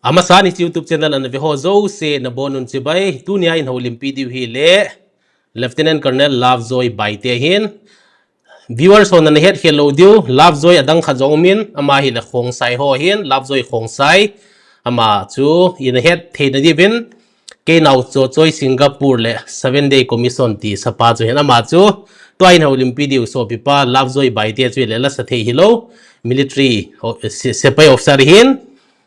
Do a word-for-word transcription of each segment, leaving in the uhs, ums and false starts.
Amasan hiche YouTube channel ana ve ho jouse nabonun chibai, tunia ihin houlimpi diu hi le Lieutenant Colonel Lovejoy Baite ahin. Viewers ho nana hetkhel lou diu, Lovejoy adang khat jong umin, ama hi le Khongsai ho ahin, Lovejoy Khongsai, ama chu ina hetthei nadiuvin, kei naochochoi Singapore le Seven Day Commission ti sapa chu ahin, ama chu tua ihin houlimpi diu sopipa Lovejoy Baite chu hi le lasa thei hilou, military, o, se-, sepai officer ahin,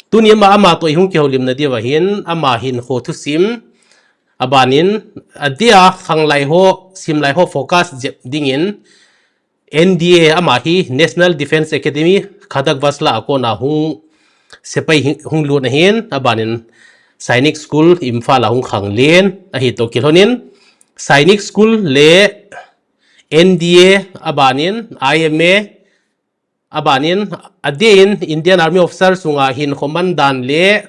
tuni ama, ama toh ihung kihoulim nadiu ahin, ama hinkho thusim, abanin, adia khanglai ho, simlai ho focus jep dingin, N D A ama hi National Defence Academy, Khadak Vasla a kona hung sepai hi-, hung lut ahin, abanin Sainik School, Imphal a hung khanglen, ahi toh kilhonin, Sainik School le N D A, abanin I M A, abanin, adeh in Indian Army Officer sunga hinkho man dan le,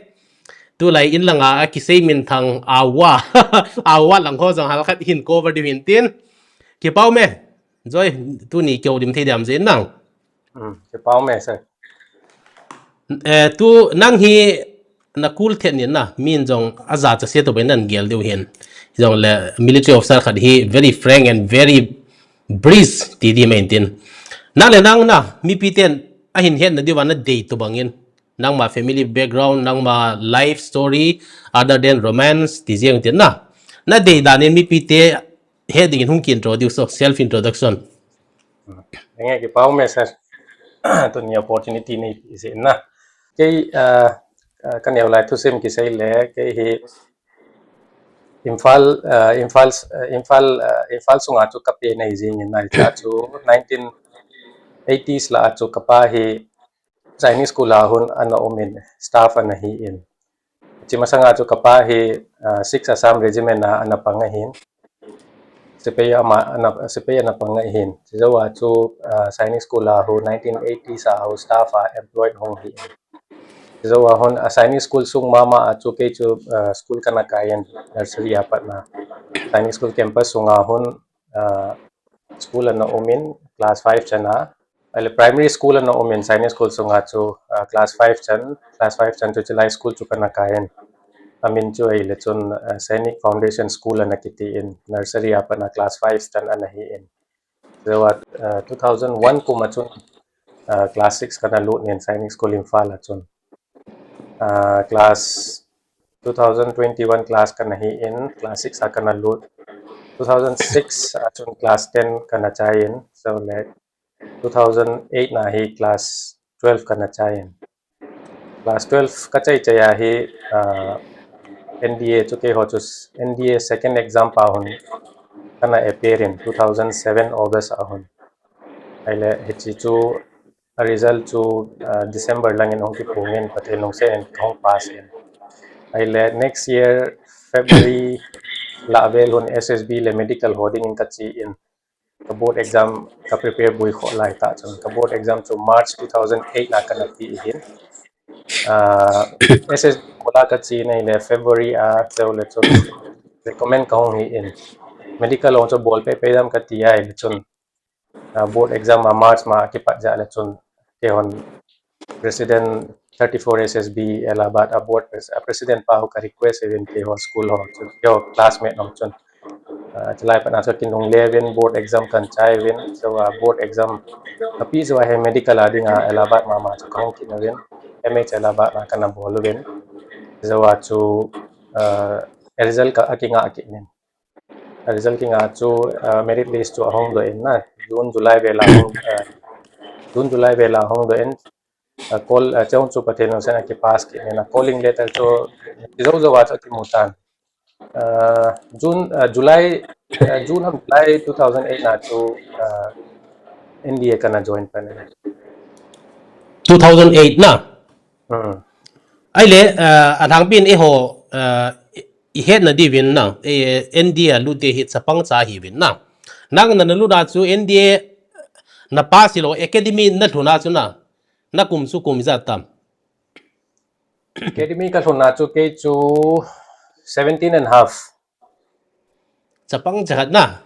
tulai in langa akisei minthang awa, awa lang ho jong halkhat hin cover diu hintin. Kipa ume, Joy, tuni kihoulim thei diam jeh nang. Hmm, kipa ume, sir. Eh, tu nang hi na cool thet nin na, min jong ajacha se toh bai nan gel diu hin. Jong le military officer khat hi very frank and very brisk ti di mai tin. Nang le nang na, mipi ten ahin hetna diuva nadei tobangin. Nangma family background, nangma life story, other than romance, ti jeng tin na. Nadei danin mipi te het dingin hung ki introduce o, self introduction. Enge kipa ume sir. Tuni opportunity nei jeh na. Kei, ah, ah, kaneo lai thusim kisei le, kei hi Imphal, ah, Imphal, ah, Imphal, ah, Imphal sunga chu kapen ahi jingin, ahi cha chu nineteen eighties la a chu kapa hi Sainik School a hun ana umin, staff ana hin. Hiche masanga chu kapa hi, ah, Six Assam Regiment a ana pang ahin. Sepai ama, ana, sepai ana pang ahin. Chujouva chu, ah, Sainik School a hu nineteen eighties a hu staff a employed hung hi. Chujouva hun, ah, Sainik School sung mama a chu kei chu, ah, school kana kai in, nursery a patna. Sainik School campus sunga hun, ah, school ana umin, class five chan a. Ahile primary school ana umin, Sainik School sunga chu, ah, class five chan, class five chan chu Chilai School chu kana kai in. Amin chu ahile chun, ah, Sainik Foundation School ana kiti in, nursery a patna class five chan ana hi in. Chujouva, ah, two thousand one kum a chun, ah, class six kana lut in, Sainik School Imphal a chun. Ah, class two thousand twenty-one class kana hi in, class six a kana lut. Two thousand six a chun class ten kana chai in, so le two thousand eight na hi class twelve kana chai in. Class twelve kachai chai a hi, ah, N D A chu keiho chu s-, N D A second exam pa hun kana appear in two thousand seven August a hun. Ahile hiche chu a result chu, ah, December langin hung kiphong in, Pathen lungset in kahung pass in. Ahile next year February lah vel hun S S B le medical ho dingin kache in. Ka board exam ka prepare boi khoh lai tah chun, ka board exam chu March two thousand eight na kana pe ahin. Ah, S S B bol a kache in ahile February a chule chun recommend kahung hi in. Medical ho chu bol pehpeh dam kati ahile chun, ah, board exam a March ma kipat jeh le chun, keihon President thirty-four S S B Allahabad a board pres-, a president pa ho ka request uvin, keiho school ho chun, keiho classmate ho chun. Ah, chulai pat na chu kinungle uvin, board exam kan chai uvin, so, ah, board exam kape jou a hi medical a dinga Allahabad mama chu kahung kit uvin, M H Allahabad a kana bol uvin. Chujouva chu, ah, result ka, akinga kit in. Result kinga chu, ah, merit list chu ahung doh in na, June, July vel a hung, ah, June, July vel a hung doh in, ah, call, ah, chun chu Pathen lungset in akipass kit in, ah, calling letter chu, kijou jou a chu kimu tan. Ah, June, ah, July, ah, June ham July two thousand eight na chu, ah, N D A kana join pan. Two thousand eight na? Hmm. Ahile, ah, alhangpin eiho, ah, i hetna diuvin na, eh, N D A a lut te hi chapang cha ahiuvin na. Nang nana lut a chu N D A na pass hilou, academy na lhun a chu na, na kum chu kum ijat tam? Academy ka lhun a chu kei chu seventeen and half. Chapang cha khat na.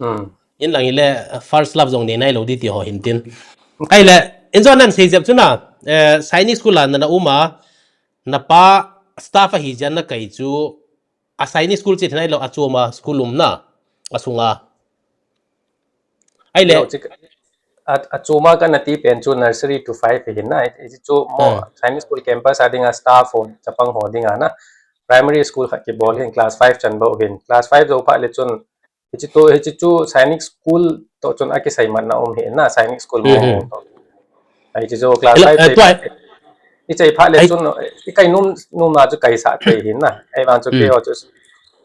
Hmm. Inlang hile first love jong nei nailou di ti ho hintin. Ahile, injo nan sei jep chu na, eh, Sainik School a nana um a, napa staff ahi jeh a nakai chu a Sainik school chet hi nailou, achom a school umna, asunga. Ahile. Lo, chi, a, achom a kana ti pen chu nursery to five hi na, hichu mo, hmm, Sainik school campus a dinga staff ho, chapang ho dinga na. Primary school khat kibol hin class five chan bou hin. Class five jou phat le chun, hichi to, hichi chu Sainik school to chun akisei matna um hi na, Sainik school mo, hmm, to. Hichi chu class five, eh, chei phat le chun, ikai nom, nom na chu kaisa thei hin na. Ahivang chu, hmm, keiho chu,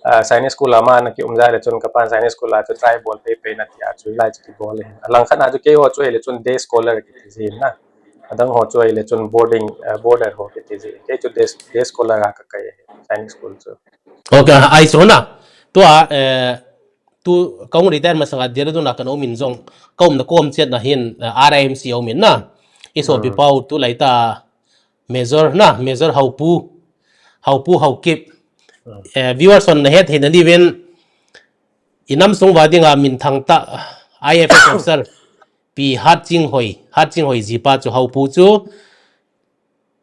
ah, Sainik school a ma na kium jeh le chun kapan Sainik school a chu try bol pei pei na tia chu lai chu kibol hin. Alangkhat na chu keiho chu ahile chun day scholar kiti ji hin na. Adang ho chu ahile chun boarding, ah, boarder ho kiti ji. Kei chu day, day scholar a kakai Sainik school chu. Okay, ahi chu na. Tua, eh, tu kahung retire masanga Dehradun a kana um in jong, kaumna kom chet na hin, eh, R I M C a um in na. Isopi pau tulai ta Major na, Major Haopu, Haopu Haokip. Eh, viewers hon nahet thei nadiuvin, inam sung uva dinga minthang tah, I F S officer, Pi Hatchinghoi, Hatchinghoi jipa chu Haopu chu,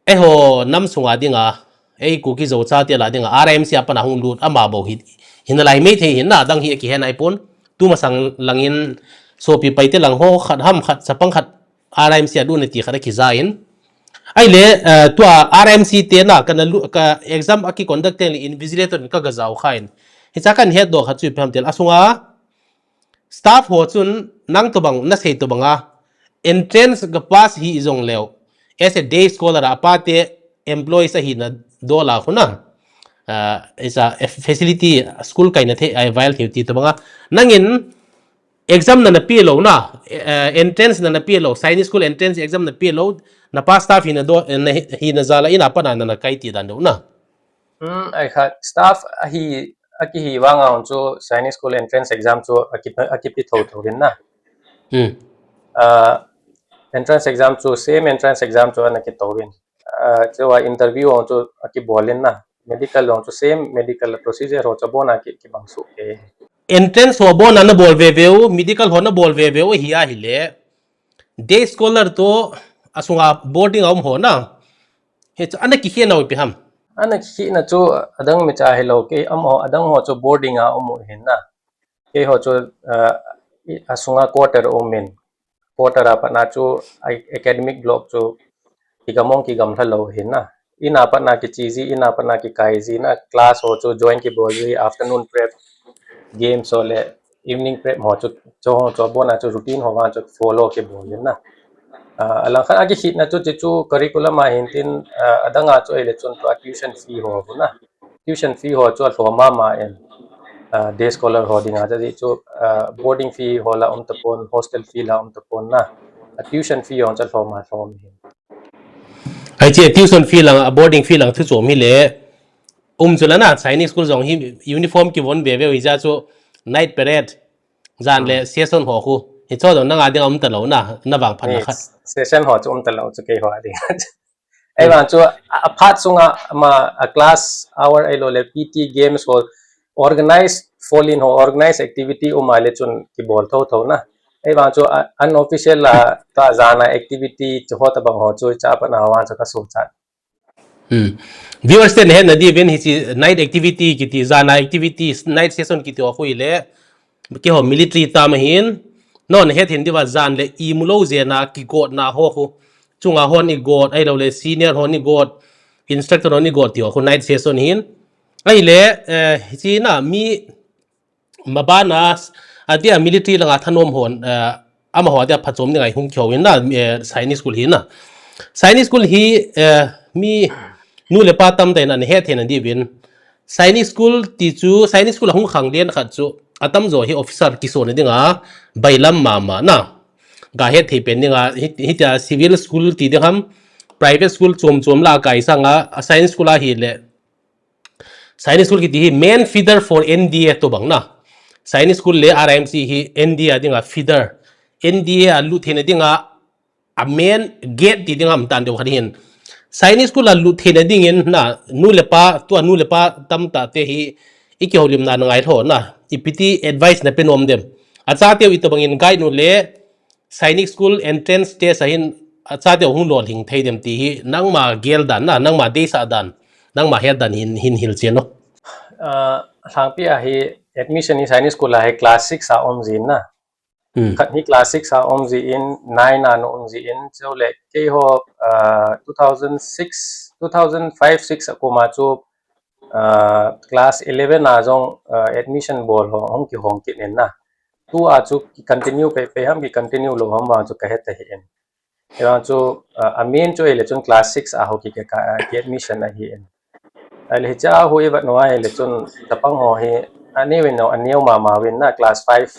eiho nam sunga dinga, ei Kuki Zo chate lah a dinga, R I M C a pat a hung lut, ama bou hi, hi nalai maithei hin na, adang hi akihe naipon, tumasang langin, sopi paite lang ho, khat ham khat, chapang khat, R I M C a lut nati khat akija in. Ahile, eh, tua R I M C te na, kana lu-, ka exam akiconduct teng le invigilator in kaga jao kha in. Hicha kahin hetdoh khat chu ipi ham tile, asunga, staff ho chun nang tobang, nasei tobang a, entrance ga pass hi jong leu, as a day scholar a pate employees ahina dol a khu na, ah, is a facility school kaina thei, avail thei ti tobang a. Nangin exam nana pe lou na, eh, entrance nana pe lou, Sainik school entrance exam nana pe lou, napa staff hina do, na, hina jal a in a pat a nana kai ti dan dou na. Hmm, ahi kha, staff ahi, akihi vang a hon chu Sainik school entrance exam chu aki, akipe thotho hin na. Hmm. Ah, entrance exam chu, same entrance exam chu ana kito hin. Ah, chua interview hon chu akibol in na. Medical hon chu same medical procedure ho chu abon a ki, kibang soh kei. Entrance ho abon a nabol veve u, medical ho nabol veve u hi ahile. Day scholar to asunga boarding a um ho na. Hichu ana kikhel nau ipi ham? Ana kikhel na chu adang mi cha hilou kei amaho, adang ho chu boarding a um u hin na. Keiho chu, ah, i, asunga quarter um in. Quarter a pat na chu a, academic block chu kigamong kigamlha lou hin na. In a pat na kiche ji, in a pat na kikai ji na, class ho chu join kibol ji, afternoon prep, games ho le evening prep ho chu, chu ho chu abon a chu routine ho vang chu follow kibol hin na. Ah, alangkhat a kikhel na chu, chu, chu curriculum a hin tin, ah, adang a chu ahile chun tua tuition fee ho na. Tuition fee ho chu alhom mama in, ah, day scholar ho dinga chu, chu, ah, boarding fee ho la um tapon, hostel fee la um tapon na. A tuition fee ho chu alhom a lhom hin. Ahi che, tuition fee lang, a boarding fee lang thu chom hile, um chu la na, Sainik school jong hi uniform kivon veve u hi jeh chu night parade, jan le session ho khu. Hicho jong nanga dinga um talou na, navang phat na khat. Session ho chu um talou chu keiho a ding. Ahivang chu a, aphat sunga ama a class hour ahilou le P T games ho organize, folin ho organize activity um a le chun kibol thotho na. Ahivang chu a, unofficial a ta jana activity chu ho tabang ho chu cha pat na vang chu kasochat. Hmm. Viewers te nahet nadiuvin hiche night activity kiti, jana activities, night session kiti ho khu hile, keiho military tam ahin, non het hin diuva jan le imu lou jeh a kigotna ho khu. Chunga hon igot, ahilou le senior hon igot, instructor hon igot ti ho khu night session hin. Ahile, eh, hiche na mi maban a, atia military langa thanom hon, eh, amaho atia phachom dinga ihung kihou in na, eh, Sainik school hi na. Sainik school hi, eh, mi nu le pa tamtah in ana het thei nadiuvin. Sainik school ti chu, Sainik school a hung khang lian khat chu, atamjo hi officer kisona dinga, bailam mama na. Ga het thei pen dinga, hi, hitia civil school ti ding ham, private school chom chom la kai sanga, a Sainik school ahile, Sainik school kiti hi main feeder for N D A tobang na. Sainik school le R I M C hi N D A a dinga feeder. N D A a lut theina dinga a main gate ti ding ham tan deu khat hin. Sainik school a lut theina dingin na, nu le pa, tua nu le pa tamtah te hi, ikihoulimna na ngailhou na, ipi ti advice nape nom dem? Achateu itobang in guide u le, Sainik school entrance test a hin, achate hung lolhing thei dem ti hi, nangma gel dan na, nangma deisah dan, nangma het dan hin, hin hilchen o. Ah, Lhangpi a hi admission hi Sainik School a hi class six a um jin na. Hmm. Khat hi class six a um jin, nine a na um jin, chule keiho, ah, two thousand six, two thousand five six a kum a chu, ah, class eleven a jong, ah, admission bol ho hung kihong kit in na. Tua chu ki continue pei pei ham, ki continue lou ham vang chu ka het ta hih in. Hivang chu, ah, a main chu ahile chun class six a ho ki, ki, ka, ah, ki admission ahi in. Ahile hiche a ho i vet u ahile chun chapang ho hi aneo in aneo mama uvin na class five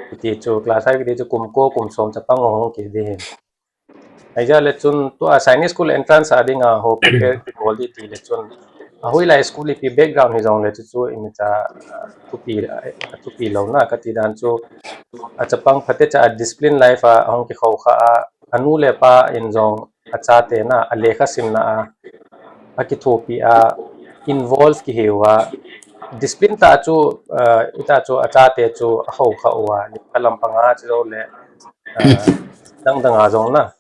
kiti chu, class five kiti chu kum ko kum som chapang ho hung kit ding ahin. Ahijeh le chun tua Sainik School entrance a dinga ho prepare kibol ding ti le chun ahoilai school ipi background hijong le chu chu imacha, ah, thupi, ah, thupi lou na kati dan chu achapang phatecha a discipline life a hung kikhou kha a, anu le apa in jong achate na, alekha simna a, akithopi a, involve kihi uva, discipline tah chu, ah, ita chu achate chu akhou kha uva, lekha lampang a chu le, ah, dang dang a jong na.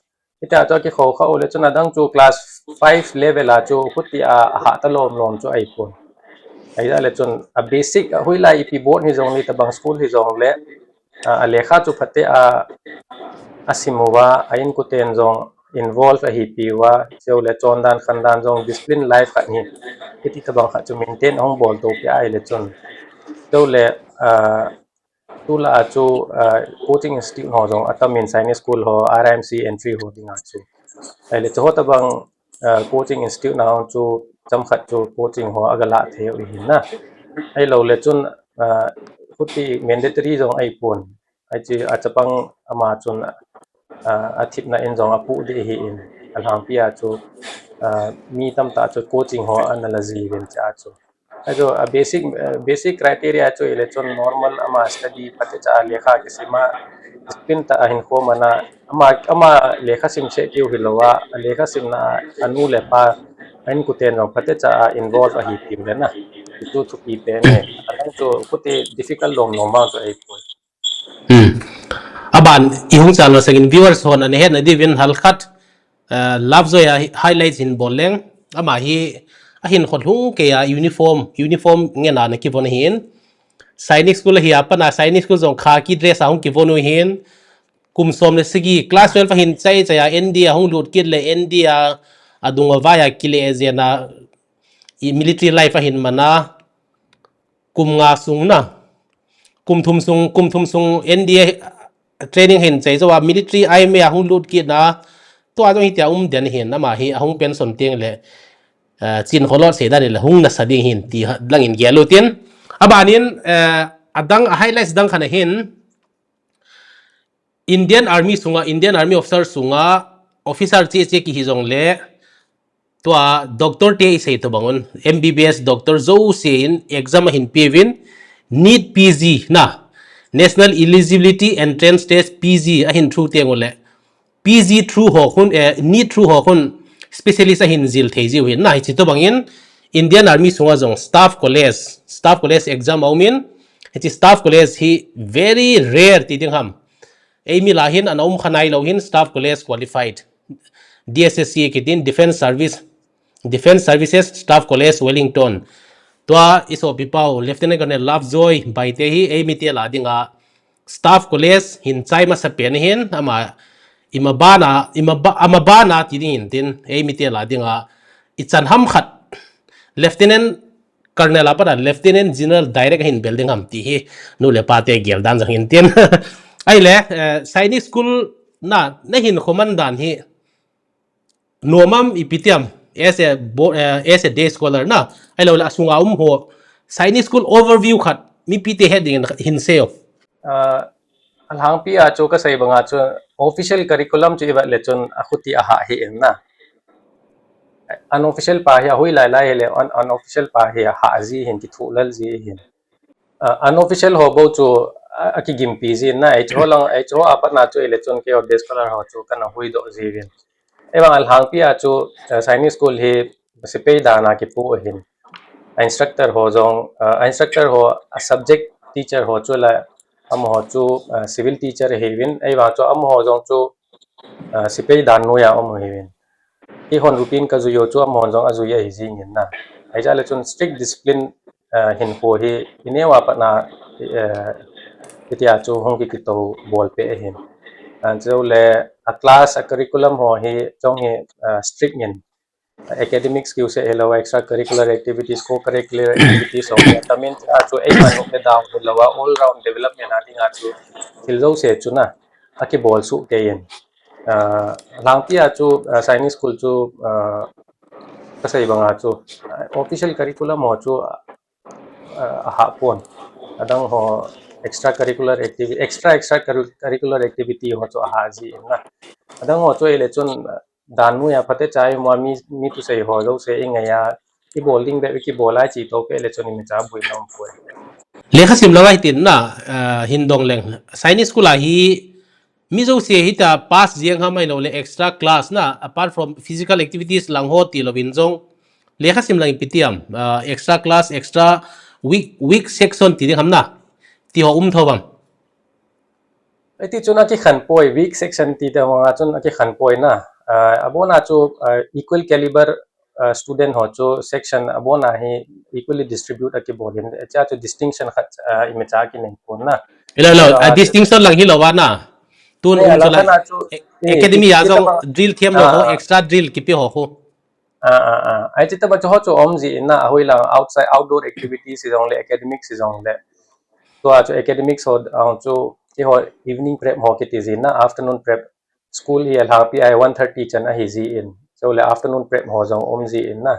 Ita chu akikhou kha u le chun adang chu class five level a chu khuti a, ahah ta lom lom chu ahipon. Ahijeh le chun a basic, ahoilai ipi board hijong le, itobang school hijong le, a, alekha chu phatecha a, asim uva, a inkoten jong involve ahipi uva, chule chondan khandan jong discipline life khat hi, hiti tobang khat chu maintain ahung bol to pi ahile chun. Chule, ah, tulai a chu, ah, coaching institute ho jong atam in Sainik School ho, R I M C entry ho dinga chu. Ahile chu ho tobang, ah, coaching institute na chu chomkhat chu coaching ho aga la thei u ahin na. Ahilou le chun, ah, khuti mandatory jong ahipon. Ahi chu achapang ama chun, ah, athipna in jong apoh ding ahin. Alhangpi a chu, ah, mi tamtah chu coaching ho ana la ji uvin cha chu. Ajo, a basic, eh, basic criteria chu ahile chun normal ama study phatecha a lekha kisim a, discipline tah a hinkho man a, ama, ama lekha sim seh keu hilou a, alekha simna a anu le apa, a inkoten jong phatecha a involve ahipi u le na. Chu thupi pen e. Ahin chu khuti difficult lom lom vang chu ahipoi. Hmm. Aban, i hung chan masangin viewers hon ana hetna diuvin halkhat, eh, Lovejoy a hi-, highlights hin bol leng. Ama hi, ahinkho lhung kei a uniform, uniform ngen a ana kivon ahin. Sainik School ahi a pat a, Sainik School jong khaki dress a hung kivon u ahin. Kum som le sagi, class twelve ahin chai chai a, N D A hung lut kit le, N D A adung a vai a kile jen a, i military life ahin man a. Kum nga sung na, kum thum sung, kum thum sung N D A training hin chai jou a, military I M A a hung lut kit na, tua jong hitia um den ahin, ama hi ahung pension teng le, eh, chin kholot sei dan le hung nasa ding ahin ti ha, lang in gel u tin. Aban in, eh, adang a highlights dang khat ahin, Indian Army sunga, Indian Army officer sunga, officer che che kihi jong le, tua doctor te i sei tobang un, M B B S doctor jouse in exam ahin pe uvin, NEET P G na, National Eligibility Entrance Test P G ahin through teng u le, P G through ho khun, eh, NEET through ho khun specialist ahin jil thei jiu ahin na, hiche tobang in Indian Army sunga jong staff college, staff college exam aum in, hiche staff college hi very rare ti ding ham. Eimi lah hin ana um kha nailou hin staff college qualified. D S S C kitin Defence Service, Defence Services Staff College Wellington. Tua i sopi pau Lieutenant Colonel Lovejoy Baite hi eimi te lah dinga staff college hin chai masa pen ahin, ama ima bana, ima ba, ama bana ti ding ahin tin eimi te lah dinga i chan ham khat Lieutenant Colonel a pat a Lieutenant General direct ahin bel ding ham ti hi nu le pa te gel dan jong hin tin. Ahile, eh, Sainik School na, na hinkho man dan hi nom am ipi ti am as a bo-, eh, as a day scholar na, ahilou le asunga um ho Sainik School overview khat mipi te het ding in hin sei o. Ah, Alhangpi a chu kasei banga chu official curriculum chu i vet le chun akhuti a hah hi in na. Unofficial pa hi ahoilai lai hile un-, unofficial pa hi ahah ji hin kithuh lel ji hin. Ah, unofficial ho bou chu a, akigimpi ji in na, eiho lang, eiho a pat na chu i le chun keiho day scholar ho chu kana huhdoh ji uvin. Ahivang Alhangpi a chu, ah, Sainik School hi sepai dan a kipu ahin. A instructor ho jong, ah, a instructor ho a subject teacher ho chu la amaho chu, ah, civil teacher ahiuvin, ahivang chu amaho jong chu uh, sipei dan noiya um u hiuvin. Keihon routine kajui u chu amahon jong ajui ahi jingin na. Ahijeh le chun strict discipline, uh, hinkho hi ineo a pat na, uh, hitia chu hung kikito bol peh ahin. Anchule a class a curriculum ho hi jong hi, uh, strict in, academics kiu se helou, extracurricular activities, co-curricular activities ho hi atamin a chu eiman up le down hilou a all round development a dinga chu thil jouse chu na akibol suh kei in. Uh, alhangpi a chu, uh, Sainik School chu, uh, kasei banga chu, uh, official curriculum ho chu, uh, ahah pon. Adang ho extracurricular activity, extra extracurricular activity ho chu ahah jin na. Adang ho chu ahile chun, uh, dan noiya phatecha ima mi, mi thusei ho jouse ingaiya, ibol ding bep ikibol a ichi to peh le chun imacha buina umpoi. Lekha sim lou a hitin na, uh, hin dong leng. Sainik School a hi mi jouse hitia pass jeng ham ahilou le extra class na, apart from physical activities lang ho tilouvin jong. Lekha sim lang ipi ti ham, uh, extra class, extra week, weak section ti ding ham na. Ti ho um thou vang. Iti chun akikhen poi, weak section ti te ho a chun akikhen poi na. Uh, abona chu, uh, equal caliber, uh, student ho chu section abona hi equally distribute akibol in. Hichea chu distinction khat, uh, imacha kinei pon na. Helou, helou, uh, distinction lang hilou va na. Tun eh, um chu la, chu, eh, academy a jong drill thiam lou ho, extra drill kipe ho khu. Ah, ah, ah. Hiche tobang chu ho chu um jin na, ahoilang outside, outdoor activities hijongle, academics hijongle. Tua chu academics ho, ah, chu, keiho evening prep ho kiti jin na, afternoon prep. School hi alhangpi a one thirty chan ahi jin. Chule afternoon prep ho jong um jin na.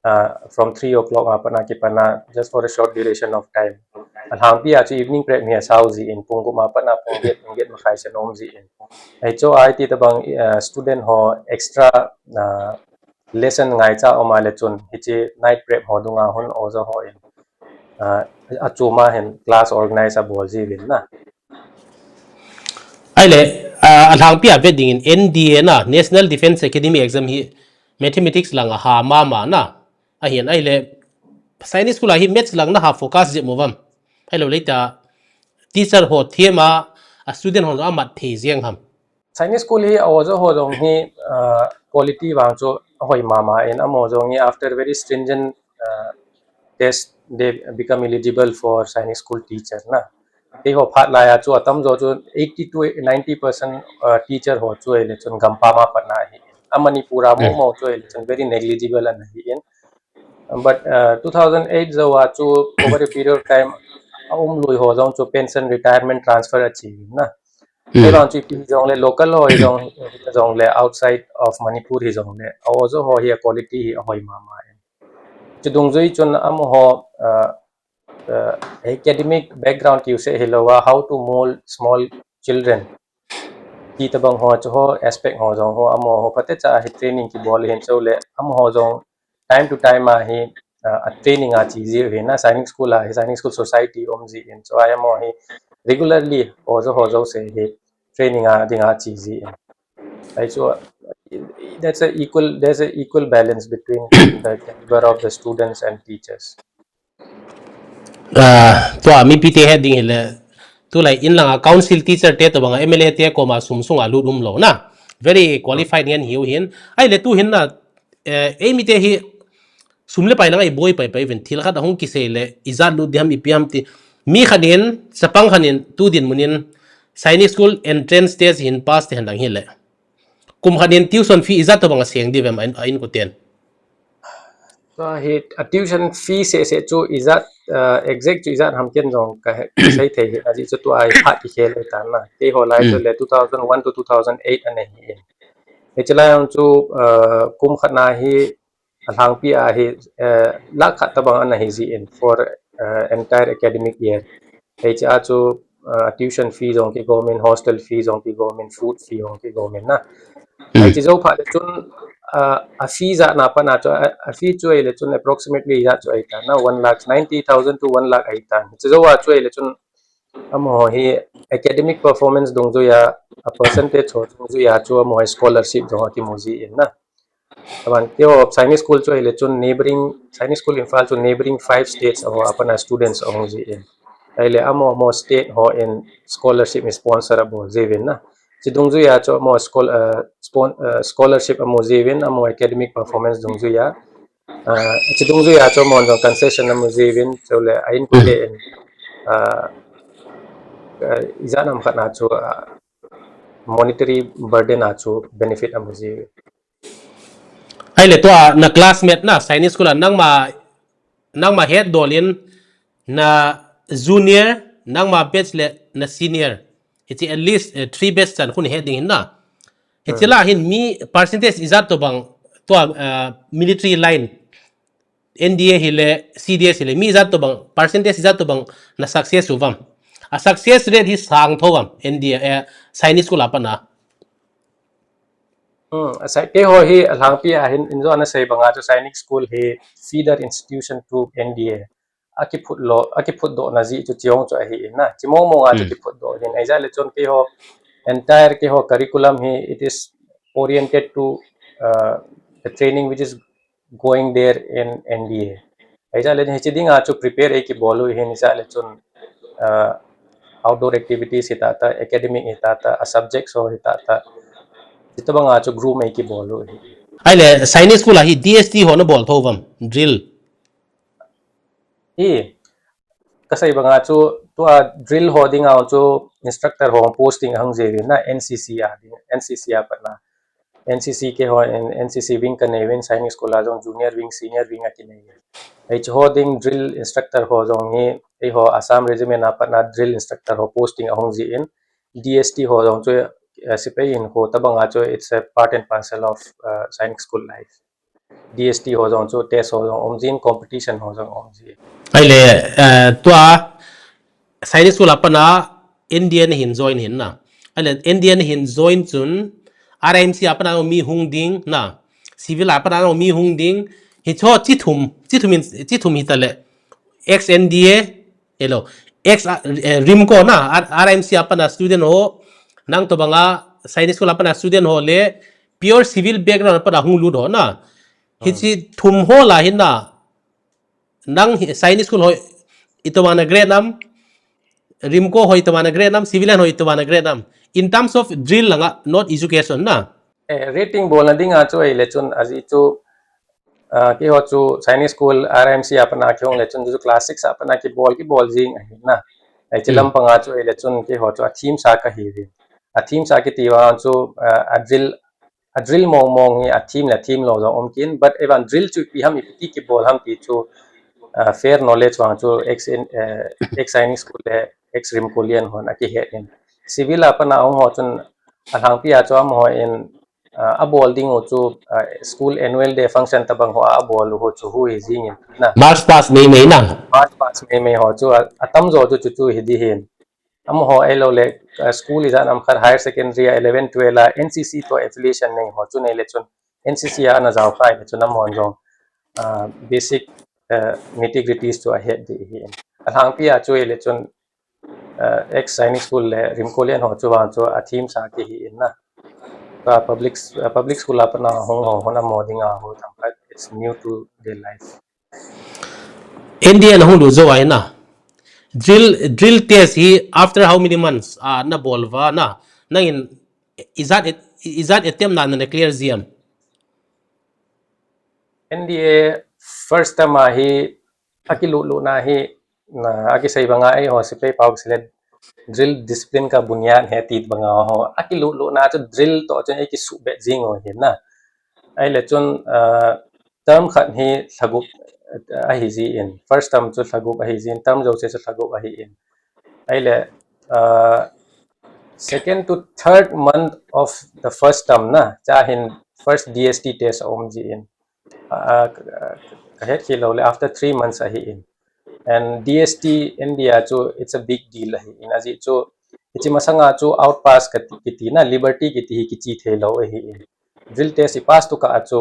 Ah, from three o'clock a pat na kipat na, just for a short duration of time. Alhangpi a chu evening prep hi asao jin, pung gup a pat na pung get, pung get makhai chan um jin. Hichu iti tobang, ah, student ho extra, ah, lesson ngaicha um a le chun, hiche night prep ho dunga hin oja hon, ah, achom a hin class organize abol jiuvin na. Ahile, ah, alhangpi a vet dingin N D A na, National Defence Academy Exam hi mathematics lang ahah mama na. Ahin ahile, Sainik School a hi maths lang naha focus jep uvam? Ahilou le tia teacher ho thiam a, a student ho amat thei jeng ham? Sainik School hi a oja ho jong hi, uh, quality vang chu ahoi mama in, amaho jong hi after very stringent, uh, test they become eligible for Sainik School teacher na. Keiho phat laiya chu atamjo chu eighty to ninety percent, uh, teacher ho chu ahile chun gampam a pat na ahi. A Manipur a mo mo chu ahile chun very negligible ana hi in. But, uh, two thousand eight jou a chu over a period of time, a umlui ho jong chu pension, retirement, transfer achi na. Kei vang chu ipi jongle local ho jong, jongle outside of Manipur hijongle, a oja ho hi a quality hi ahoi mama in. Chu dungjui chun amaho, uh, uh, academic background kiu se hilou a, how to mold small children. Ti tobang ho chu ho aspect ho jong ho amaho phatecha hi training kibol hin chule amaho jong time to time a hi, uh, a training achi jiu hin na Sainik School a hi Sainik School Society um jin. So amaho hi regularly oja ho jouse hi training a dinga chi jin. Hichu, uh, that's a equal, there's a equal balance between the caliber of the students and teachers. Ah, tua mipi te he ding hile, tulai in langa council teacher te tobanga M L A te koma sum sunga lut umlou na. Very qualified ngen hiu hin. Ahile tu hin na, eh, eimi te hi sum le pai langa iboi pai pai uvin thil khat ahung kisei le, ijat lut ding ham ipi ham ti. Mi khat in, chapang khat in, tu dinmun in, Sainik School entrance test hin pass te hen lang hile. Kum khat in tuition fee ijat tobang aseng diu vem a in, a inkoten? Tua hi a tuition fee seh seh chu ijat, uh, exact chu ijat ham ken jong ka he, sei thei hi, ajeh chu tua hi phat kikhel ahitan na. Keiho lai chu le two thousand one to two thousand eight ana hi in. Hiche lai jong chu, uh, kum khat na hi alhangpi a hi, uh, lakh khat tobang ana hi jin for, uh, entire academic year. Hiche a chu, uh, tuition fee jong kigom in, hostel fee jong kigom in, food fee jong kigom in na. Hiche jou phat le chun, uh, a fee jat na pat na chu, a, a fee chu ahile chun approximately ijat chu ahitan na, one lakh ninety thousand to one lakh ahitan. Hiche jou a chu ahile chun amaho hi academic performance dungjuiya, a percentage ho dungjuiya chu amaho hi scholarship jong akimu jin na. Aban, keiho Sainik School chu ahile chun neighboring, Sainik School Imphal chu neighboring five states ho a pat na students ahung jin. Ahile amaho, amaho state ho in scholarship sponsor abol jiuvin na. Chidungjuiya chu mo school, uh, spon, uh, scholarship amu jiuvin, amo academic performance dungjuiya. Uh, chidungjuiya chu mo jong concession amu jiuvin, chule a inkote in, uh, uh, ijat ham khat na chu, uh, monetary burden a chu benefit amu jiuvin. Ahile tua na classmate na Sainik School a nangma, nangma het dol in na junior, nangma batch le na senior. Hiche at least, eh, three batch chan khu nahet ding ahin na. Hiche la hin mi percentage ijat tobang tua, uh, military line, N D A hile, C D S hile, mi ijat tobang, percentage ijat tobang na success uvam. A success rate hi sang tho uvam, N D A, eh, Sainik School a pat na. Hmm, asei, keiho hi alhangpi a hin, in jo ana sei banga chu Sainik School hi feeder institution to N D A. Akiphut lo, akiphut doh na jeh chu chujong chu ahi in na. Chi mong mong a chu kiphut doh in. Ijat le chun keiho entire keiho curriculum hi, it is oriented to, uh, the training which is going there in N D A. Ijat le hiche dinga chu prepare eikibol u hin, ijat le chun, uh, outdoor activities hi tata, academic hi tata, a subjects ho hi tata. Chutobanga chu groom eikibol u hi. Ahile Sainik School a hi D S T ho nabol tho uvam, drill. Hi, kasei banga chu tua drill ho dinga chu instructor ho posting ahung jiuvin na, N C C a ding, N C C a pat na. N C C keiho in, N C C wing kanei uvin, Sainik School a jong junior wing, senior wing akinei uvin. Hiche ho ding drill instructor ho jong hi, eiho Assam Regiment a pat na drill instructor ho posting ahung jin, D S T ho jong chu, uh, sepai hinkho tobanga chu, it's a part and parcel of, uh, Sainik School life. D S T ho jong chu test ho jong um jin, competition ho jong um jin. Ahile, eh, tua Sainik School a pat na N D A nahin join ahin na. Ahile N D A nahin join chun R M C a pat na mi hung ding na. Civil a pat na mi hung ding. Hicho chi thum, chi thum in, chi thum hita le. Ex N D A, hello. Ex, eh, RIMCO na, R-, R M C a pat na student ho. Nang tobanga Sainik School a pat na student ho le. Pure civil background a pat na hung lut ho na. Hiche thum ho la hin na, nang hi Sainik School ho itobang na grade nam, RIMCO ho itobang na grade nam, civilian ho itobang na grade nam. In terms of drill langa, not education na. Eh, rating bolna dinga chu ahile chun ajeh chu, ah, keiho chu Sainik School R M C a pat na kihung le chun chu class six a pat na kibol, kibol jing ahi na. Hiche lampanga chu ahile chun keiho chu a theme sa kahi uvin. A theme sa kiti vang chu, ah, a drill a drill mong mong hi a theme le theme lou jong um kit in, but even drill chu ipi ham, ipi ti kibol ham ti chu, uh, fair knowledge vang chu ex, uh, ex Sainik School le ex RIMCO lian hon akihet in. Civil a pat na ahung ho chun alhangpi a chu amaho in, uh, abol ding u chu, uh, school annual day function tobang ho a abol u ho chu hu hi jing in na. March past mei mei na. March past mei mei ho chu a, atamjo chu chu chu hi ding ahin. Amaho ahilou le, uh, school ijat ham khat higher secondary a eleven twelve a N C C toh affiliation nei ho chu nei le chun N C C a ana jao kha le chun amaho jong, uh, basic, uh, nitty gritties chu ahet ding ahi. Alhangpi a chu ahile chun, uh, ex Sainik School le RIMCO lian ho chu vang chu a theme sa kihi in na. Ka public, uh, public school a pat na hung ho, hung amaho dinga ho themkhat, it's new to their life. N D A nahung lut jou ahi na. Drill, drill test hi after how many months, ah, nabol uva na? Nangin ijat, ijat attempt na, na clear ji am? N D A first time a hi akilut lut na hi, na, akisei banga eiho sepai pao kisei le drill discipline ka bunyad hai ti banga ho, akilut lut na chu drill toh chun eikisuh bet jing u ahi na. Ahile chun, uh, term khat hi lhagup, uh, ahi jin, first term chu lhagup ahi jin, term jouse chu lhagup ahi in. Ahile, uh, second to third month of the first term na, chua hin first D S T test aum jin. Uh, uh, kahet khel lou le after three months ahi in. And D S T N D A chu it's a big deal ahi in. Ajeh chu, hiche masanga chu out pass kati, kiti na, liberty kiti hi kiche thei lou ahi in. Drill test i pass tu kah a chu,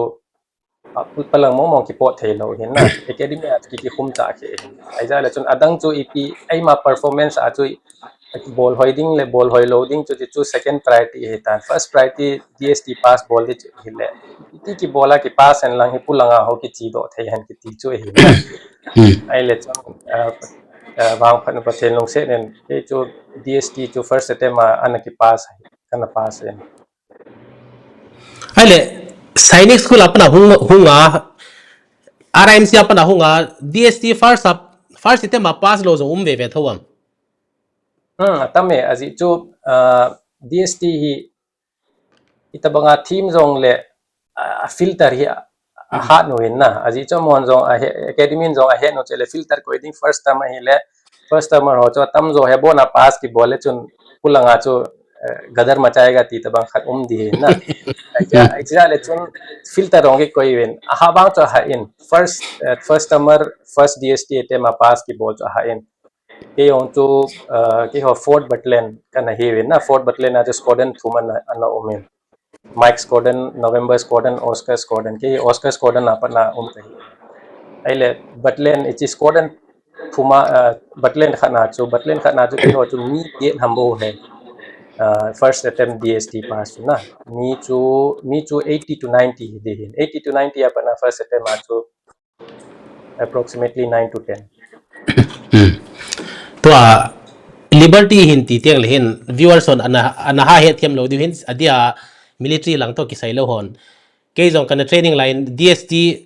a, pu-, palang mong mong kipot thei lou ahin na. Academy a chu ki, kikhum cha khe ahin. Ahijeh le chun adang chu ipi, eima performance a chu i, bol hoi ding le bol hoi lou ding chu, chu second priority ahi tan. First priority D S T pass bol ding chu ahile. Iti kibol a kipass hen lang hi pu langa ho kiche doh thei hen kiti chu ahi na. Hmm. Ahile chun, uh, uh, vangphat u Pathen lungset in, kei chu D S T chu first attempt a ana kipass ahi. kana pass in. Ahile, Sainik School a pat a hung, hung a, R I M C a pat a hung a, D S T first a, first attempt a pass lou jong um veve tho am? Hmm, atam e, ajeh chu, ah, D S T hi, itobang a theme jong le, ah, filter hi, ahat nu hin na. Ajeh chu amahon jong, ahe, academy in jong ahet nu chule filter koi ding first term ahile, first term ho chu atam jo hi abon a pass kibol le chun, pulanga chu, eh, gadar machayega ti tobang khat um ding hin na. Ahi, ahi le chun filter jong kikoi uvin. Aha vang chu aha in. First, eh, first termer, first D S T attempt a pass kibol chu aha in. Kei jong chu, eh, keiho Fort Butland kana hiuvin na. Fort Butland a chu squadron thum ana, ana um in. Mike Squadron, November Squadron, Oscar Squadron. Kei Oscar Squadron a pat na um kahi. Ahile, Butland, hiche squadron thum a, ah, Butland khat na chu, Butland khat na chu keiho chu mi get ham bou ahi. Ah, first attempt D S T pass chu na. Mi chu, mi chu eighty to ninety ding hin. Eighty to ninety a pat na first attempt a chu approximately nine to ten. Hmm. Tua Liberty hin ti teng le hin viewers hon ana, ana ha het them lou diu hin, adia military lang toh kisai lou hon. Kei jong kana training line D S T,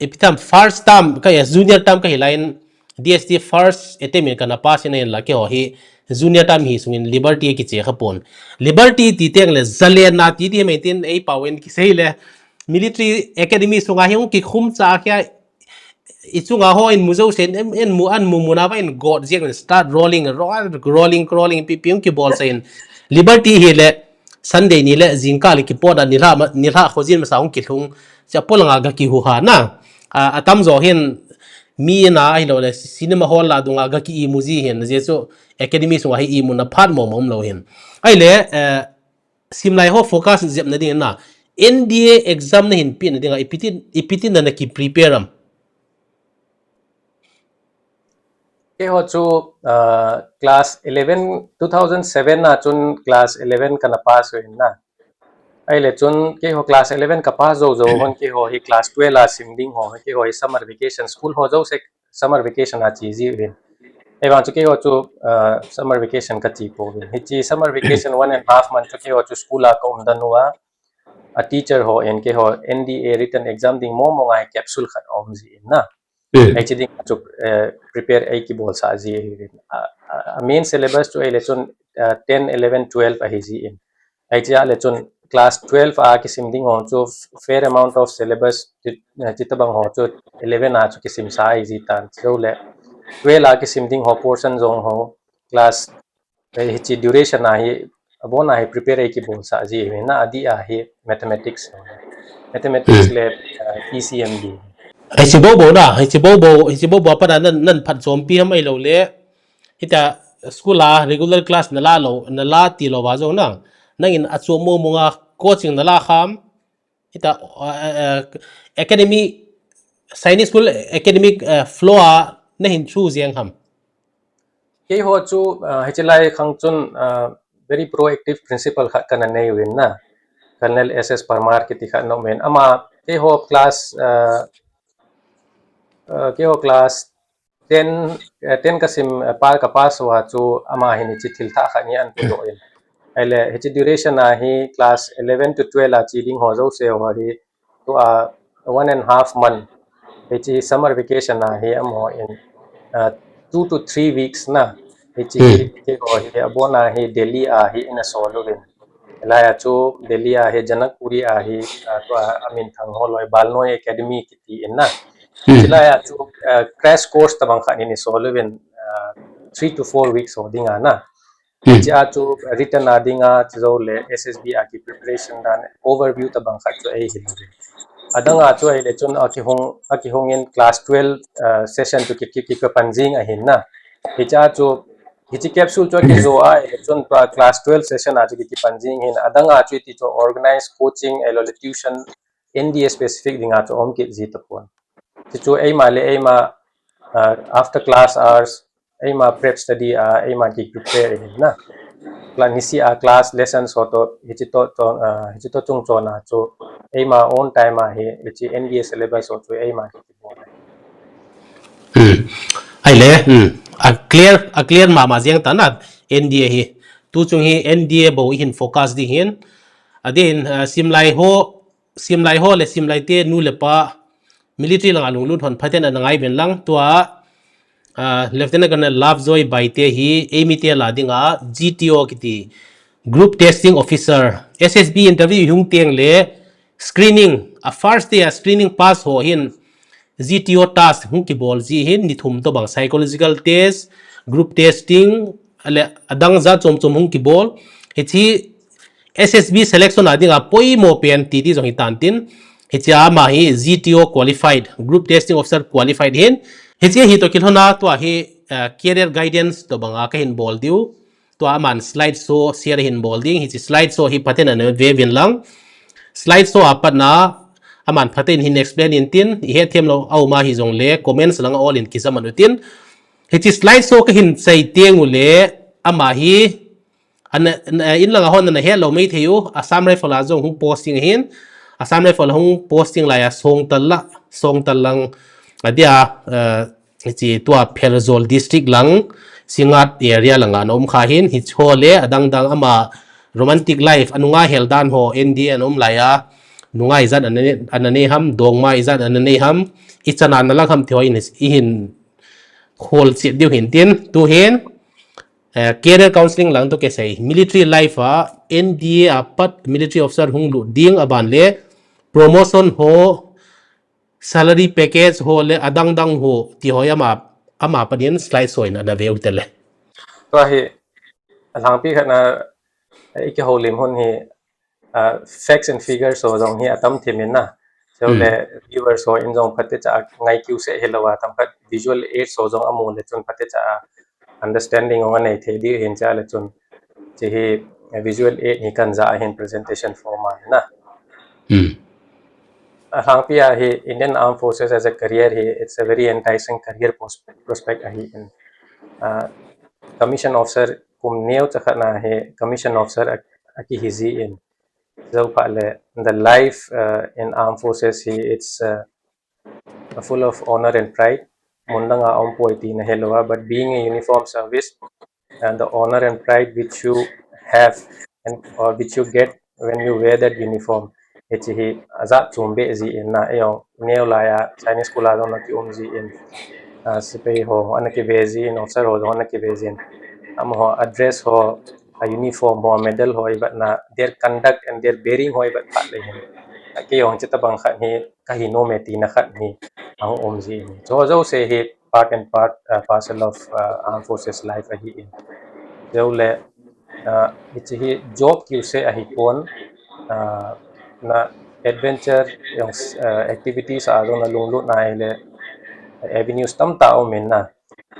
ipi tam first term, ka ya junior term kahi line D S T first attempt in kana pass in ahin la keiho hi junior term hi sungin Liberty kiche kha pon. Liberty ti teng le zalen na ti ti mai tin ei pau in kisei le military academy sunga hi hung kikhum cha kya i chunga ho in mu jo sen em en mu an mu mu na va in got jeng start rolling, roll, rolling, rolling, pi pi hung kibol sa in Liberty hi le Sunday ni le jingkah le kipot a nilhah ma, nilhah khojin masa hung kilhung. Cha polanga ga kihuha na. A, atam jo hin mi na ahilou le cinema hall la dunga ga ki imu ji hin. Ajeh chu academy sunga hi imuna phat mong mong lou hin. Ahile, eh, simlai ho focus jep na ding na. N D A exam na hin pi na dinga ipi tin, ipi tin na na ki prepare am? Keiho chu, ah, class eleven, two thousand seven na chun class eleven kana pass uvin na. Ahile chun keiho class eleven ka pass jou jou hon keiho hi class twelve a sim ding ho, keiho hi summer vacation, school ho jouse summer vacation a che ji uvin. Ahivang chu keiho chu, ah, summer vacation ka che pouvin. Hiche summer vacation one and half month chu keiho chu school a ka um dan uva, a teacher ho in keiho N D A written exam ding mong mong a hi capsule khat aum ji in na. Hmm. Hiche ding chu, eh, prepare ei kibol sa ji ahi. A, a, a main syllabus chu ahile chun, eh, ten, eleven, twelve ahi ji in. Hiche ahile chun class twelve a kisim ding ho chu fair amount of syllabus ti, eh, ti tabang ho chu eleven a chu kisim sa ahi ji tan. Chule twelve a kisim ding ho portion jong ho class, eh, hiche duration a hi, abon a hi prepare ei kibol sa ji ahi na, adih a hi mathematics. Mathematics, hmm, le, eh, P C M B. Hiche bou bou na, hiche bou bou, hiche bou bou a pat a nan, nan phat chompi ham ahilou le. Hitia school a regular class na la lou, na la ti lou va jong na. Nangin achom mong mong a coaching na la kham. Hitia, uh, uh, uh, academy, Sainik School academic, uh, flow a na hin chu jeng ham? Keiho chu, uh, hiche lai khang chun, uh, very proactive principal khat kana nei uvin na. Colonel S S Parmar kiti khat ana um in. Ama keiho class, uh, uh, keiho class ten, eh, ten ka sim, eh, pa, ka pass uva chu ama hin hiche thil thah khat hi ahin pudoh in. Ahile, hiche duration a hi class eleven to twelve a che ding ho jouse ho hi, tua one and half month. Hiche summer vacation a hi amaho in, ah, two to three weeks na. Hiche, hmm, hi, keiho hi, abon a hi Delhi a hi ina sol uvin. Hilai a chu Delhi a hi Janakpuri a hi, ah, tua amin thang ho loi Balnoi Academy kiti in na. Hmm. Hilai a chu, ah, crash course tabang khat in i sol uvin, ah, three to four weeks ho dinga na. Hmm. Hiche a chu written a dinga chu jou le S S B a ki preparation dan overview tabang khat chu ei hin uvin. Adang a chu ahile chun akihung, akihung in class twelve, ah, session chu ki, ki, ki, kipan jing ahin na. Hiche a chu, hiche capsule chu akijo a, ahile chun tua class twelve session a chu ki, kipan jing hin. Adang a chu iti chu organized coaching, ahilou le tuition, N D A specific dinga chu aum kit ji tapon. Hichu eima le eima, ah, after class hours, eima prep study a, eima ki prepare ahin na. Class nisi a class lessons ho toh, hiche toh, toh, ah, hiche toh chung chon a chu, eima own time a hi, hiche N D A syllabus ho chu eima ki bol. Hmm. Ahile, hmm. A clear, a clear mama jeng tan na N D A hi. Tu chung hi N D A bou i hin focus ding hin. Adin, ah, simlai ho, simlai ho le simlai te nu le pa military langa lunglut hon phaten ana ngai uvin lang. Tua, ah, Lieutenant Colonel Lovejoy Baite hi eimi te la dinga G T O kiti, Group Testing Officer, S S B interview hung teng le screening, a first day a screening pass ho hin G T O task hung kibol ji hin, ni thum tobang psychological test, group testing, ale adang jat chom chom hung kibol. Hiche S S B selection a dinga poimo pen ti ti jong hi tan tin. Hiche ama hi G T O qualified, group testing officer qualified hin. Hiche hi toh kilhona tua hi, eh, career guidance tobanga kahin bol diu. Tua aman slide show share hin bol ding. Hiche slide show hi phaten ana ve uvin lang. Slide show a patna aman phaten hin explain in tin, i hetthem lou a um a hijongle comments langa ol in kijam un tin. Hiche slide show kahin sei teng ule ama hi ana, ana, in langa hon ana helou mai thei u, Assam Rifle a jong hung posting ahin, Assam Rifle hung posting lai a Songtal la, Songtal lang adia, eh, Hiche tua Pherzawl district lang, Singngat area langa ana um kha hin, hiche ho le adang dang ama romantic life, anunga hel dan ho, N D A ana um lai a, nunga ijat ana nei, ana nei ham, dongma ijat ana nei ham, ichan a ana lang ham ti ho in, i hin khol chet diu hin tin, tu hin, eh, career counseling lang toh kisei, military life a, N D A a pat military officer hung lut ding aban le, promotion ho, salary package ho le adang dang ho ti ho ama, ama panin slide show in ana ve u tele. Tua hi, alhangpi khat na, i kihoulim hun hi, ah, facts and figures ho jong hi atam thim in na. So Hmm. le viewers ho in jong phatecha ngai kiu se hilou a tam khat visual aids ho jong amu le chun phatecha understanding jong anei thei ding hin cha le chun. Hiche hi, eh, visual aid hi kan ja a hin presentation form a na. Hmm. Alhangpi a hi Indian Armed Forces as a career hi, it's a very enticing career pros-, prospect ahi in. Ah, commission officer kum neocha khat na hi commission officer a, akihi ji in. Jou phat le, the life, uh, in armed forces hi, it's, uh, full of honor and pride. Mun dang a um poi tina hilou a, but being a uniform service, and the honor and pride which you have and, or which you get when you wear that uniform, hiche hi ajat chom be ji in na, eiho neo lai a Chinese school a jong na ki um ji in, ah, sepai ho ana kive ji in, officer ho jong ana kive ji in, amaho a dress ho, a uniform ho, a medal ho, ivet na, their conduct and their bearing ho ivet phat le hin, ah, kei jong hiche tabang khat hi kahi nom e tina khat hi ahung um ji in. Chu jouse hi part and part, uh, parcel of, uh, armed forces life ahi in. Jou le, uh, hiche hi job kiu se ahi pon, uh, na adventure jong, uh, activities a jong na lunglut na ahile avenues tamtah um in na.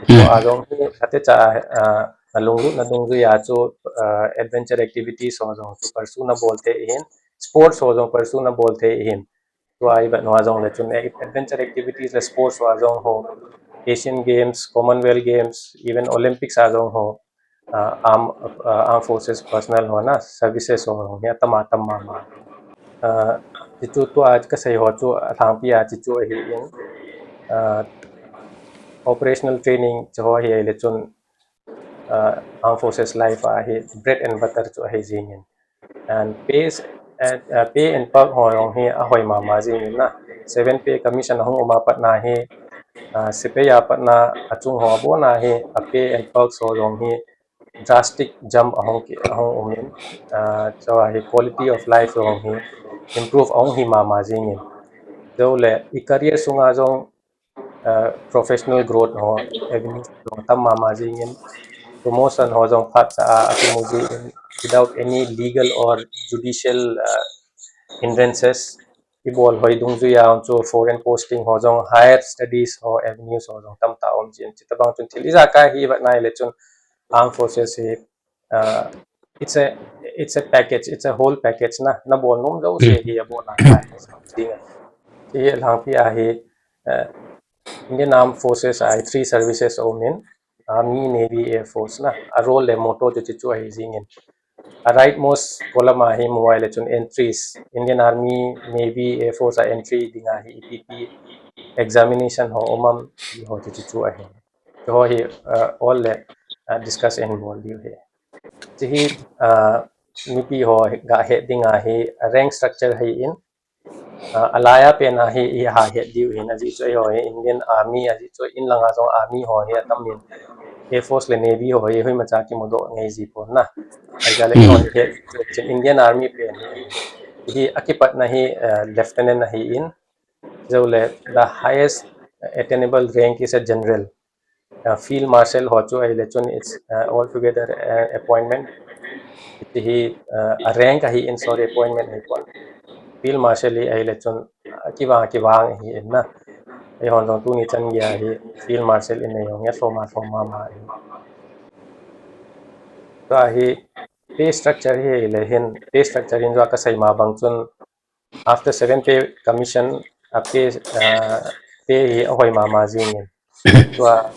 Hmm. Tua jong hi phatecha, uh, na lunglut na dungjui a chu, uh, adventure activities ho jong chu pursue na bol thei in, sports ho jong pursue na bol thei in. Tua ivet na jong le chun, eh, adventure activities le sports a jong ho, Asian Games, Commonwealth Games, even Olympics a jong ho, ah, arm, ah, armed forces personnel ho na, services ho, ho hi atam atam mama. Ah, hichu tua kasei ho chu alhangpi a hichu ahi in, ah, operational training chu ho hi le chun, uh, armed forces life a hi bread and butter chu ahi jing in. And pay, uh, uh, pay and perk ho jong hi ahoi mama jing in na. Seven pay commission ahung um a pat na hi, uh, sepai a pat na achung ho abon a hi, a pay and perks ho jong hi drastic jump ahung ki, ahung um in. Uh, chu hi quality of life jong hi improve ahung hi mama jing in. Jou le i career sunga jong uh, professional growth ho, avenues ho tam mama jing in, promotion ho jong phatcha a, akimu jing in, without any legal or judicial, uh, hindrances. I bol hoi dungjui a chu foreign posting ho jong, higher studies ho, avenues ho jong tamtah um jing in. Chuti tabang chun thil ijakai hi ivet na le chun armed forces hi uh, it's a, it's a package, it's a whole package na, na bol nom jouse hi abol a kai. Ti, ti lhangpi a hi, uh, Indian Armed Forces a hi three services aum in, Army, Navy, Air Force na, a role le motto chu chu ahi jing in. A rightmost column a hi mu a le chun entries, Indian Army, Navy, Air Force a entry ding a hi ipi ipi examination ho um am ti ho chu chu chu ahi. Chu ho hi, uh, all le, uh, discuss in bol diu hi. Hiche hi, ah, mipi ho gahet ding ahi, rank structure ahin, ah, alaiya pen ahi, iha het diu ahin, ajeh chu eiho hi Indian Army, ajeh chu inlanga jong Army ho hi atam in, Air Force le Navy ho hi hoimacha kimudoh ngei ji pon na. Ahijeh le eiho het chu Indian Army pen hi, hi akipatna hi, ah, Lieutenant ahin, chule the highest attainable rank is a General. Uh, Field Marshal ho chu ahile chun it's, uh, altogether, uh, appointment. Hiche hi, uh, a rank ahin, sorry, appointment ahipon. Field Marshal hi ahile chun, uh, kivang, kivang ahin na. Eihon jong tuni chan geiya hi Field Marshal in nei jong nge lhom a lhom mama ahi. Tua hi pay structure hi ahile hin, pay structure hin jong kasei ma bang chun, after seven pay commission, a pay, uh, pay hi ahoi mama jingin. Tua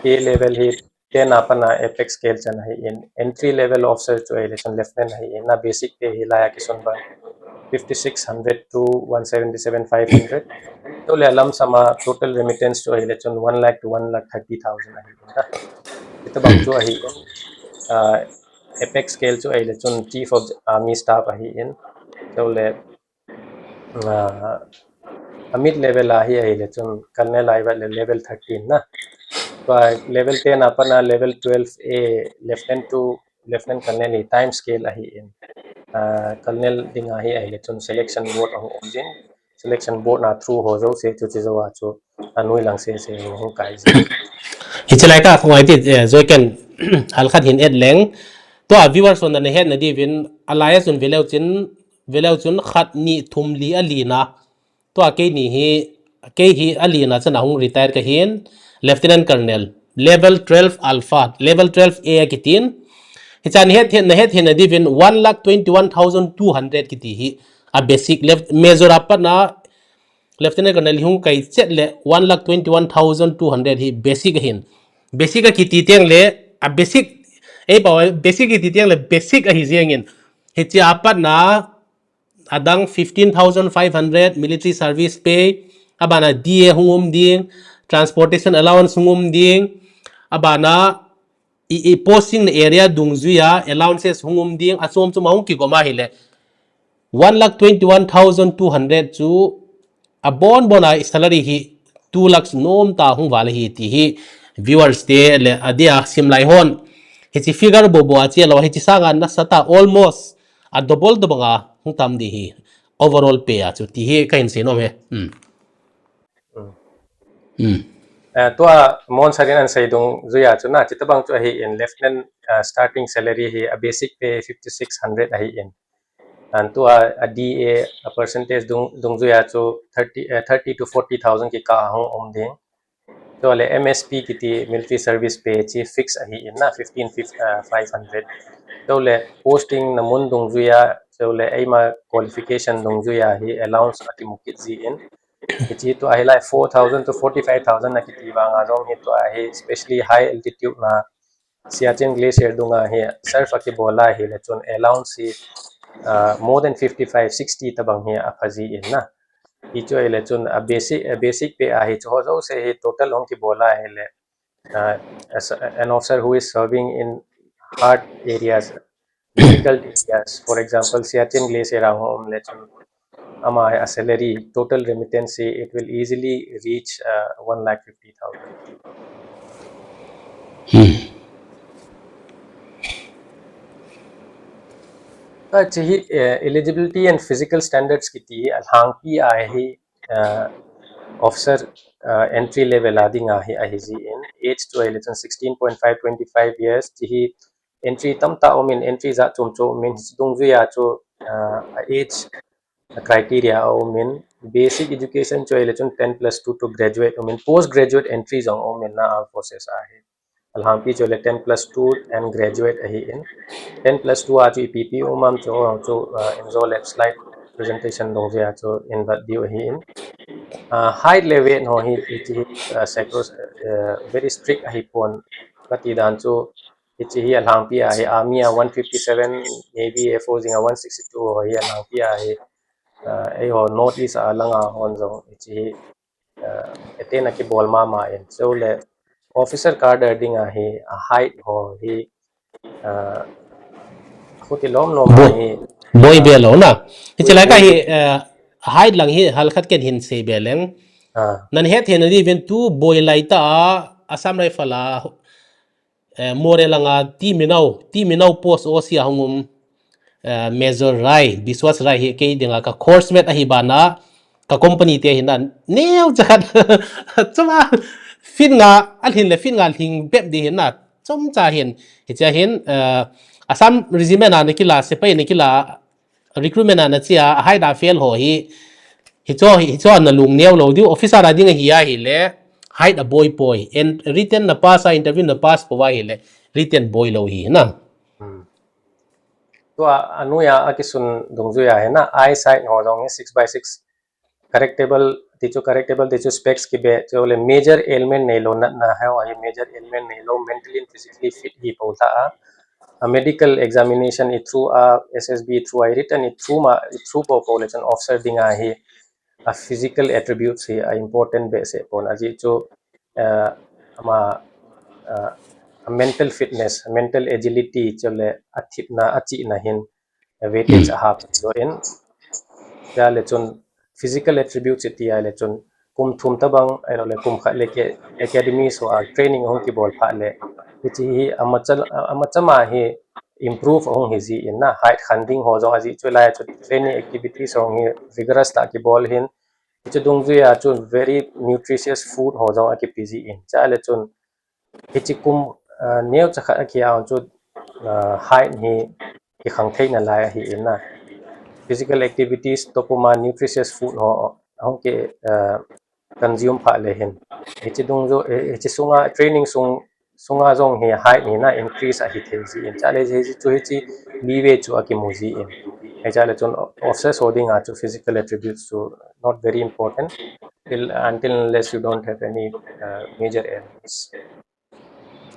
pay level hi ten a pat a apex scale chan ahin, entry level officer chu ahile chun Lieutenant ahin, a basic pay hi laiya kisun bang fifty six hundred to one seventy seven five hundred. Chule lump sum a total remittance chu ahile chun one lakh to one lakh thirty thousand ahin. Hitabang chu ahin, uh, apex scale chu ahile chun Chief of Army Staff ahin. Chule ah, a mid level ahi ahile chun Colonel ahi vet le level thirteen na. Tua level ten a pat a level twelve A, Lieutenant to Lieutenant Colonel hi time scale ahin. Ah, Colonel ding ahi ahile chun selection board ahung um jin. Selection board na through ho jouse chu hiche jou a chu anoi lang sese hung kai jin. Hiche lai ka khongai ti, eh, joi ken hal khat hin et leng. Tua viewers hon nahet na diuvin alaiya chun veleu chun veleu chun khat, ni, thum, li, ali na. Tua keini hi, kei hi ali na chan a hung retire kahin, Lieutenant Colonel, level twelve Alpha, level twelve A akitin. Hichan het, het na het, het na diuvin one lakh twenty one thousand two hundred kiti hi a basic lef-, Major a pat a Lieutenant Colonel hung kai chet le one lakh twenty one thousand two hundred hi basic ahin. Basic akiti teng le, a basic, ei pau basic kiti teng le basic ahi jengin. Hiche a pat a adang fifteen thousand five hundred military service pay, abana D A hung um ding, transportation allowance hung um ding, abana i, i posting na area dungjuia allowances hung um ding, achom chom a hung kigom ahile one lakh twenty one thousand two hundred chu abon bon a salary hi two lakhs nom ta hung val ahi ti hi viewers te le adia sim lai hon. Hiche figure bobo a che lou, hiche sanga nasatah a almost a double tobang a hung tam ding hi overall pay a chu ti hi kahin sei nom e. Hmm. Hmm. Hmm. Eh, tua Mon Sarin ana sei dungjuia chu na, hitabang chu ahin Lieutenant, eh, starting salary hi a basic pay fifty six hundred ahin. Antua a D A a percentage dung, dungjuia chu thirty, eh, thirty to forty thousand kikah a hung um ding. Chule M S P kiti military service pay chu fix ahin na, fifteen, fif-, ah, five hundred. Chule posting na mun dungjuia, chule eima qualification dungjuia hi allowance akimu kit jin. Hiche tua hilai four thousand to forty five thousand na kiti vanga jong hi tua hi specially high altitude na Siachen Glacier dunga hi surf akibol a ahile chun allowance hi, ah, more than fifty five, sixty tobang hi apha jin na. Hichu ahile chun a basic, a basic pay a hichu ho jouse hi total hung kibol a ahile, ah, as a, an officer who is serving in hard areas, difficult areas, for example, Siachen Glacier a hung um le chun ama a salary, total remittance hi, it will easily reach, uh, one lakh fifty thousand. Hmm. Hiche hi, eh, eligibility and physical standards kiti hi alhangpi a hi, eh, officer, eh, entry level a dinga hi ahi jin, age chu ahile chun sixteen point five, twenty five years, hiche hi entry tamtah umin, entry jat chom chom umin, hiche dungjuia chu, eh, a age criteria aumin, basic education chu ahile chun ten plus two to graduate umin, post graduate entry jong aumin na armed forces a hi. Alhangpi chu ahile ten plus two and graduate ahin. Ten plus two a chu ipi ipi um am chu, chu, uh, injo le slide presentation dungjuia chu invet diu ahin. Uh, height le weight ho hi, hi, hi, uh, sectors, uh, very strict ahipon kati dan chu, hiche hi alhangpi a hi, army a one fifty seven, navy, air force jing a one sixty two ho hi alhangpi a hi, uh, eiho North East a langa hon jong hiche hi, uh, attain akibol mama in. Chule officer cadre dinga hi, a height ho hi, uh, Khuti lom lom Boi, hi. Boi be lou na. Hiche lai ka hi, eh, height lang hi halkhat ken hin sei be leng. Ah. Nan hetthei na diuvin tu boi lai ta a, Assam Rifle a, eh, Moreh langa T Minau, T Minau post O C a hung um, eh, Major Rai, Biswas Rai hi kei dinga ka course mate ahi bana, ka company te hin na, neocha khat, chuma, feet nga, alhin le feet nga lhing bep di hin na, chomcha hin, hiche hin, eh, Assam Regiment a na kila, sepai na kila, recruitment a na che a, height a fail ho hi, hicho, hicho na lungneo lou diu, officer a ding ahi ahile, height a boi poi, and written na pass a, interview na pass po ahile, written boi lou hi na. Hmm. Tua, anoi a, akisun dungjui a hi na, eyesight ho jong hi six by six, correctable, ti chu correctable, ti chu specs kibe, chule major ailment neilou natna ho, ahi major ailment neilou, mentally and physically fit hi po ta a, a medical examination i through a, S S B through a, written i through ma, i through po po le chun officer dinga hi, a physical attributes hi a important behseh pon, ajeh chu, eh, ama, eh, a mental fitness, mental agility, chule a thipna, a chihna hin, a weightage a hap jo in. Chule chun physical attributes ti a le chun kum thum tabang, ahilou le kum khat le ke academy so a training hung kibol pha le. Hiche hi ama chal, ama chama hi improve ahung hi ji in na, height khan ding ho jong ajeh chu lai chu training activities hung hi vigorous ta kibol hin, hiche dungjui a chun very nutritious food ho jong akipe ji in, chule chun hiche kum, ah, neocha khat a kia chu, ah, height hi kikhang theina lai ahi in na, physical activities toh puma nutritious food ho hung ki, ah, consume pha le hin. Hiche dungju, eh, hiche sunga training sung, sunga jong hi height hi na increase ahi thei ji in. Chule hiche chu hiche leeway chu akimu ji in. Hichule chun officers ho dinga chu physical attributes chu not very important till, until unless you don't have any, uh, major ailments.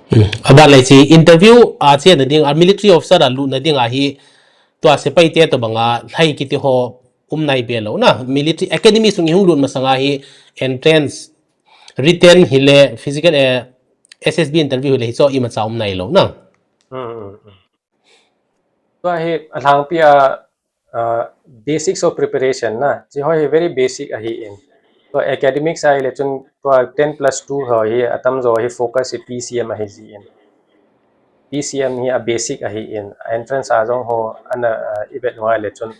Hmm. Aban le hiche interview a chena ding, a military officer a lutna ding ahi, tua sepai te tobanga lhai kiti ho um nai be lou na, military academy sung i hung lut masanga hi entrance, written hile, physical, eh, S S B interview hile hicho imacha um nai lou na. Hmm, hmm, hmm. Tua hi alhangpi a, ah, basics of preparation na, hiche ho hi very basic ahi in. Tua academics a ile chun tua ten plus two ho hi atamjo hi focus hi P C M ahi ji in. P C M hi a basic ahi in. Entrance a jong ho ana, ah, i vet uva ile chun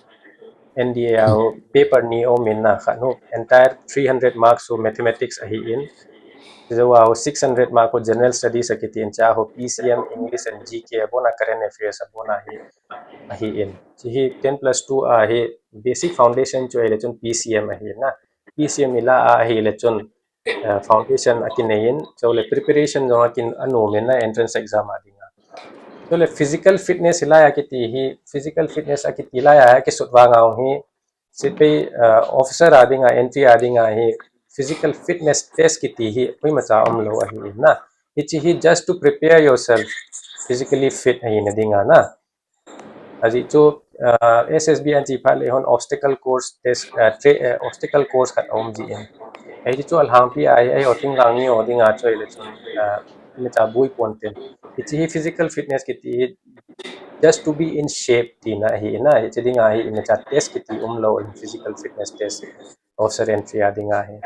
N D A a ho paper ni um in na, khat nu entire three hundred marks ho mathematics ahi in. Chujou a ho six hundred mark ho general studies akiti in, chua ho P C M, English and G K abon a, current affairs abon a hi, ahi in. Hiche hi ten plus two a hi basic foundation chu ahile chun P C M ahi na. P C M i la a ahile chun, eh, foundation akinei in, chule preparation jong akin anom in na entrance exam a dinga. Chule physical fitness hilai a kiti hi, physical fitness akiti lai a kisut vang a hi, sepai, eh, officer a dinga, entry a dinga hi, physical fitness test kiti hi koimacha umlou ahi in na. Hiche hi just to prepare yourself physically fit ahina dinga na. Ajeh chu, ah, S S B ahin che phat le hon obstacle course test, ah, tra-, eh, obstacle course khat aum ji in. Hiche chu alhangpi a hi, eiho thinglhang mi ho dinga chu ahile chun, ah, imacha boi ponte. Hiche hi physical fitness kiti hi just to be in shape tina ahi na, hiche dinga hi imacha test kiti umlou in, physical fitness test. Officer entry a dinga hi.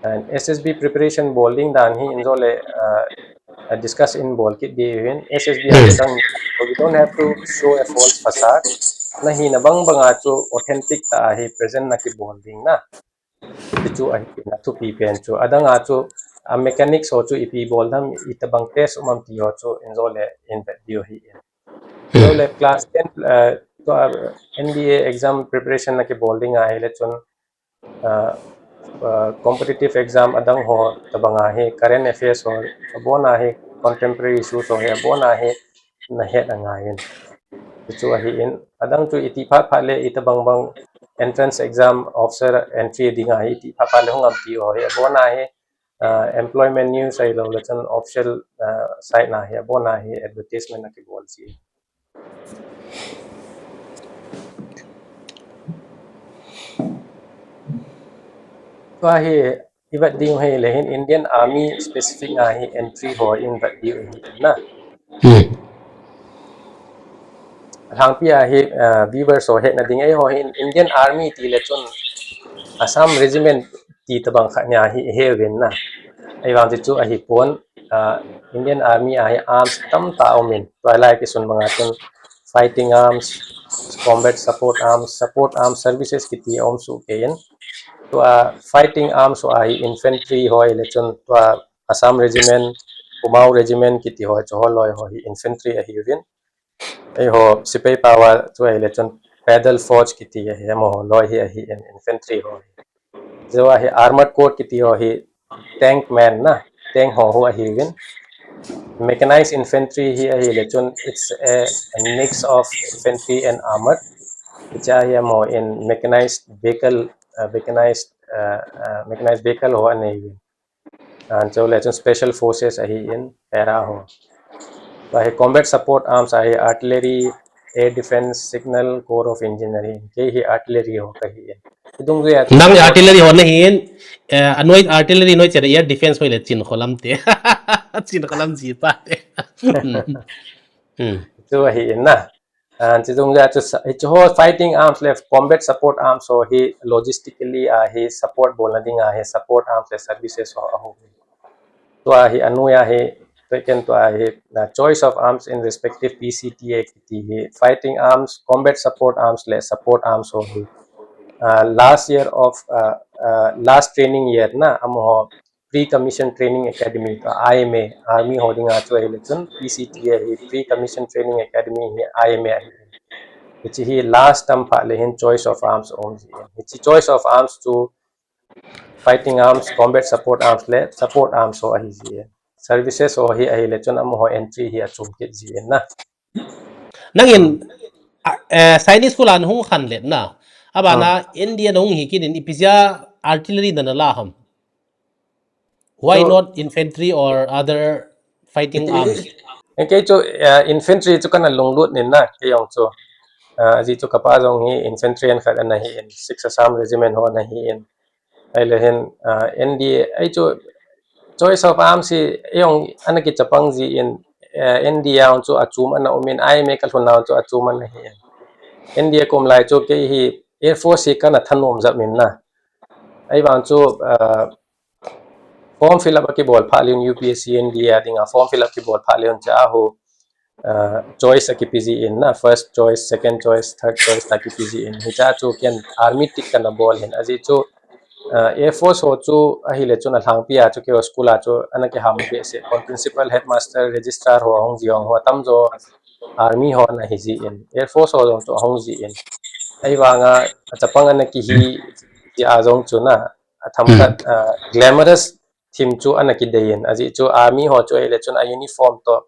And S S B preparation bol ding dan hi injo le, uh, discuss in bol kit diu hin. S S B a dang, we don't have to show a false facade. Na hina bang bang a chu authentic ta ahi present na kibol ding na. Hichu ahi na thupi pen chu. Adang a chu a mechanics ho chu ipi bol dam, itabang test um am ti ho chu injo le in vet diu hi in. Injo le class ten, uh, to, uh, N D A exam preparation na kibol ding ahile chun ah, ah, competitive exam adang ho tabang a hi, current affairs ho, abon a hi, contemporary issues ho hi, abon a hi, na het angai in. Hichu ahi in, adang chu iti phat phat le, itabang bang entrance exam officer entry ding a hi, iti phat phat le hung am ti ho hi, abon a hi, ah, employment news ahilou le chun official, ah, site na hi, abon a hi, advertisement na kibol ji. Tua hi, i vet ding hi le hin Indian Army specific a hi entry ho i vet ding hi na. Hmm. Lhangpi a hi, uh, viewers ho hetna ding, eiho hi Indian Army ti le chun Assam Regiment ti tabang khat nia hi he uvin na. Ahivang chu chu ahipon, uh, Indian Army a hi arms tamtah aum in. Tua lai kisun banga chun fighting arms, combat support arms, support arms services kiti aum soh kei in. Tua fighting arms ho a hi infantry ho le chun tua Assam Regiment, Kumaon Regiment kiti ho, chu holoi ho hi infantry ahiuvin. Eiho sepai pao a chu ahile chun pedal force kiti ahi, amaho loi hi ahi in infantry ho hi. Chua hi armored core kiti ho hi tank man na, tank ho hu ahiuvin. Mechanized infantry hi ahile chun it's a, a mix of infantry and armored. Hiche hi amaho in mechanized vehicle, uh, mechanized, uh, uh, mechanized vehicle ho anei uvin. An chule chun special forces ahi in para ho. Tua hi combat support arms ahi artillery, air defense, signal, corps of engineering. Kei hi artillery ho kahi in. Kidung jui a chu nang artillery ho nahi in, eh, anoi artillery noi chera air defense hoi le chin kholam te. Chin kholam ji pa te. Hmm. Hmm. Chu ahi in na. An chidung jui a chu sa-, hichu ho fighting arms le combat support arms ho hi logistically a hi support bolna ding a hi support arms le services ho aho. Tua hi anoi a hi, tua ken tua hi, na choice of arms in respective P C T A kiti hi fighting arms, combat support arms le support arms ho hi. Uh, last year of, uh, uh, last training year na, amaho Pre-Commissioned Training Academy, I M A, Army ho dinga chu ahile chun P C T A hi Pre-Commissioned Training Academy hi I M A ahi. Hiche hi last term phat le hin choice of arms aum ji in. Hiche choice of arms chu fighting arms, combat support arms le support arms ho ahi ji in. Services ho hi ahile chun amaho entry hi achom kit ji in na. Nangin, a, eh, Sainik School a nahung khan let na. Abana, hmm, India nahung hi kit in ipi jeh a artillery na nala ham. Why so, not infantry or other fighting arms? Kei chu, uh, infantry chu kana lunglut nin na, kei jong chu. Uh, ajeh chu kapa jong hi infantry an khat ana hi in, Six Assam Regiment ho ana hi in. Ahile hin, uh, N D A, ahi chu choice of arms hi, jong ana kichapang ji in, uh, N D A jong chu achom ana um in, I M A kalhun a jong chu achom ana hi in. N D A kum lai chu kei hi Air Force hi kana thanom jep in na. Ahivang chu, uh, form fill up akibol phat le hin U P S C N D A dinga form fill up kibol phat le hin cha ahu, uh, choice akipe ji in na, first choice, second choice, third choice ta kipe ji in. Hicha chu ken army tick kana bol hin. Ajeh chu, uh, Air Force ho chu ahile chun alhangpi a chu keiho school a chu ana kiham behseh. Kon principal, headmaster, registrar ho ahung ji jong ho atamjo army ho ana hi ji in. Air Force ho jong chu ahung ji in. Ahivanga achapang ana kihi ji a jong chu na, athemkhat, hmm, uh, glamorous thim chu ana kidei in. Ajeh chu army ho chu ahile chun a uniform toh,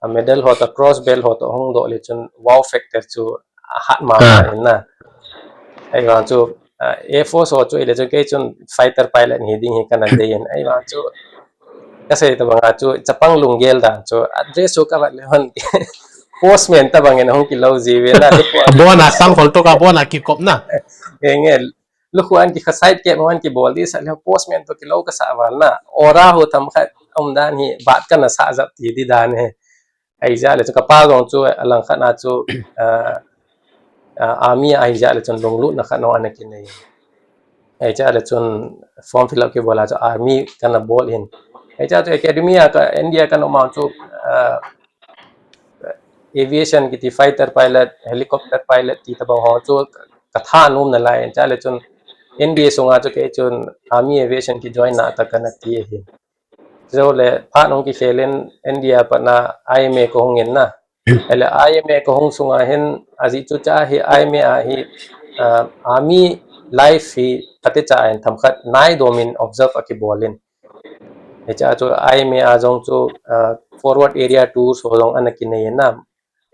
a medal ho toh, cross belt ho toh hung doh le chun wow factor chu ahat mama, ah, in na. Ahivang chu, uh, Air Force ho chu ahile chun kei chun fighter pilot hi ding hi kana dei in. Ahivang chu kasei tabang a chu chapang lunggel dan chu a dress chu kavet le hin postman tabang in hung kilou ji ve na. Bon a sang khol toh ka bon a kikop na. Enge, lukhu an kikha side kep ho an kibol di sah le postman toh kilou kasah val na. Aura ho themkhat um dan hi bat kana sah jep ti di dan hi. Ahijeh le chu kapa jong chu alangkhat a chu, uh, uh, army ahijeh le chun lunglutna khat jong ana kinei. Ahijeh le chun form fill up kibol a chu army kana bol hin. Ahijeh chu academy a ka N D A kana um a chu, uh, aviation kiti fighter pilot, helicopter pilot ti tabang ho chu kathanom nalai in. Ahijeh le chun N D A sunga chu kei chun army aviation kijoin na ta kana ti ahi. Chule phat hung kikhel in N D A a pat na I M A kahung in na. Ahile I M A kahung sunga hin ajeh chu cha hi I M A a hi, uh, army life hi kati cha in themkhat naidom in observe akibol in. Hicha chu I M A a jong chu, uh, forward area tours ho jong ana kinei in na.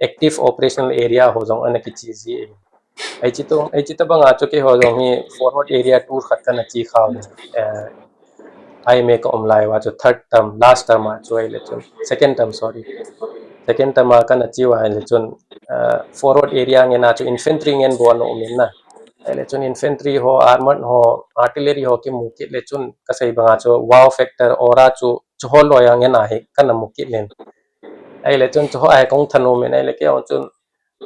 Active operational area ho jong ana kiche ji. Ahi chu, ahi chu tabang a chu keiho jong hi forward area tour khat kana che khau. Eh, I M A ka um lai uva chu third term, last term a chu ahile chun, second term, sorry. Second term a kana che uva ahile chun, eh, forward area ngen a chu infantry ngen bou ana um in na. Ahile chun infantry ho, armored ho, artillery ho kimu kit le chun kasei bang a chu wow factor aura chu, chu holoi a ngen a hi kana mu kit in. Ahile chun chu ho a hi kahung thanom in ahile keiho chun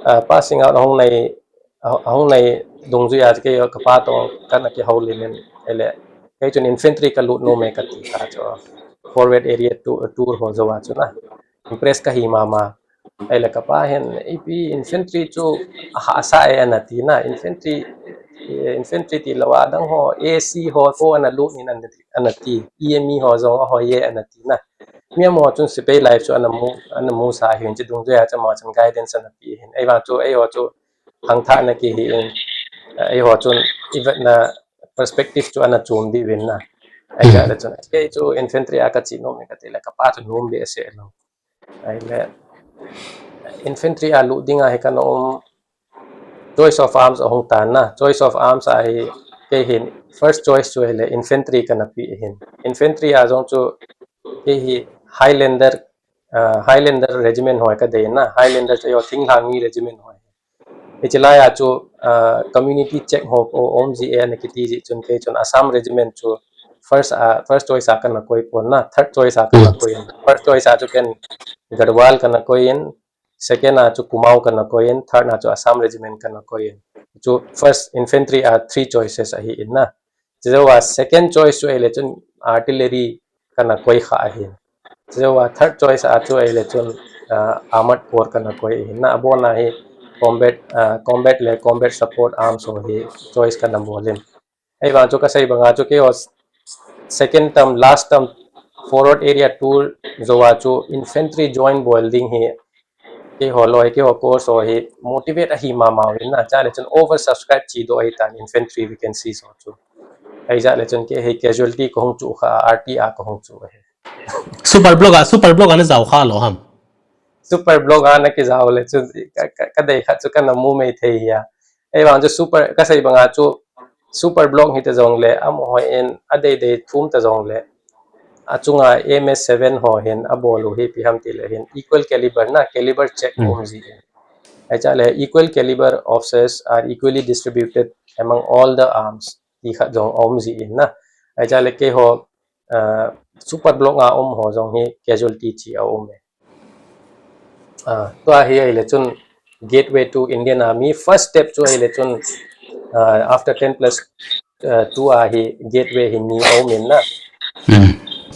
uh, passing out ahung nei, ahung nei dungjuiya kei kapa toh kana kihoulim in, ahile kei chun infantry kalut nom e kati ta chu. Forward area tour, tour ho jouva chu na. Impress kahi mama. Ahile kapa hin, ipi infantry chu ahahsa e ana ti na, infantry, eh, infantry tilou a dang ho, A C ho ko ana lut in ana ti, ana ti, E M E ho jong ahoi e ana ti na. Mi amaho chun sepai life chu ana mu, ana mu sa hin, chu dungjuiya chu amaho chun guidance ana pe hin. Ahivang chu eiho chu hangthah na kihi in, eiho chun ivetna perspective chu ana chom diu vin na. Ahijeh le chun kei chu infantry a kache nom e kati le kapa chu nom behseh lou. Ahile infantry a lut dinga hi kana um, choice of arms ahung tan na. Choice of arms a hi kei hin first choice chu ahile infantry kana pe hin. Infantry a jong chu kei hi Highlander, uh, Highlander regiment ho kadei na. Highlander chu eiho thinglhang mi regiment ho. Hiche laiya chu, uh, community check ho o, um ji e ana kiti jeh chun kei chun Assam regiment chu first, uh, first choice a kana koi pon na, third choice a kana koi in. First choice a chu ken Garhwal kana koi in, second a chu Kumaon kana koi in, third a chu Assam regiment kana koi in. Chu first infantry a three choices ahi in na. Chujouva second choice chu ahile chun artillery kana koi kha ahin. Chujouva third choice a chu ahile chun, uh, armored corps kana koi ahin na. Abona hi combat, uh, combat le combat support arms ho hi choice kana bol in. Ahivang chu kasei banga chu keiho second term, last term, forward area tour jouva chu infantry join bol ding hi keiho loi, keiho course ho hi motivate ahi mama uvin na, chule chun over subscribe chi doh ahitan infantry vacancies ho chu. Ahijeh le chun kei hi casualty kahung chu kha, R T a kahung chu ahi. Super Block a, Super Block a najao kha lou ham? Super Block a nakijao le chun ka, ka, kadei khat chu kana mu mei thei hi a. Ahivang chu super, kasei banga chu Super Block hita jongle, amaho in adei dei thum ta jongle, achunga M S seven ho hin abol u hi ipi ham tile hin equal caliber na, caliber check um ji in. Ahichule equal caliber officers are equally distributed among all the arms ti khat jong um ji in na. Ahichule keiho, uh, Super Block a um ho jong hi casualty chi aum e. Uh, tua hi ahile chun gateway to Indian Army, first step chu ahile chun, uh, after ten plus, uh, two a hi gateway hi ni aum in na. Hmm.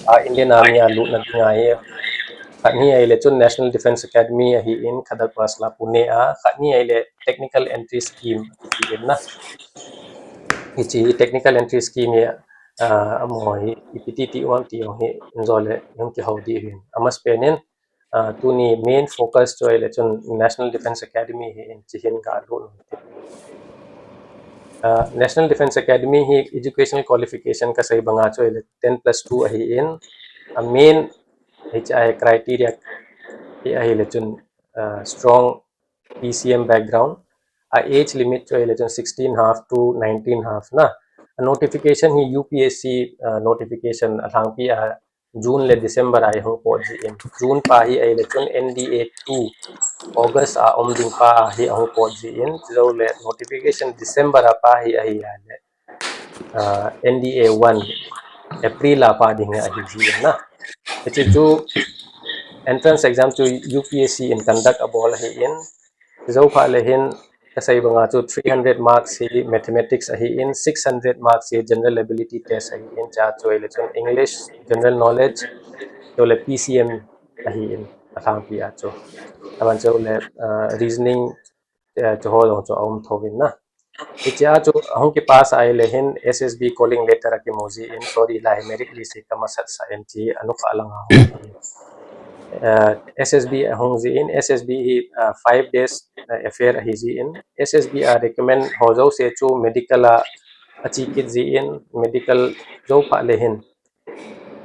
A Indian Army a lutna dinga hi. Khat ni ahile chun National Defence Academy ahi in, Khadak Basla Pune a, khat ni ahile Technical Entry Scheme ahi in na. Hiche Technical Entry Scheme hi, uh, amaho hi ipi ti ti um am ti jong hi injo le hung kihou diu hin. Amasapen in, uh, tuni main focus chu ahile chun National Defence Academy hi in, hiche hin kalut u. Uh, National Defence Academy hi educational qualification kasei banga chu ahile ten plus two ahi in, a main hiche a criteria hi ahile chun, uh, strong P C M background, a age limit chu ahile chun sixteen half to nineteen half na. A notification hi U P S C, uh, notification alhangpi a June le December a hi hung pot ji in. June pa hi ahile chun N D A two, August a um ding pa a hi ahung pot ji in. Chujou le notification December a pa hi ahi a le, uh, N D A one, April a pa ding ahi ji in na. Hiche chu entrance exam chu U P S C in conduct abol ahi in. Jou phat le hin kasei banga chu three hundred marks hi mathematics ahi in, six hundred marks hi general ability test ahi in, chua chu ahile chun English, general knowledge, chule P C M ahi in, alhangpi a chu. Aban chule, uh, reasoning, uh, chuho jong chu aum thou vin na. Hichea chu ahung kipass ahile hin S S B calling letter akimu ji in, sorry, lai merit list hi kamasat sah in ti anukha langa hung. Uh, S S B ahung ji in, S S B hi, uh, five days, uh, affair ahi ji in, S S B a recommend ho jouse chu medical a ache kit ji in, medical jou phat le hin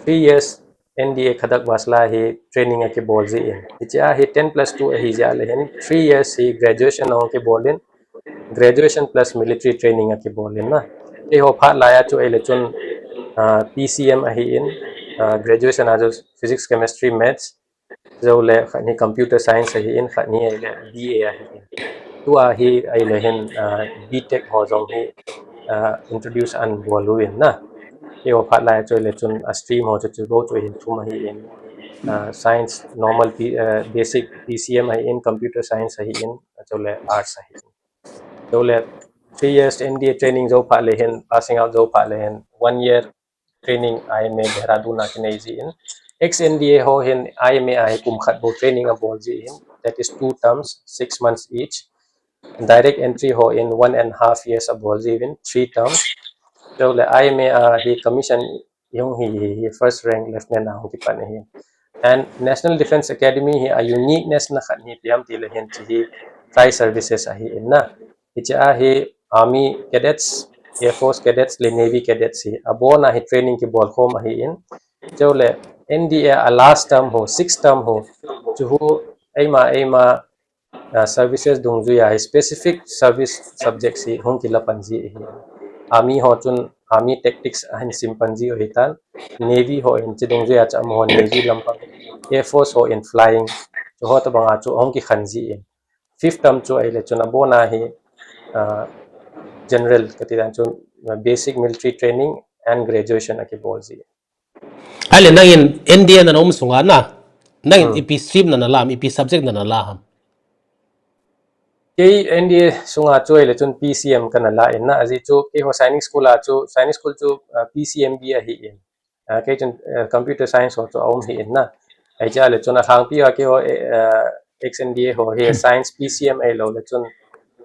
three years N D A Khadak Basla hi training akibol ji in. Hichea hi ten plus two ahi jeh le hin three years hi graduation ahung kibol in, graduation plus military training akibol in na. Keiho phat laiya chu ahile chun, uh, P C M ahi in, uh, graduation a chu physics, chemistry, maths, jou le khat ni computer science ahi in, khat ni ahile B A ahi in. Tua hi ahile hin, uh, B Tech ho jong hi, uh, introduce anabol uvin na. Keiho phat laiya chu ahile chun a stream ho chu chubou chu hin thum ahi in. uh, science normal P, uh, basic P C M ahin, computer science ahin, chule arts ahin. Chule three years N D A training jou phat le hin, passing out jou phat le hin, one year training I M A Dehradun a kinei ji in. Ex N D A ho hin I M A a hi kum khat bou training abol ji in. That is two terms, six months each. Direct entry ho in one and half years abol ji in, three terms. Chule I M A a hi commission hung hi, hi, hi first rank lieutenant a hung kipan hi. And National Defence Academy hi a uniqueness na khat hi ipi ham ti le hin, hiche hi tri-services ahi in na. Hiche a hi Army Cadets, Air Force Cadets le Navy Cadets hi abon a hi training kibol khom ahi in. Chule N D A a last term ho, sixth term ho, chu hu eima, eima, uh, services dungjuia hi specific service subjects hi hung kila pan ji ahi. Army ho chun Army tactics ahin sim pan ji u ahitan. Navy ho hin hiche dungjuia chu amaho Navy lampang. Air Force ho in flying. Chu ho tabanga chu hung kikhen ji in. Fifth term chu ahile chun abon a hi, uh, general kati dan chu, uh, basic military training and graduation akibol ji. Ahile nangin N D A na um sunga na, nangin Hmm. ipi stream na na la ham, ipi subject na na la ham? Kei N D A sunga chu ahile chun P C M kana la in na, ajeh chu keiho Sainik School a chu, Sainik School chu, uh, P C M B ahi in. Uh, kei chun, uh, computer science ho chu aum hi in na. Ahi cha le chun alhangpi a keiho, uh, ex N D A ho hi science P C M ahilou le chun,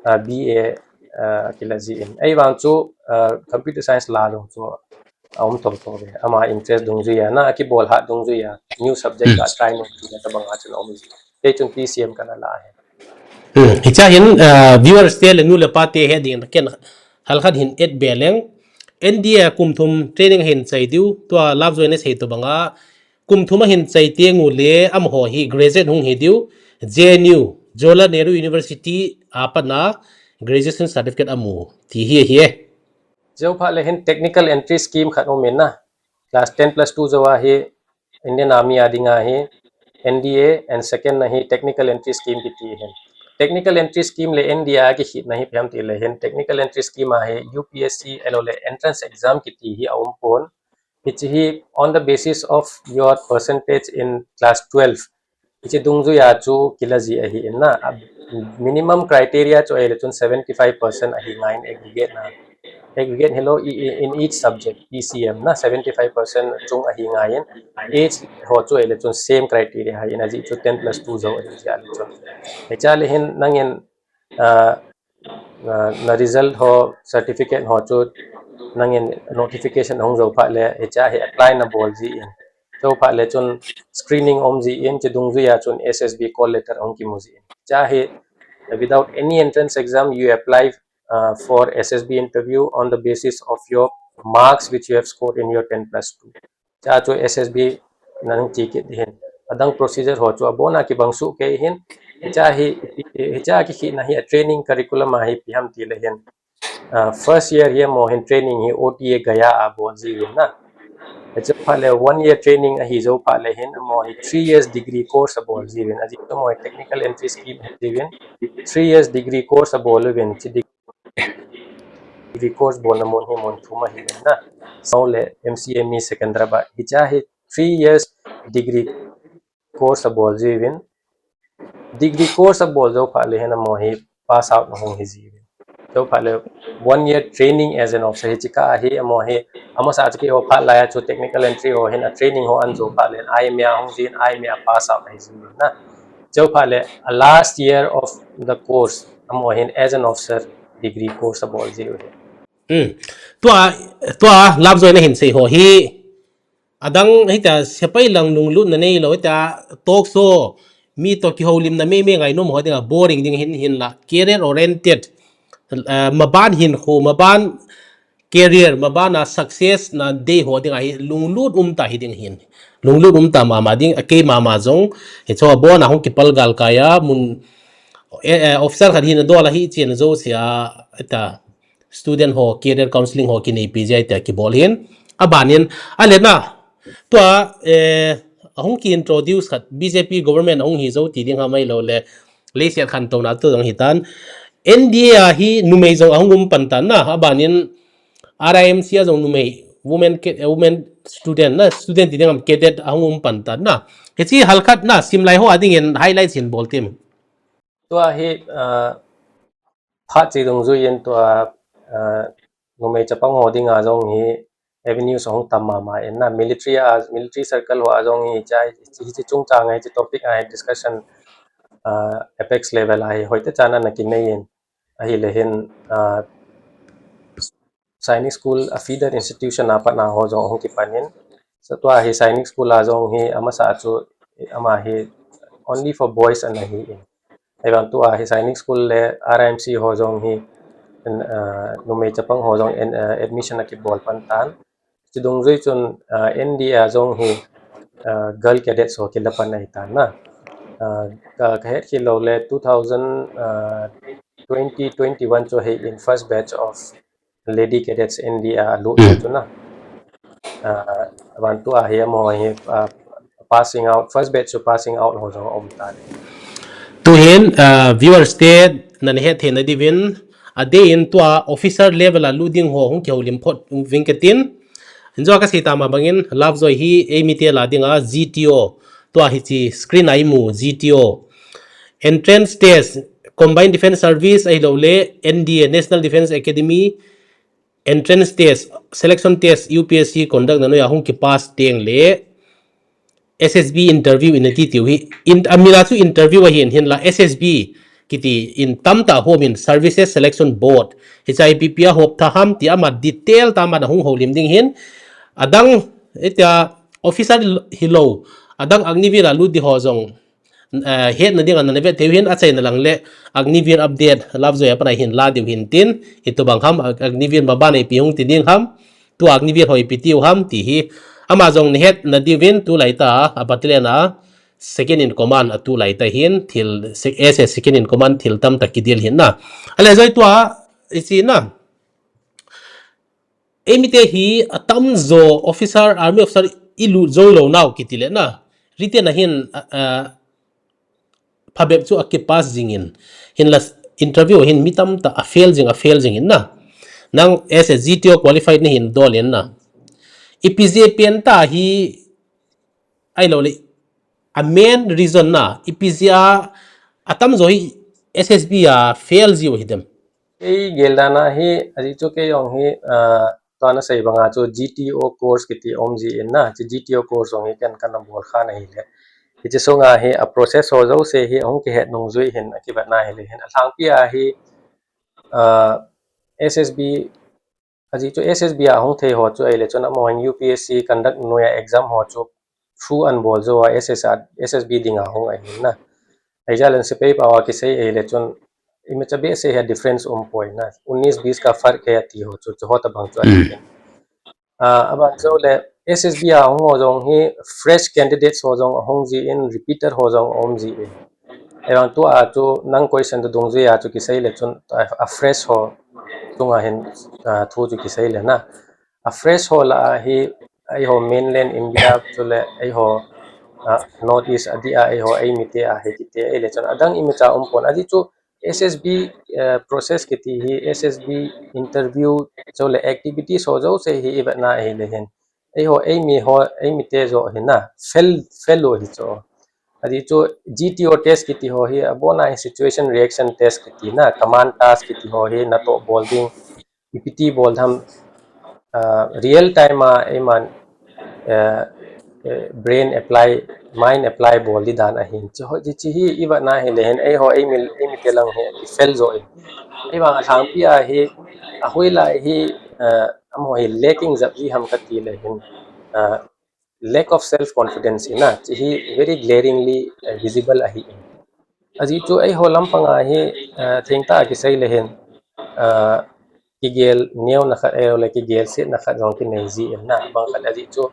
uh, B A, uh, kila ji in. Ahivang chu, uh, computer science la lou chu aum tol tol ve. Ama interest dungjuia na, akibol hat dungjuia, new subject Hmm. la try nom ti na tabanga chun aum ji. Kei chun P C M kana la hi. Hmm. Hicha hin, uh, viewers te le nu le pa te he ding ken halkhat hin et be leng. N D A kum thum training hin chai diu, tua Love Joy na sei tabanga, kum thum a hin chai teng u le amaho hi graduate hung hi diu, J N U, Jawaharlal Nehru University a pat na graduation certificate amu ti hi ahi e. Jou phat le hin technical entry scheme khat um in na. Class ten plus two jou a hi Indian Army a dinga hi N D A and second na hi technical entry scheme kiti hin. Technical entry scheme le N D A a kikhetna hi ipi ham ti le hin technical entry scheme a hi U P S C ahilou le entrance exam kiti hi aum pon. Hiche hi on the basis of your percentage in class twelve. Hiche dungjuia chu kila ji ahi in na. A minimum criteria chu ahile chun seventy five percent ahi ngai in aggregate na. Aggregate hilou i, i, in each subject, P C M na seventy five percent chung ahi ngai in. Age ho chu ahile chun same criteria ahi in ajeh chu ten plus two jou ahi jeh le chun. Hicha le hin nangin, uh, na, na result ho, certificate ho chu nangin notification ahung jou phat le, hicha hi apply na bol ji in. Jou phat le chun screening um ji in, hiche dungjuia chun S S B call letter ahung kimu ji in. Hicha hi, without any entrance exam, you apply, uh, for S S B interview on the basis of your marks which you have scored in your ten plus two. Hicha chu S S B nang ti kit hin. Adang procedure ho chu abon a kibang soh kei hin. Hicha hi, hicha kikhetna hi a training curriculum a hi ipi ham ti le hin. Uh, first year hi amaho hin training hi O T A Gaya a bol ji uvin na. Hichu phat le one year training ahi jou phat le hin amaho hi three years degree course abol ji uvin. Ajeh chu amaho hi technical entry scheme ahi ji uvin. Three years degree course abol uvin. Hiche degree course bolna mun hi mun thum ahi in na. Sao le M C M E Secunderabad. Hicha hi three years degree course abol ji uvin. Degree course abol jou phat le hin amaho hi pass out na hung hi ji uvin. Jou phat le one year training as an officer hiche kah a hi amaho hi, amasa chu keiho phat lai a chu technical entry ho hin a training ho an jou phat le hin I M A a hung ji in I M A a pass out ahi ji uvin na. Jou phat le a last year of the course amaho hin as an officer degree course abol ji uvin. Hmm. Tua, tua Love Joy na hin sei ho hi. Adang hitia sepai lang lunglut na neilou hitia talk show mi to kihoulimna meimei ngainom ho dinga boring ding hin hinla career oriented, uh, maban hinkho, maban career, maban a success na dei ho dinga hi lunglut um ta hi ding hin. Lunglut um ta mama ding, a kei mama jong, hichu abon a hung kipal galkai a, mun, eh, eh, officer khat hina dol a hi chen jouse a, ta, student ho, career counseling ho kineipi jeh a tia kibol hin. Aban in, ahile na, tua, eh, ahung ki introduce khat, B J P government ahung hi jou ti ding ham ahilou le, leiset khantouna tu jong hitan. N D A a hi numei jong ahung um pan tan na, aban in R I M C a jong numei, women ca-, eh, women student na, student ti ding ham cadet ahung um pan tan na. Hichi halkhat na simlai ho ading in highlights in bol tim. Tua hi, uh, phat chi dungjui in tua, uh, numei chapang ho dinga jong hi avenues ahung tam mama in na military a, military circle ho a jong hi chai, chi, chi chungchang a, chi topic a discussion, uh, apex level a hi hoite chan ana kinei in ahile hin, uh, Sainik School a feeder institution a pat na ho jong ahung kipan in. So tua hi Sainik School a jong hi amasa chu ama hi only for boys ana hi in. Ahivang tua hi Sainik School le R I M C ho jong hi, uh, numei chapang ho jong in, uh, admission akibol pan tan. Chi dungjui chun, uh, N D A a jong hi, uh, girl cadets ho kila pan ahi tan na. Uh, ka, ka het khel lou le two thousand, uh, twenty twenty-one chu hi in first batch of lady cadets N D A a lut chu na. Uh, aban tua hi amaho hi, uh, passing out, first batch chu passing out ho jong um tan. Tuhin, uh, viewers te nan het theina diuvin, adeh in tua officer level a lut ding ho hung kihoulim phot ving katin. Injo kasei tama bangin, Lovejoy hi eimite la dinga G T O, tua hichi screen a imu G T O. Entrance test, Combined Defence Service ahilou le N D A, National Defence Academy, entrance test, selection test, U P S C conduct na noiya hung kipass teng le S S B interview in ati tiu hi, in, amila chu interview ahin, hinla S S B kiti in tamtah hom in Services Selection Board, H I P P a hop tha ham ti ama detail tama na hung houlim ding hin, adang, etia officer hilou, adang Agniveer a lut di ho jong, uh, hetna ding ana vet thei hin achaina lang le Agniveer update Lovejoy a pat a hin la diu hin tin, itobang ham Ag-, Agniveer maban a ipi hung ti ding ham, tu Agniveer ho ipi tiu ham ti hi. Ama jong nahetna diuvin tulai ta a battalion a second in command a tulai ta hin thil sec-, as a second in command thil tamtah kidel hin na. Ale joi tua isi na. Eimite hi atamjo officer, army officer ilut jou lou nau kiti le na. Written a hin, uh, uh, phabep chu akipass jing in. Hinla interview hin mi tamtah a fail jing, a fail jing in na. Nang as a G T O qualified nahin dol in na. Ipi jeh pen tah hi ahilou le. A main reason na, ipi jeh a atamjo hi S S B a fail jiu hidem. Kei gel dan a hi, ajeh chu kei jong hi, uh, tua nasei banga chu G T O course kiti um ji in na, chu G T O course jong hi ken kana bol kha na hile. Hiche sunga hi a process ho jouse hi ahung kihet nung jui hin akivet na hile hin. Alhangpi a hi, uh, S S B, ajeh chu S S B a ahung thei ho chu ahile chun amaho hin U P S C conduct noiya exam ho chu through ana bol jou a S S, S S B dinga hung ahin na. Ahijeh a len sepai pao a kisei ahile chun imacha behseh hi difference um poi na. Unnis bis ka fark hai ati ho chu, chu ho tabang chu ahi. Ah, aban jou le S S B a hung ho jong hi fresh candidates ho jong ahung ji in, repeater ho jong um ji in. Ahivang tua chu nang question tu dungjui a chu kisei le chun a, a fresh ho chunga hin, ah, thu chu kisei le na. A fresh ho lah a hi, eiho mainland India chu le eiho, ah, North East a dia eiho eimite a hi kiti ahile chun adang imacha um pon. Ajeh chu S S B, eh, process kiti hi, S S B interview chu le activities ho jouse hi ivet na ahile hin. Eiho eimi ho, eimite jo hi na, fail, fail u hi chu. Ajeh chu G T O test kiti ho hi, abon a hi situation reaction test kiti na, command task kiti ho hi, natoh bol ding, ipi ti bol tham, ah, real time a, eiman, eh, eh, brain apply, mind apply bol di dan ahin. Chu ho, chi, chi hi ivet na hile hin, eiho, eimi, eimite lang hi, ifail jo in. Ahivang alhangpi a hi, ahoilai hi, eh, amaho hi lacking jep ji ham kati le hin, eh, lack of self confidence hi na, chi hi very glaringly, eh, visible ahi in. Ajeh chu eiho lampang a hi, eh, thengtah a kisei le hin, eh, kigel neo na khat, eh, le kigel set na khat jong kinei ji in na, bang khat ajeh chu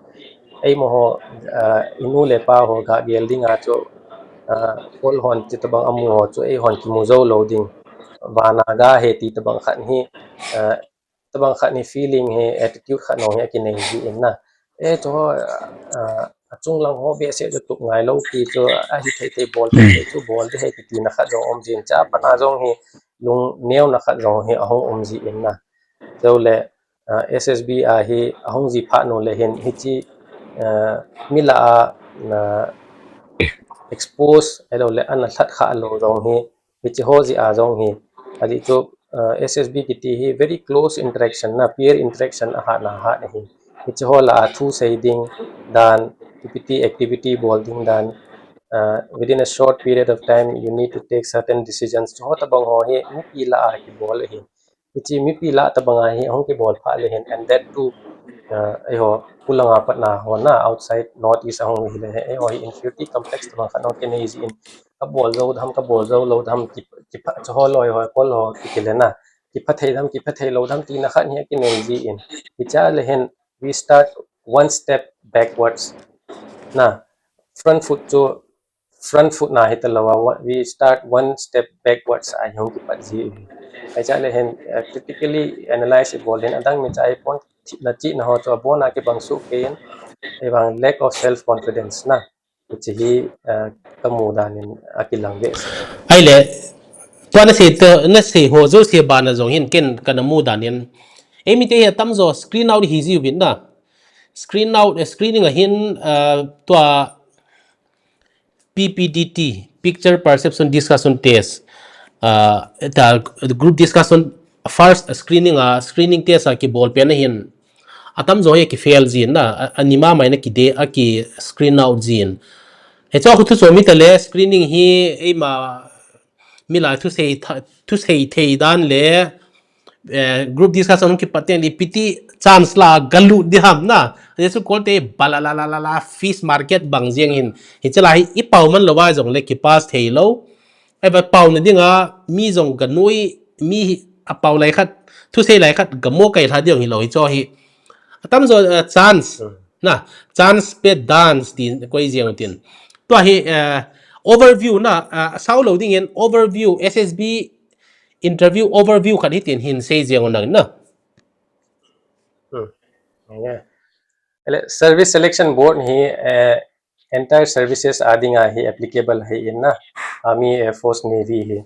eimo ho, eh, inu le pa ho ga gel ding a chu, eh, kol hon ti tabang amu ho chu eihon kimu jou lou ding. Vana ga he ti tabang khat hi, eh, tabang khat ni feeling hi, attitude khat nong hi akinei ji in na. Eh, chu ho, ah, achung lang ho behseh chu tup ngai lou ti chu, ahi thei thei bol thei thei chu bol di he kiti na khat jong um jin cha, pat na jong hi lung neo na khat jong hi ahung um ji in na. Chule, ah, S S B a hi ahung ji phat nu le hin hichi, ah, mi lah a, ah, expose, ahilou le ana lhat kha lou jong hi, hichi ho jeh a jong hi, adih chu, uh, S S B kiti hi very close interaction na, peer interaction a hatna hat ahi. Hichi ho lah a thu sei ding dan, kipiti activity bol ding dan, uh, within a short period of time, you need to take certain decisions. Chu ho tabang ho hi, mipi lah a kibol ahi. Hichi mipi lah tabang a hi, hung kibol pha le hin, and that too, uh, eiho, khulanga patna ho na, outside North East a hung hi le hin, eiho hi inferiority complex tabang khat hung kinei jin, kabol jou dam, kabol jou lou dam, ki, kipha, chu ho loi ho, kol ho, ki, kile na, kipha thei dam, kipha thei lou dam, tina khat hi kinei jin. Hicha le hin, we start one step backwards. Na, front foot chu, front foot na hi talou a, we start one step backwards a hi hung kipat ji. Hicha le hin, uh, critically analyze ibol hin, adang mi cha hi pon, na chi na ho chu abon a kibang sukei in, ahivang lack of self confidence na. Hichi hi, uh, kamu dan in akilang ve. Ahile, tua nasei, tua nasei ho jouse bana jong hin ken kana mu dan in. Eimi te hi atamjo screen out hi jiuvin na. Screen out, eh, screening a hin, uh, tua P P D T, Picture Perception Discussion Test, uh, ta group discussion, first screening a, screening test a kibol pen a hin, atamjo hi kifail jin na, a, anima mai na kide, aki screen out jin. Hicho khu thu chomi ta le, screening hi, eima, mi lai thusei tha-, thusei thei dan le, eh, group discussion hung kipat teng le ipiti chance la galut ding ham na. Hichu kolte bala la la la la fish market bang jeng hin. Hichi la hi ipau man lou a jong le kipass thei lou. Ahivang pau na dinga mi jong ganui, mi hi apau lai khat, thusei lai khat gamo kai lha ding hilou hicho hi. Atamjo, eh, chance. Hmm. Na, chance pe dance tin koi jeng tin. Tua hi, eh, overview na, eh, sao lou ding in overview, S S B interview overview khat hitin hin sei jeng nang na. Hmm. Yeah. Ele, service selection board hi, eh, entire services a dinga hi applicable hi in na. Army, Air Force, Navy hi.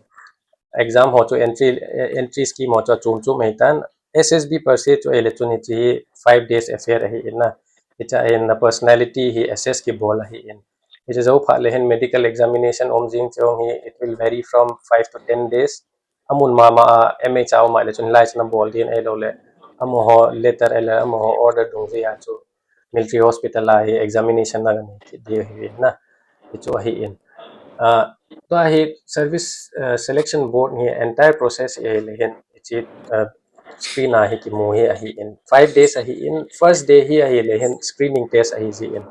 Exam ho chu entry, eh, entry scheme ho chu chom chom ahi tan. S S B per se chu ahile chun hichi hi five days affair ahi in na. Hicha hin na personality hi assess kibol ahi in. Hichi jou phat le hin medical examination um jing chu hi, it will vary from five to ten days. Amun mama a M H a um a le chun lai chun abol din ahilou le. Amaho letter ahile amaho order dungjuia chu military hospital a hi examination na ganei kit ding ahi in na. Hichu ahi in. Ah, tua hi service, uh, selection board hi entire process hi ahile hin, hichi, uh, screen a hi kimu hi ahi in. Five days ahi in, first day hi ahile hin screening test ahi ji in.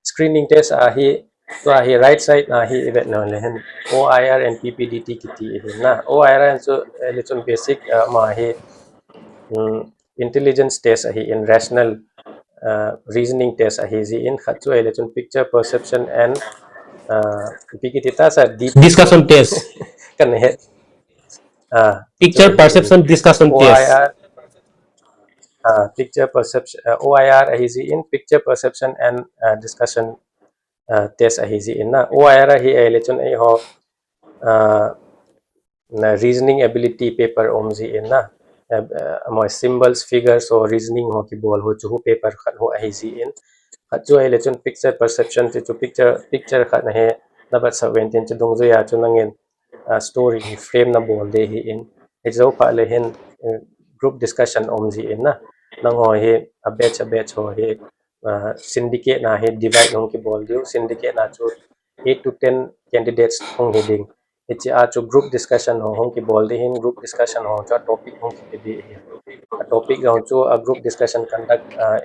Screening test a hi, tua hi right side a hi ivet na le hin O I R and P P D T kiti ahi na. O I R chu, eh, le chun basic, uh, ma hi, um, intelligence test ahi in, rational, uh, reasoning test ahi ji in, khat chu ahile chun picture perception and, uh, P P D T ta sa deep discussion test. Kan he. Ah, picture perception discussion test. O I R, ah, picture perception, uh, O I R ahi ji in, picture perception and, uh, discussion, uh, test ahi ji in na. O I R ahi ahile chun eiho, uh, na reasoning ability paper um ji in na. Uh, uh, amaho symbols, figures ho reasoning ho kibol ho chu hu paper khat ho ahi ji in. Khat chu ahile chun picture perception chu, chu picture, picture khat na hi na vet sah uvin tin chu dungjuia chu nangin, uh, story hi frame na bol ding ahi in. Hichi jou phat le hin, uh, group discussion um ji in na. Nangho hi a batch a batch ho hi, uh, syndicate na hi divide hung kibol diu. Syndicate na chu eight to ten candidates hung hi ding. Hichi a chu group discussion ho hung kibol ding hin, group discussion ho chu a topic hung kipe ding ahi. A topic jong chu a group discussion conduct, uh,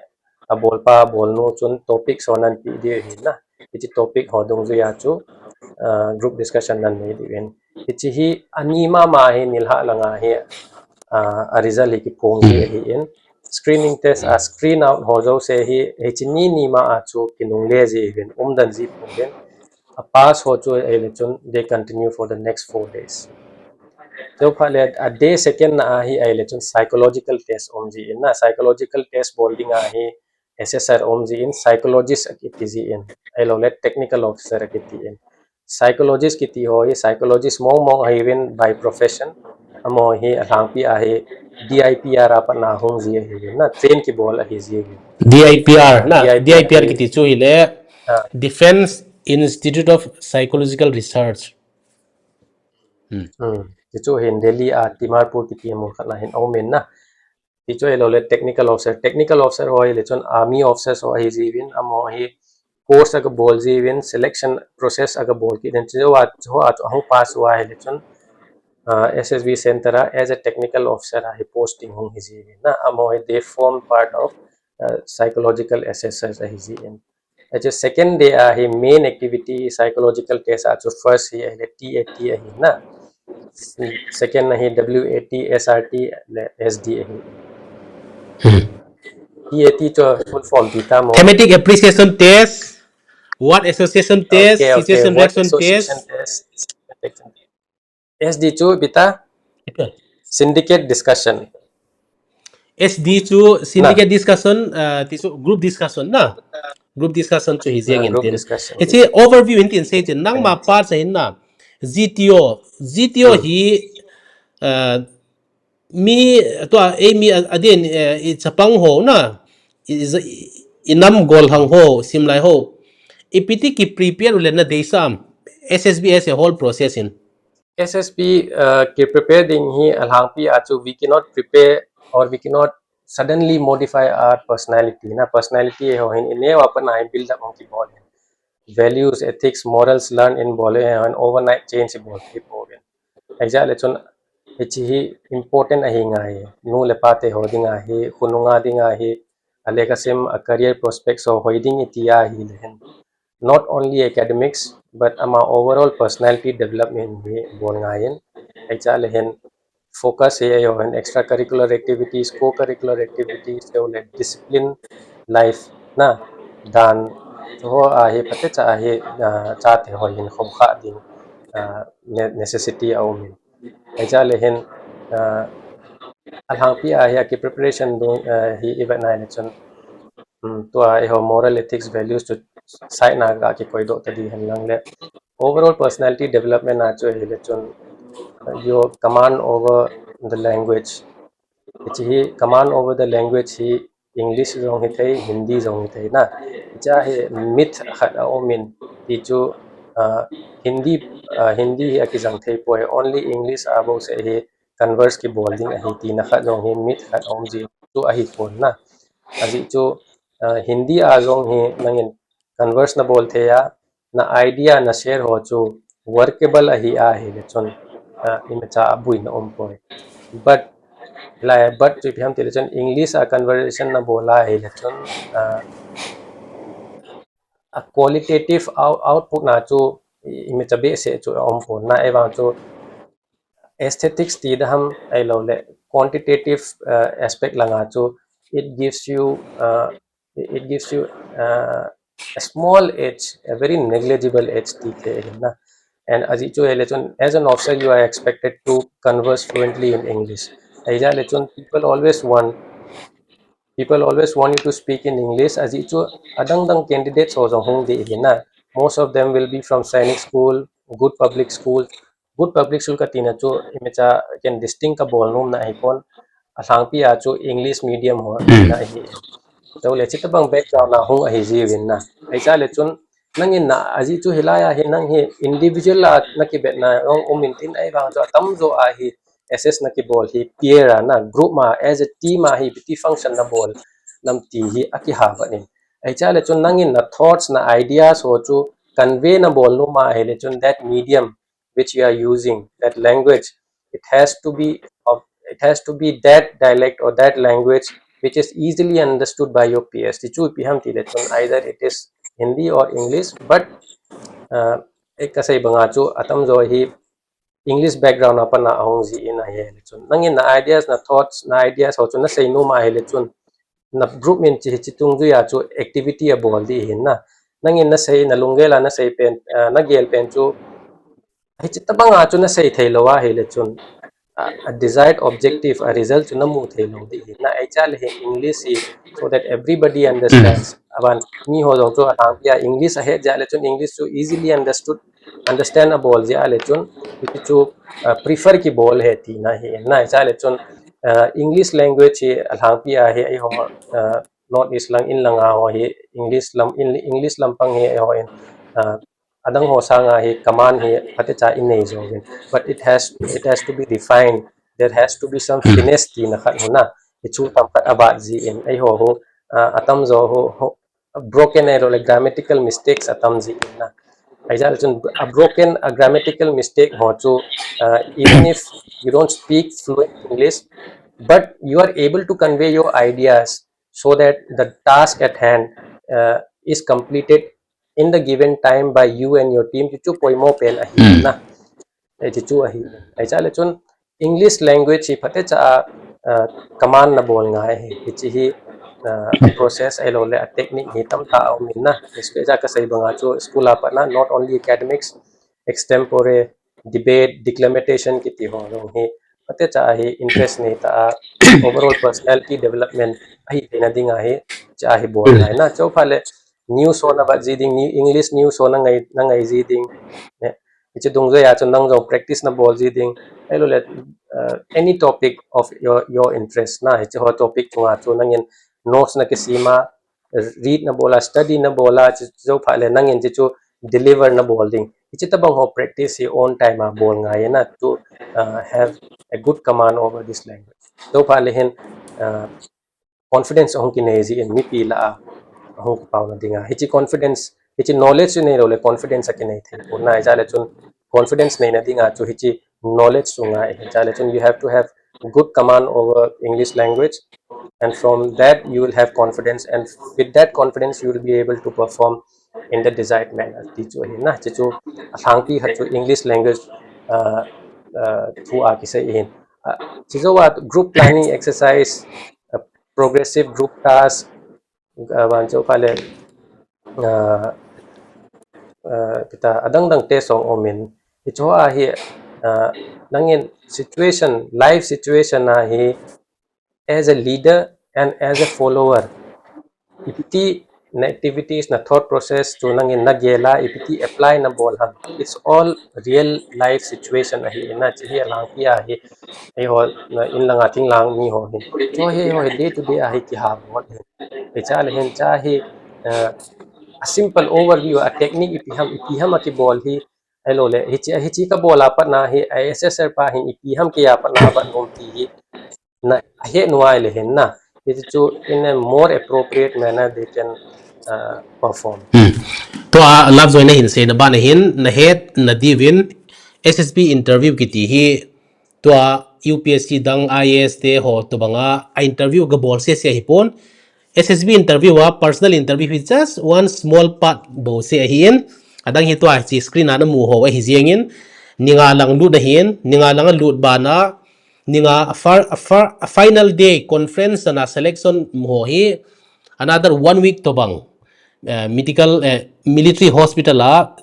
abolpa, abolnu chun topic ho nanpi ding ahi na. Hichi topic ho dungjuia chu, uh, group discussion nanei ding ahi. Hichi hi ani mama hi nilhah langa hi, uh, a result hi kiphong ding ahi in. Screening test a screen out ho jouse hi, hichi ni ni ma a chu kinungle ji uvin, umdan ji uvin. A pass ho chu ahile chun they continue for the next four days. Jou phat le a day second na a hi ahile chun psychological test um ji in na, psychological test bol dinga hi assessor um ji in, psychologist akiti ji in, ahilou le technical officer akiti in. Psychologist kiti ho hi psychologist mong mong ahiuvin by profession. Amaho hi alhangpi a hi D I P R a pat na hung ji ahiuvin na, train kibol ahi ji uvin. D I P R na, D I P R kiti chu hile, ah, Defense Institute of Psychological Research. Hmm. Tichu hin Delhi a Timarpur kiti mun khat na hin aumin na. Tichu ahilou le technical officer. Technical officer ho ahile chun army officers ho ahi jiuvin, amaho hi post aga bol jiuvin, selection process aga bol kit in, chu a, chu a chu ahung pass uva ahile chun, uh, S S B center a as a technical officer a hi posting hung hi jiuvin na, amaho hi they form part of uh, psychological assessors ahi jin. Achu second day a hi main activity psychological test a chu first hi ahile T A T ahi na. Second a hi W A T, S R T le S D ahi. Hmm. T A T chu full form ti ta mo. Thematic appreciation test, word association test, okay, okay, situation reaction test. S D chu bita? Syndicate discussion. S D chu syndicate discussion, uh, ti chu group discussion na. Group discussion chu hi jeng in tin. Hiche overview in tin sei tin nangma pa cha hin na. G T O, G T O hi, uh, mi tua ei mi a, a din, uh, i chapang ho na. I, i, i nam gol hang ho, simlai ho. Ipi ti ki prepare u le na deisam. S S B as a whole process in. S S B, uh, ki prepare ding hi alhangpi a chu we cannot prepare or we cannot suddenly modify our personality. Na personality ho hin ineo a pat na build up hung kibol hin. Values, ethics, morals learn in bol hin overnight change bol hi pouvin. Ahi jeh le chun hiche hi important ahi ngai. Nu le pa te ho ding ahi, khonung a ding ahi, a lekha sim, a career prospects ho hoi ding iti ahi le hin. Not only academics, but ama overall personality development hi bol ngai in. Ahi jeh le hin focus hi eiho hin extracurricular activities, co-curricular activities, eiho le discipline life na dan ho a hi phatecha a hi, ah, chate ho hin khom kha ding, ah, ne-, necessity a um in. Ahi jeh le hin, ah, alhangpi a hi a ki preparation ding, ah, hi i vet na le chun. Hmm, tua eiho moral ethics values chu side na ga kikoi doh ta ding hen lang le. Overall personality development a chu ahile chun, uh, your command over the language. Hiche hi command over the language hi English jong hithei, Hindi jong hithei na. Hiche hi myth khat a um in ti chu, uh, Hindi, uh, Hindi hi akijang thei poi, only English a bou seh hi converse kibol ding ahi tina khat jong hi myth khat a um ji chu ahi pon na. Ajeh chu, uh, Hindi a jong hi nangin converse na bol thei a, na idea na share ho chu workable ahi a hile chun, ah, imacha a buina um poi. But, lai, but chu ipi ham ti le chun English a conversation na bol a hile chun, ah, a qualitative out-, output na chu i-, imacha behseh chu a um pon na, ahivang chu aesthetics ti da ham ahilou le quantitative, uh, aspect langa chu it gives you, uh, it gives you, uh, a small edge, a very negligible edge ti thei ahi na. And ajeh chu ahile chun, as an officer, you are expected to converse fluently in English. Ahi jeh le chun, people always want, people always want you to speak in English. Ajeh chu, adang dang candidates ho jong hung ding ahi na. Most of them will be from Sainik School, good public school, good public school kati na chu imacha ken distinct kabol nom na ahi pon, alhangpi a chu English medium ho na ahi. Chule chuti bang background a hung ahi jiuvin na. Ahi jeh le chun nangin na ajeh chu hilai a hi nang hi individual a na kibet na jong um in tin ahivang chu atamjo a hi assess na kibol hi peer a na group ma as a team a hi ipi ti function na bol nam ti hi akiha vat in. Ahi jeh le chun nangin na thoughts na ideas ho chu convey na bol nom a hile chun that medium which you are using, that language, it has to be of, it has to be that dialect or that language which is easily understood by your peers. Ti chu ipi ham ti le chun either it is Hindi or English, but, uh, eh, kasei banga chu atamjo hi English background a pat na ahung ji in ahi le chun. Nangin na ideas, na thoughts, na ideas ho chu na sei nom a hile chun na group min chi hichi tung jui a chu activity abol ding ahi na. Nangin na sei, na lunggel a na sei pen, ah, na gel pen chu hichi tabang a chu na sei thei lou a hile chun, ah, a desired objective, a result chu na mu thei lou ding ahi na. Ahi jeh le hin English hi, so that everybody understands. Aban mi ho jong chu alhangpi a English ahet jeh le chun English chu easily understood, understand abol jeh le chun, hichi chu, ah, prefer kibol ahi tina ahi na. Ahi jeh le chun, ah, English language hi alhangpi a hi eiho, ah, North East lang in langa ho hi English lam, in English lampang hi eiho in, ah, adang ho sanga hi command hi phatecha inei jouvin. But it has, it has to be refined. There has to be some finesse tina khat hina. Hichu tamkhat abat jin, eiho ho, uh, atamjo ho, ho, broken ahilouleh grammatical mistakes atam jin na. Ahi jeh chun a broken, a grammatical mistake ho chu, uh, even if you don't speak fluent English, but you are able to convey your ideas so that the task at hand, uh, is completed in the given time by you and your team. Hichu poimo pen ahi na. Eh, hichu ahi. Ahi jeh chun English language hi phatecha a, uh, command nabol ngai ahi. Hichi hi, uh, a process ahilouleh a technique hi tamtah aum in na. Especially kasei banga chu school a pat na, not only academics, extempore, debate, declamation kiti ho jong hi phatecha a hi interest neitah a overall personality development ahi theina dinga hicha hi bol ngai na. Chuphat le news ho navet ji ding, English news ho nangai, nangai ji ding. Hichi dungjuiya chu nang jong practice nabol ji ding. Ahilouleh, uh, any topic of your, your interest na, hichi ho topic chunga chu nangin notes nakisem a, read nabol a, study nabol a, chuphat le nangin hichu deliver nabol ding. Hichi tabang ho practice hi on time a bol ngai na, to, uh, have a good command over this language. Chuphat le hin, uh, confidence ahung kinei jin mipi lah a ahung kipaona dinga. Hichi confidence, hichi knowledge neilou le confidence akinei thei pon na. Ahi jeh chun confidence neina dinga chu hichi knowledge chu ngai. Ahi jeh chun you have to have good command over English language, and from that you will have confidence, and with that confidence you will be able to perform in the desired manner. Ti chu ahi na, hichu alhangpi khat chu English language, uh, uh, thu a kisei ahin. Uh, chujouva group planning exercise, uh, progressive group task, uh, ban chuphat le, uh, uh, kita adang dang test jong umin. Hichu a hi, uh, nangin situation, live situation a hi, as a leader and as a follower, ipiti na activities, na thought process chu nangin nagel a, ipiti apply nabol ham. It's all real life situation ahi na, hichi hi alhangpi ahi. Eiho, na in langa thinglhang mi ho hin. Chu hi ho hi day to day a hi kiha bol hin. Hicha le hin hicha hi, uh, a simple overview, a technique ipi ham, ipi ham akibol hi, ahilouleh hichi, hichi kabol a pat na hi, a assessor pa hin ipi ham kei a pat na aban um ti hi na, ahet ngai le hin na. Hichu in a more appropriate manner they can, uh, perform. Hmm. Tua love join na hin seina bana hin, nahet nadiuvin S S B interview kiti hi, tua U P S C dang I A S te ho tobanga a interview gabol sese ahipon. S S B interview a personal interview hi just one small part bouseh ahin. Adang hi tua hichi screen a namu ho ahi jengin. Ni nga lang lut ahin, ni nga lang alut bana, ni nga a far, a far, a final day conference ana selection mu ho hi another one week tobang, eh, medical, eh, military hospital a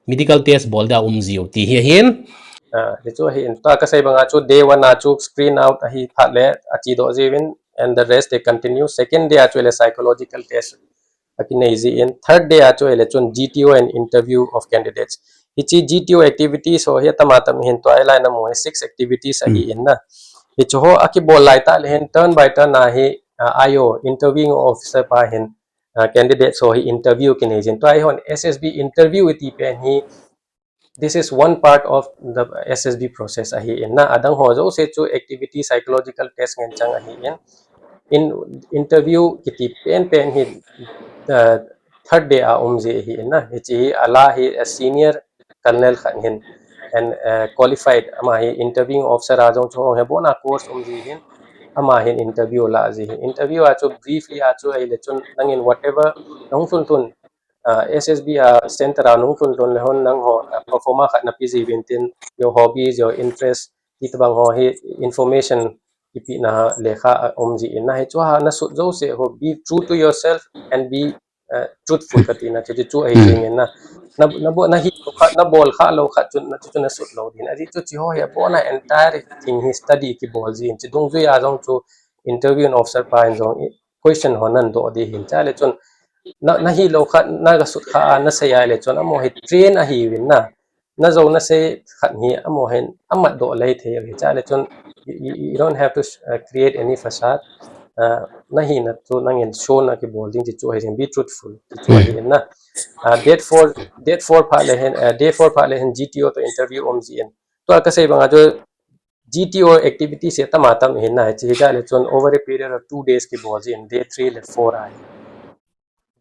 medical test bol dia um jiu ti hi ahin. Ah, hichu ahin. Tua kasei banga chu day one a chu screen out ahi phat le achedoh jiuvin, and the rest they continue. Second day a chu le psychological test akinei jin. Third day a chu le chun G T O and interview of candidates. Hichi G T O activities ho hi atam atam hin tua ilai namu hi six activities ahi in na. Hichu ho akibol lai tah le hin turn by turn a hi, ah, I O, interviewing officer pa hin, ah, candidates ho hi interview kinei jin. Tua hi hon S S B interview iti pen hi, this is one part of the S S B process ahi in na. Adang ho jouse chu activity psychological test ngen chang ahi in. In interview kiti pen pen hi, uh, third day a um ji ahi in na. Hichi hi ala hi a senior colonel khat hin, and, uh, qualified ama hi interviewing officer a jong chu hung hi abona course um ji hin, ama hin interview la ji hin. Interview a chu briefly a chu ahile chun nangin whatever nahung lhun lhun, uh, S S B a center a nahung lhun lhun le hon nangho, uh, performa khat nape jiuvin tin, your hobbies, your interest, ti tobang ho hi information ipeh na lekha a um ji in na. Hichu a nasut jouse ho, be true to yourself and be, uh, truthful kati na, chuchu ahi jing in na. Na, nabol, nahi lou khat, nabol kha lou khat chun, na chuchu nasut lou din. Ajeh chu hichi ho hi abona entire thing hi study kibol ji in. Hichi dungjui a jong chu interviewing officer pa in jong question ho nadoh di hin. Chule chun na, nahi lou khat, nagasut kha a nasei a le chun amaho hi train ahiuvin na. Najou nasei khat hi amaho hin amatdoh lei thei ahi. Chule chun you, you, you don't have to, uh, create any facade. uh, na hina chu nangin show na kibol ding ti chu ahi jing, be truthful ti chu ahi na. Uh, date four, date four phat le hin, uh, day four phat le hin G T O to interview um ji in. Tua kasei banga chu G T O activity se tama tam hin na, hiche hi ja le chun over a period of two days kibol ji in, day three le four ahi.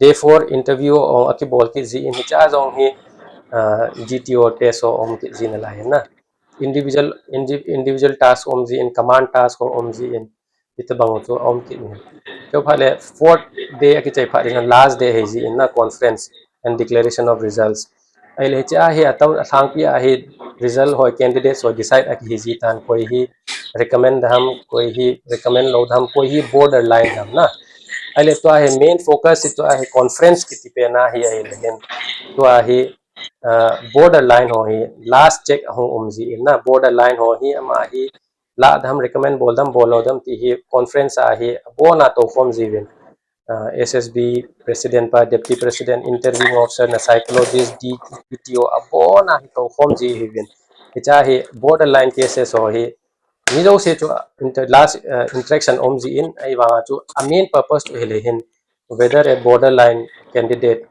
Day four interview ong akibol kit ji in, hicha jong hi, uh, G T O test ho um kit ji na lai hin na. Individual, indi-, individual task um ji in, command task ho um ji in, hitabang chu um kit in. Chuphat le fourth day akichai phat in last day hi ji in na, conference and declaration of results. Ahile hiche a hi atam alhangpi a hi result ho, candidates ho decide akihi ji tan, koi hi recommend ham, koi hi recommend lou ham, koi hi borderline ham na. Ahile tua hi main focus hi tua hi conference kiti pen a hi ahile hin. Tua hi, uh, borderline ho hi last check ahung um ji in na, borderline ho hi ama hi la dam, recommend bol dam, bol lou dam ti hi conference a hi abon a toukhom ji uvin. Uh, S S B president pa, deputy president, interviewing officer na, psychologist, D T O, abon a hi toukhom ji uvin. Hicha hi borderline cases ho hi mi jouse chu inter-, last, uh, interaction um ji in, ahivang chu a main purpose chu ahile hin whether a borderline candidate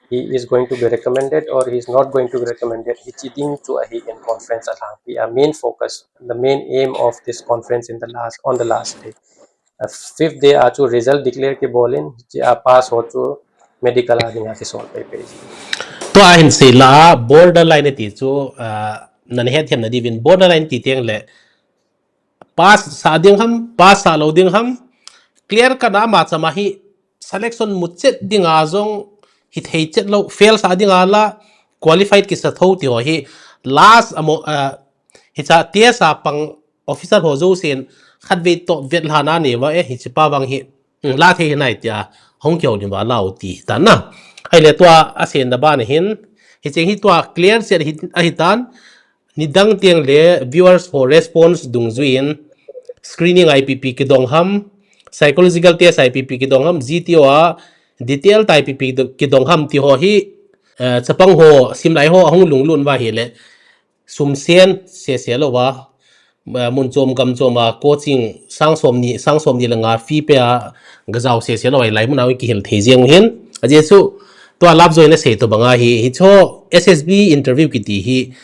he is going to be recommended or he is not going to be recommended, hiche ding chu ahi in conference alhangpi a main focus, the main aim of this conference in the last, on the last day. Uh, fifth day a chu result declare kibol in, hiche a pass ho chu medical a dinga kisol pai pai ji. Tua hin sei la borderline ti chu, uh, nan het hem na diuvin, borderline ti teng le pass sa ding ham, pass sa lou ding ham, clear cut a ama chama hi selection mu chet dinga jong hi thei chet lou, fail sa dinga la qualified kisa tho ti ho hi last amo, uh, hicha test a pang officer ho jousen khatvei toh vetlhah na nei uva, eh, hiche pa vang hi, mm, la thei hinai tia hung kihoulim uva la u ti tan na. Ahile tua asei na ban hin, hiche hi tua clear set hi, ahi tan, nidang teng le viewers ho response dungjuiyin screening I P P kidong ham, psychological test I P P kidong ham, G T O a detail I P P do-, kidong ham ti ho hi, eh, chapang ho, simlai ho ahung lunglut uva ahile, sum sen sese louva, eh, mun chom gam chom a coaching sang som ni, sang som ni le nga fee pe a gajao sese louva, hilai mun a kihil thei jeng u hin. Ajeh chu tua lap join a sei to banga hi, hicho S S B interview kiti hi,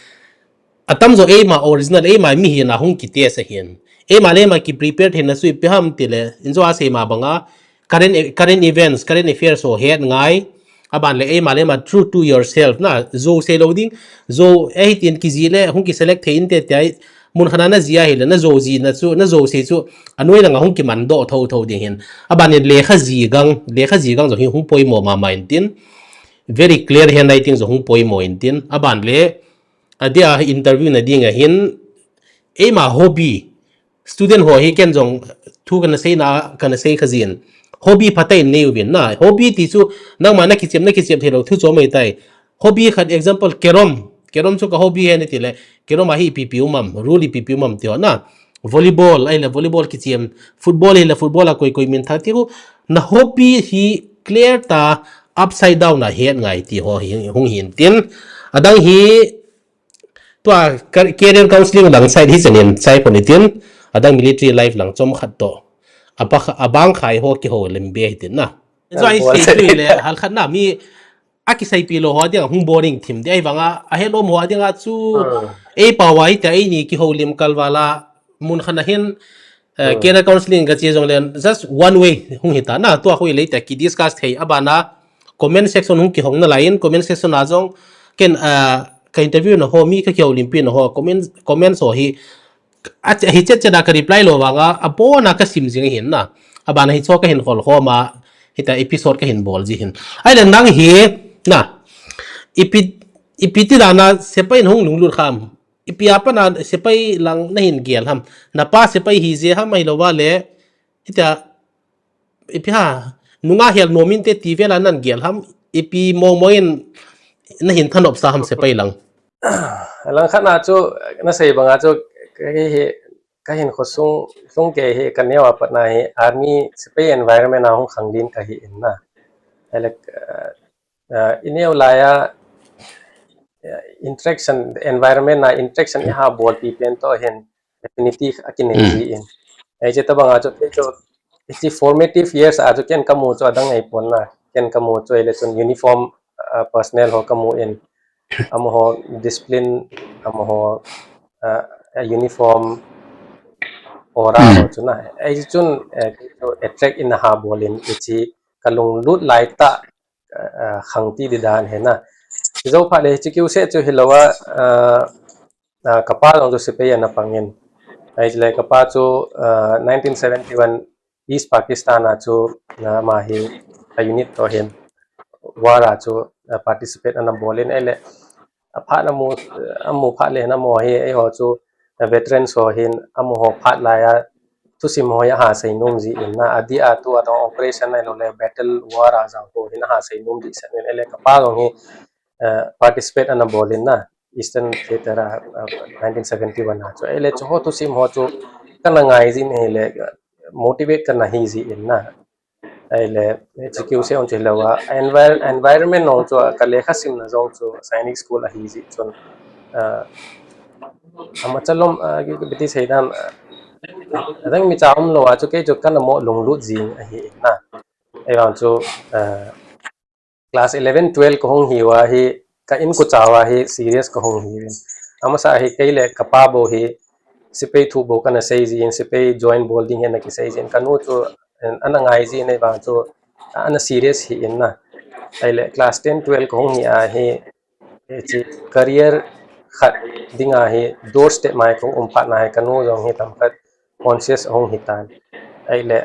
atamjo eima original, eima mihin ahung kitest ahin. Eima le eima kiprepare theina chu ipi ham tile, injo a sei ma banga, current, current events, current affairs ho het ngai, aban le eima le eima true to yourself na, jou sei lou ding, jou, eh, hitin kijih le, hung kiselect thei inte tia, mun khat a najih ahile, najou jihna chu, najou sei chu, anoi langa hung kiman doh tho tho ding hin. Aban in lekha jih gang, lekha jih gang jong hi hung poimo mama intin, very clear handwriting jong hung poimo intin, aban le, adia interview na ding ahin, eima hobby, student ho hi ken jong thu kana sei na, kana sei kha jin. Hobby phatah in nei uvin na. Hobby ti chu nangma nakichem, nakichem thei lou thu chom ahitai. Hobby khat example, carrom. Carrom chu ka hobby ahi nati le, carrom a hi ipi ipi um am, rule ipi ipi um am ti ho na. Volleyball, ahile volleyball kichem. Football ahile football a koi koi min tha ti ho. Na hobby hi clear tah upside down a het ngai ti ho hi hung hin tin. Adang hi tua car-, career counselling lang side hi chanin chai pon itin, adang military life lang chom khat to. Apa kha-, abang khai ho kihoulim be hitin na. Enjoy. Bol. Sei chu le hal khat na mi akiseipi lou ho ding hung boring thim ding ahivanga, ahelom ho ding a chu. Hmm. Ei pau a ita eini kihoulim kal vala mun khat a hin, eh, hmm, career counselling kache jong le just one way hung hita na, tua khu le ita ki discuss thei abana comment section hung kihong nalai in, comment section a jong ken, ah, ka interview na ho, mi ka kihoulimpi na ho, comment, comments ho hi, a, hi chet chet a ka reply lou vanga, abona ka sim jing hin na. Abana hicho ka hin hol khom a, hita episode ka hin bol ji hin. Ahile nang hi, na, ipi, ipi ti dan a sepai in hung lunglut kham, ipi a pat a sepai lang na hin gel ham, na pa sepai hi je ham ahilouva le, hita, ipi ha, nunga hel nom inte ti vela nan gel ham, ipi mong mong in na hin thanop sa ham sepai lang. Lang khat na chu, na sei banga chu, ka hi, ka hin khosung, sung ke hi, ka neo a pat na hi, army sepai environment a hung khang din ka hi in na. Ahile, uh, uh, i neo lai a, uh, interaction, environment na interaction i ha bolpi pen to hin, affinity a kinei, mm, ji in. Hiche tabanga chu, kei chu, hiche formative years a chu ken kamu chu adang ahipon na. Ken kamu chu ahile chun uniform, uh, personnel ho kamu in. Amaho discipline, amaho, uh, uniform aura ho chu na. Ahi chun, uh, attract in aha bol in hiche kalunglut laitah, uh, uh, khangti di dan ahi na. Jou phat le hiche kiu se chu hilou a, uh, uh, kapa jong chu sepai ana pang in. Ahile kapa chu, uh, nineteen seventy-one East Pakistan a chu, uh, ama hi a unit toh hin war a chu, uh, participate ana bol in ahile. Aphat amu, amu phat le hin amaho hi eiho chu, uh, veterans ho hin amaho phat lai a thusim ho hi aha seinom ji in na, adeh a tua tong operation ahilou le battle war a jang ho hin aha seinom ji sah in ahile kapa jong hi, uh, participate ana bol in na. Eastern Theatre a, uh, nineteen seventy-one a chu. Ahile chu ho thusim ho chu kana ngai jin ahile, uh, motivate kana hi ji in na. Ahile, eh, hiche kiu se jong chu hilou a, envir-, environment jong chu, uh, ka lekha simna jong chu Sainik School ahi ji chun, uh, ama chalom, uh, ki, ki, biti sei dam, uh, adang mi cha umlou a chu kei chu kana mo lunglut jing ahi in na. Ahivang chu, uh, class eleven, twelve kahung hiuva hi, ka inkocha uva hi serious kahung hiuvin. Amasa hi kei le kapa bou hi, sepai thu bou kana sei jin, sepai join bol ding hi ana kisei jin. Kanu chu, eh, ana ngai jin ahivang chu, ana serious hi in na. Ahile class ten, twelve kahung hi a hi, hiche career khat dinga hi doorstep mai kahung um phat na hi kanu jong hi tamkhat conscious ahung hitan. Ahile,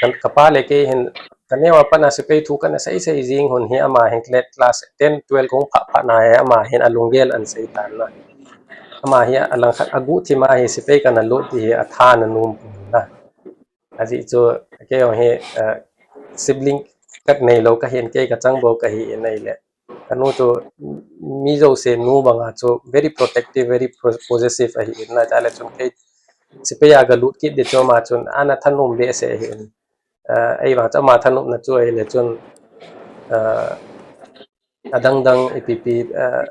kan, kapa le kei hin, kaneo a pat a sepai thu kana sei sei jing hun hi ama hin class ten, twelve kahung phat phat na hi ama hin alunggel ana sei tan na. Ama hi alangkhat aguhthim a hi sepai kana lut ti hi atha ana nom pon na. Ajeh chu, kei jong hi, uh, sibling khat neilou kahin kei kachang bou kahi in ahile. Kanu chu mi jouse nu banga chu very protective, very pro-, possessive ahi in na, chule chun kei sepai a galut kit di chu ama chun ana thanom behseh ahi in. Uh, ahivang chu ama thanopna chu ahile chun, uh, adang dang ipi pi, uh,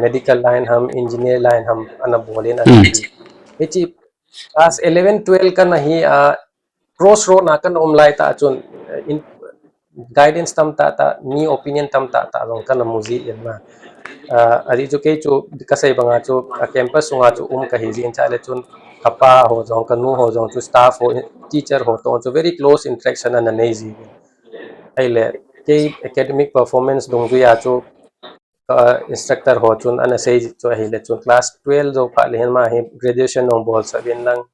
medical line ham, engineer line ham ana bol in ana ti. Hiche class eleven, twelve kana hi a, crossroad na kana um laitah chun, uh, in, guidance tamtah tah, mi opinion tamtah tah jong kana mu ji in na. Uh, ajeh chu kei chu kasei banga chu a campus sunga chu um kahi jin chule chun kapa ho jong, kanu ho jong chu staff ho, teacher ho toh chu very close interaction ana nei ji. Ahile kei academic performance dungjui a chu, uh, instructor ho chun ana sei chu ahile chun class twelve jou phat le hin ama hi graduation jong bolsah uvin lang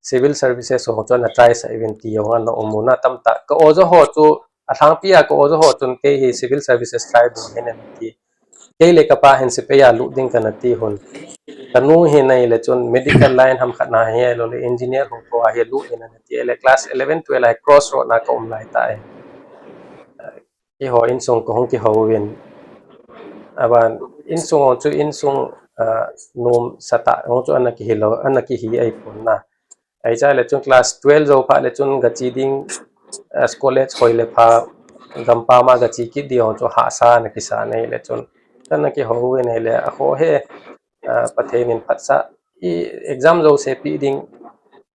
civil services ho chu ana try sah uvin ti jong ana um u na tamtah. Ka oja ho chu alhangpi a ka oja ho chun kei hi civil services try bol hih in ana ti. Kei le kapa hin sepai a lut ding kana ti hun. Kanu hin ahile chun medical line ham khat na hi ahilou le engineer ho toh a hi lut in ana ti. Ahile class eleven, twelve a hi crossroad na ka um laitah e. Keiho insung kahung kihou uvin. Aban insung ho chu insung, ah, nomsa tah ho chu ana kihi lou, ana kihi ahipon na. Ahi chule chun class twelve jou phat le chun gache ding, ah, college hoi le pha gampam a gache kit ding ho chu hahsa ana kisa na ahile chun. Kana kihou uvin ahile akhohe, ah, Pathen in phatsah, i exam jouse pe ding,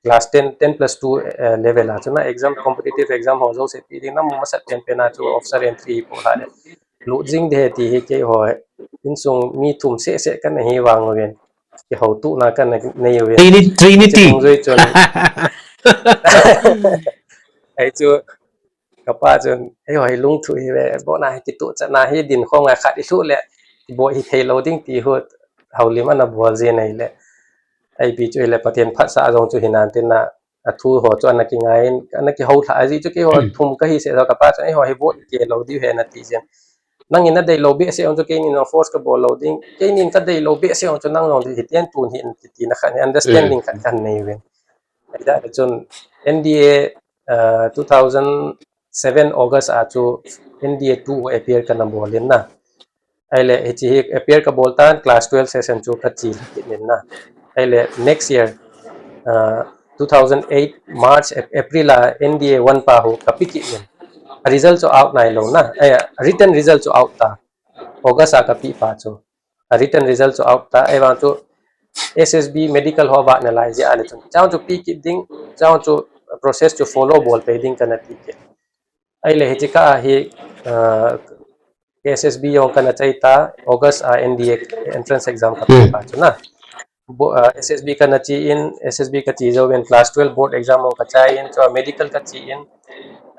class ten, ten plus two, eh, level a chu na exam, competitive exam ho jouse pe ding, namu masat pen pen a chu officer entry po hale. Lut jing ding ahi ti hi keiho insung mi thum seh seh kana hi vang uvin. Kihoutohna kana nei uvin. Trini-, Trinity. Hiche dungjuiya chun. Ahi chu, kapa chun, eiho hi lungthu hi ve, boi na hi kituh chatna hi dinkhom ngai khat i lhuh le, boi hi thei lou ding ti hi, houlim ana bol jin ahile. Ahi pi chu ahile Pathen phatsah jong chu hinan tin na, athu ho chu ana kingai in, ana kihou lha, ajeh chu keiho, hmm, thum kahi seh, kapa chun, eiho hi boi i keh lou diu ahi ana ti jin. Nangin nadei lou behseh jong chu keinin jong force kabol lou ding, keinin kadei lou behseh jong chu nang jong hitian tun hi in ti, tina khat hi understanding, hmm, khat kanei uvin. Ahi chun N D A, uh, two thousand seven August a chu N D A two appear kana bol in na. Ahile hiche hi appear kabol tan class twelve session chu kache kit in na. Ahile next year, uh, two thousand eight March, Ap-, April a N D A one pa hi kape kit in. A result chu out nailou na. Eh, written result chu out ta. August a kape pa chu. A written result chu out ta, ahivang chu S S B medical ho vat nalai jeh a le chun. Chang chu pe kit ding, chang chu, process chu follow bol pei ding kana ti kit. Ahile hiche kah a hi, uh, S S B jong kana chai ta, August a N D A entrance exam ka pe pa chu na. Bo, uh, S S B kana chi in, S S B kachi jou in, class twelve board exam jong kachai in, chua medical kachi in.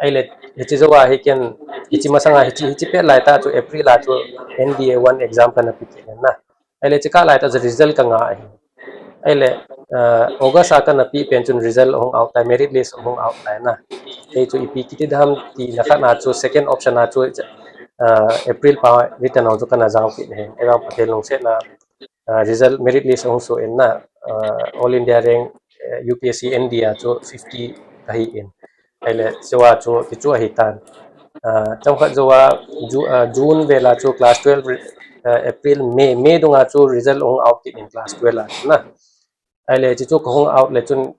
Ahile hiche jou a hi ken, hiche masanga hiche, hiche pet lai tah chu April a chu N D A one exam kana pe kit in na. Ahile hiche kah lai tah chu result kanga ahi. Ahile, uh, August a kana pe pen chun result ahung out tai, merit list ahung out tai na. Kei chu ipi kiti dam ti na khat na chu second option a chu, uh, April pa written a chu kana jao kit in ahi. Ahivang Pathen lungsetna, uh, result merit list ahung soh in na, uh, All India rank, uh, U P S C N D A chu fifty kahi in. Ahile, chua chu, ti chu ahi tan. Uh, chomkhat jou a, Ju-, uh, June vel a chu class twelve, uh, April, May, May dunga chu result ahung out kit in class twelve a na. Ahile, hiche chu kahung out le chun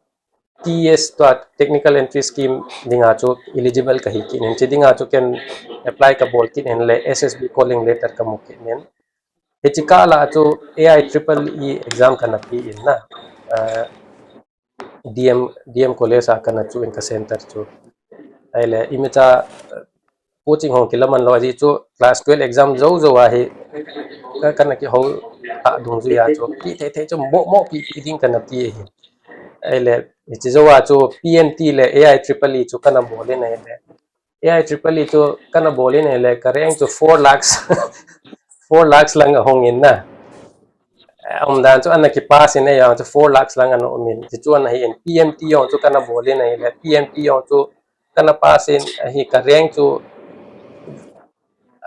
T S tua technical entry scheme dinga chu eligible kahi kit in. Hiche dinga chu ken apply kabol kit in le S S B calling letter kamu kit in. Hiche kah lah a chu A I triple E exam kana pe in na. Uh, D M, D M College a kana chu in ka center chu. Ahile, imacha, uh, coaching hung kila man lou, ajeh chu class twelve exam jou jou a hi, ka, kana kihou lha dungjuiya chu, pe thei thei chu mo, mo pe, pe ding kana ti ahi. Ahile, hiche jou a chu P M T le A I triple E chu kana bol in ahile. A I triple E chu kana bol in ahile, ka rank chu four lakhs, four lakhs lang ahung in na. Eh, umdan chu ana kipass in, ahivang chu four lakhs lang ana um in. Hichu ana hi in, P M T jong chu kana bol in ahile, P M T jong chu kana pass in, ahi ka rank chu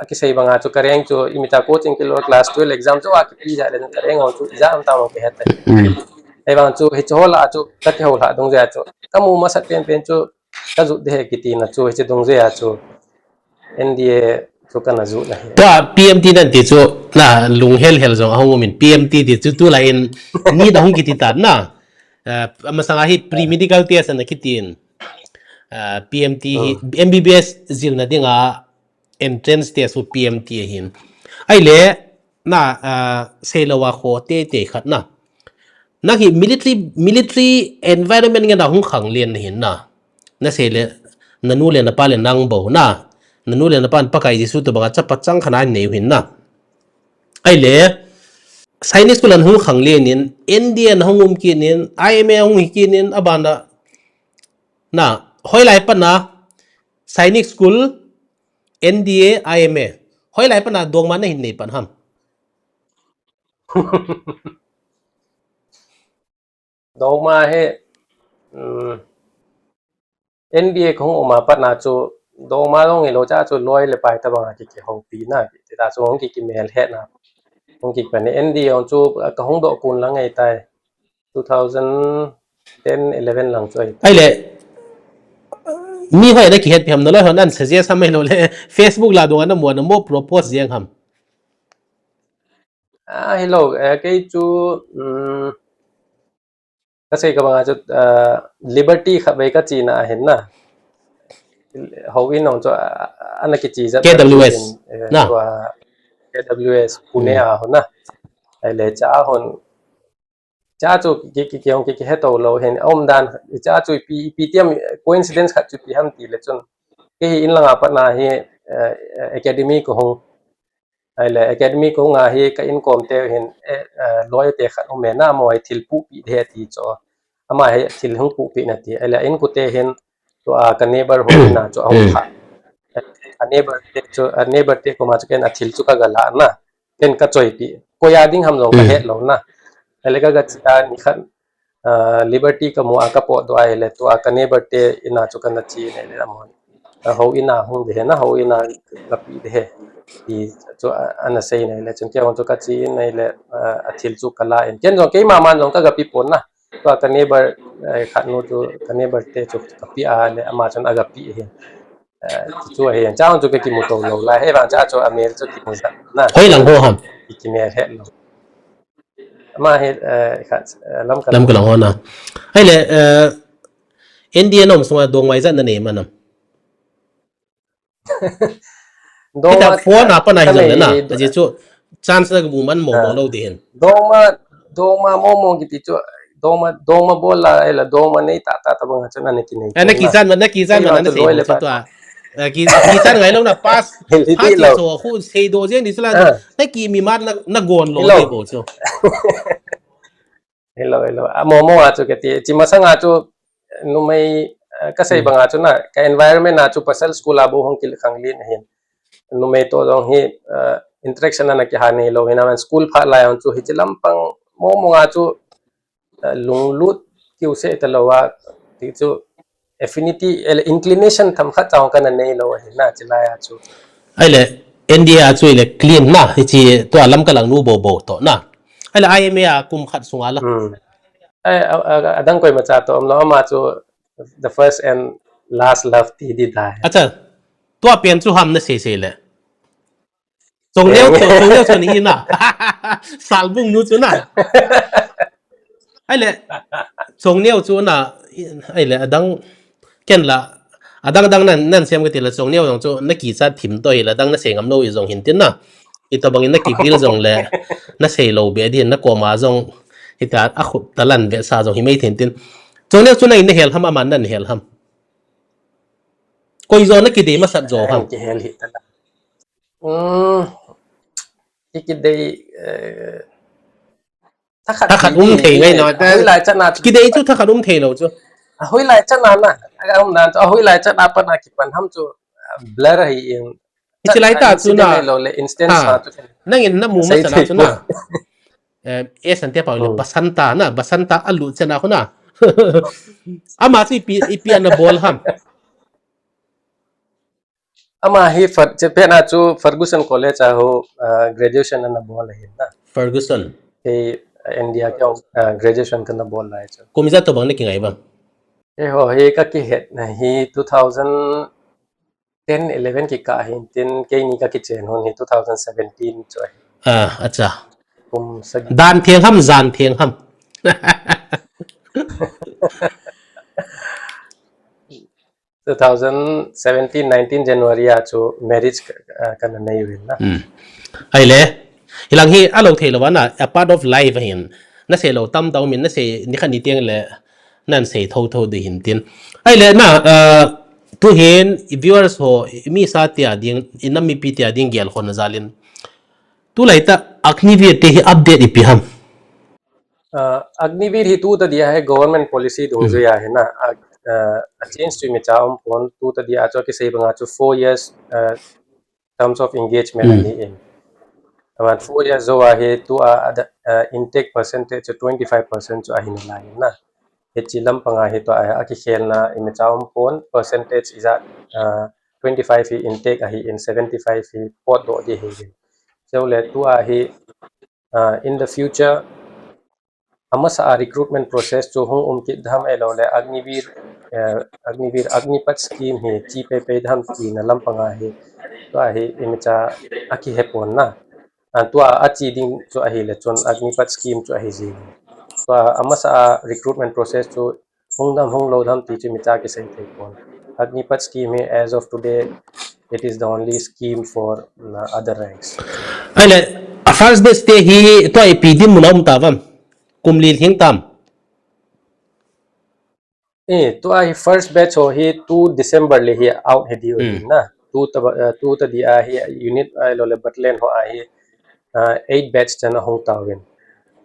akisei banga chu ka rank chu imacha coaching kilou class twelve exam chu akipe jeh le ka rank jong chu ijat ham tam jong kahe tai. Mm. Ahivang chu hiche ho lah a chu kakihou lha dungjuiya chu kamu masat pen pen chu kajot ding ahi kiti na chu hiche dungjuiya chu N D A chu kana jot na ahi. Tua P M T nan ti chu na lunghel hel jong ahung um in P M T ti chu tulai in ni da hung kiti tan na. Ah, amasanga hi pre-medical test ana kiti in. Ah, P M T hi, hmm, M B B S jilna dinga entrance test chu P M T ahin. Ahile, na, ah, seilou a kho teitei khat na. Nang hi military, military environment ngen a hung khanglen na hin na. Nasei le, nanu le napa le nang bou na. Nanu le napa in Pakai Jesu tobanga chapa chang khat nanei u hin na. Ahile, Sainik School a nahung khanglen in, N D A nahung um kit in, I M A hung hi kit in, abana, na, hoilai pat na, Sainik School, N D A, I M A. Hoilai pat na dongma nahin nei pan ham? Dongma hi, um, N D A kahung um a pat na chu, dongma jong hilou cha chu loi le pai tabanga ki, kihoupi na, ti ta chu hung ki, kimel het na. Hung ki pan N D A jong chu, kahung doh kun lang ahi tai. Two thousand ten, eleven lang chu ahi. Ahile, mi hoi na kihetpi ham, naloi hon ana suggest ham ahilou le, Facebook la dunga namu a namu propose jeng ham? Ah, hilou, eh, kei chu, um, kasei kabanga chu, ah, liberty khatvei kachi na ahin na. Houin jong chu, ah, ana kichi jat K W S, in, eh, na. Tua K W S Pune, hmm, a hon na. Ahile cha hon. Cha chu ki, ki, ki, ki, kihetou lou hin. Aumdan, cha chu ipi, ipi ti ham, coincidence khat chu ipi ham ti le chun. Kei hi in langa pat na hi, eh, academy kahung. Ahile, academy kahung a hi ka inkom te hin, eh, eh, loi te khat um e na, amaho hi thil puhpi ding ahi ti chu. Ama hi thil hung puhpi na ti. Ahile, inkote hin, tua ka neighbor ho na chu ahung, hmm, pha. A neighbor te chu, a neighbor te koma chu ken athil chu kaga la na. Ken kachoipi. Koi a ding ham jong, hmm, kahet lou na. Ahile, kaga chi a ni khat, ah, Liberty kamu a kapotdoh a ahile, tua ka neighbor te in a chu kana che in ahile, amahon, ah, houin a hung ding ahi na, houin a kape ding ahi. Ti chu, ah, ana sei in ahile, chun kei jong chu kache in ahile, ah, athil chu kala in. Ken jong keima man jong kagape pon na. Tua ka neighbor, eh, khat nu chu, ka neighbor te chu kape a le, ama chun agape ahi. Eh, chu ahi, cha jong chu kakimuto lou lai. Hivang cha chu amel chu kimu jat na. Hoilang ho ham? Ki, kimel het lou. Ama hi, eh, khat, eh, Lamka, Lamka lang ho na. Ahile, eh, N D A na um sunga dongma ijat nanei man ham? Dongma, hita phone a pat na hi jong le na. Ajeh chu chance na kamu man mo mo, ah, lou ding hin. Dongma, dongma mo mo kiti chu, dongma, dongma bol la, ei la dongma nei ta ta ta bang a chu na, na kinei. Eh, na kichan ma, na kichan ma, na sei lou chu tua. Eh, ki, kichan ngai lou na pass, pass lou chu khu sei do jeng ni chu la. Na ki mi mat na, na gon lou ni bo chu. Hello, hello. A mo mo a chu kati, chi masang a chu numei, eh, ka sei bang a chu na, ka environment a chu pasal school a bo hung kil khang lin hin. Numei to jong hi, eh, interaction ana kiha nei lou hin, aman school phat lai hung chu hichi lampang mo mo a chu, eh, lunglut kiu se ta lou a, ti chu affinity, ele inclination tham khat chang kana nei lou hin na, chi lai a chu. Ai le, India a chu ile clean na, hichi tua lam ka lang nu bo bo to na. Ai le, I M A a kum khat sunga la. Hmm. Ai, a, a, adang koima cha to, um lo, ama chu the first and last love ti di dai. Acha, tua pen chu ham na sei sei le. Chongneo, eh, Chongneo chu ni na. Salbung nu chu na. Ai le, Chongneo chu na, ai le, adang, ken la, adang dang nan, nan sem ka ti la, Chongneo jong chu, na kichat thim to hi la, dang na sei ngam lou i jong hin tin na. I to bang in na kivil jong le, na sei lou be di, na koma jong, hita, a khut ta lan be sa jong hi mai thin tin. Chongneo chu na in na hel ham, aman nan hel ham. Koi jo na kidei masat jo ham. Ki hel hi ta la. Um, ki, kidei, eh, thakhat, thakhat um thei ngai no ta. Hoilai chan a chu kidei chu thakhat um thei lou chu. A hoilai chan a na. A um nan chu, a hoilai chan a pan a kipan ham chu, ah, blur hi in. Hichi lai ta chu na. Lou le instance ha chu. Nang in na mu masat na chu na. Eh, e san te pa le Basanta na, Basanta alu chan a khu na. Ama chu ipi, ipi ana bol ham. Ama hi Fer-, che pena chu Ferguson College a ho, ah, graduation ana bol ahin na. Ferguson. He, ah, India ke, ah, graduation kana bol lai chu. Kum ijat to bang na kingai bang? He ho, he ka kihet na hi two thousand ten, eleven kikah hin tin, keini ka kichen hon hi two thousand seventeen chu ahi. Ah, acha. Kum sagi. Dan theng ham, jan theng ham. Two thousand seventeen, nineteen January a chu marriage ka, ah, kana nei uvin na. Hmm. Ai le, hilang hi a lou thei lou va na, a part of life ahin. Na sei lou tam tam min, na sei ni khat ni teng le, nan sei tho tho di hin tin. Ai le na, ah, tu hin, i viewers ho, i mi sa tia ding, i nam mipi tia ding gel khon na jal in. Tulai ta Agniveer te hi update ipi ham? Ah, Agniveer hi tu ta dia hi government policy dungjuia hi na, ah, ah, a change chu imacha um pon, tu ta dia chu kisei banga chu four years, ah, terms of engagement ahi in. Aman four years jou a hi tu a, ah, intake percentage chu twenty-five percent chu ahi nalai in na. Hichi lampanga hi tua a, a kikhelna imacha um pon, percentage ija, ah, twenty-five hi intake ahi in, seventy-five hi potdoh di hi in. Chule tua hi, ah, in the future, amasa a recruitment process chu hung um kit dam e lou le Agniveer, eh, Agniveer, Agnipath scheme hi chi pei pei dam tina lampanga hi, tua hi imacha a kihe pon na. Ah, tua a chi ding chu ahi le chun Agnipath scheme chu ahi jing. Tua amasa a recruitment process chu hung dam hung lou dam ti chu imacha kisei thei pon. Agnipath scheme hi as of today, it is the only scheme for, uh, other ranks. Ai le, a first batch te hi tua ipi dinmun a um ta vam? Kum li lhing tam? Eh, tua hi first batch ho hi tu December le hi out hi diu hi na. Tu ta, eh, tu ta dia hi unit a lou le battalion ho a hi, ah, eight batch chan a hung tauvin.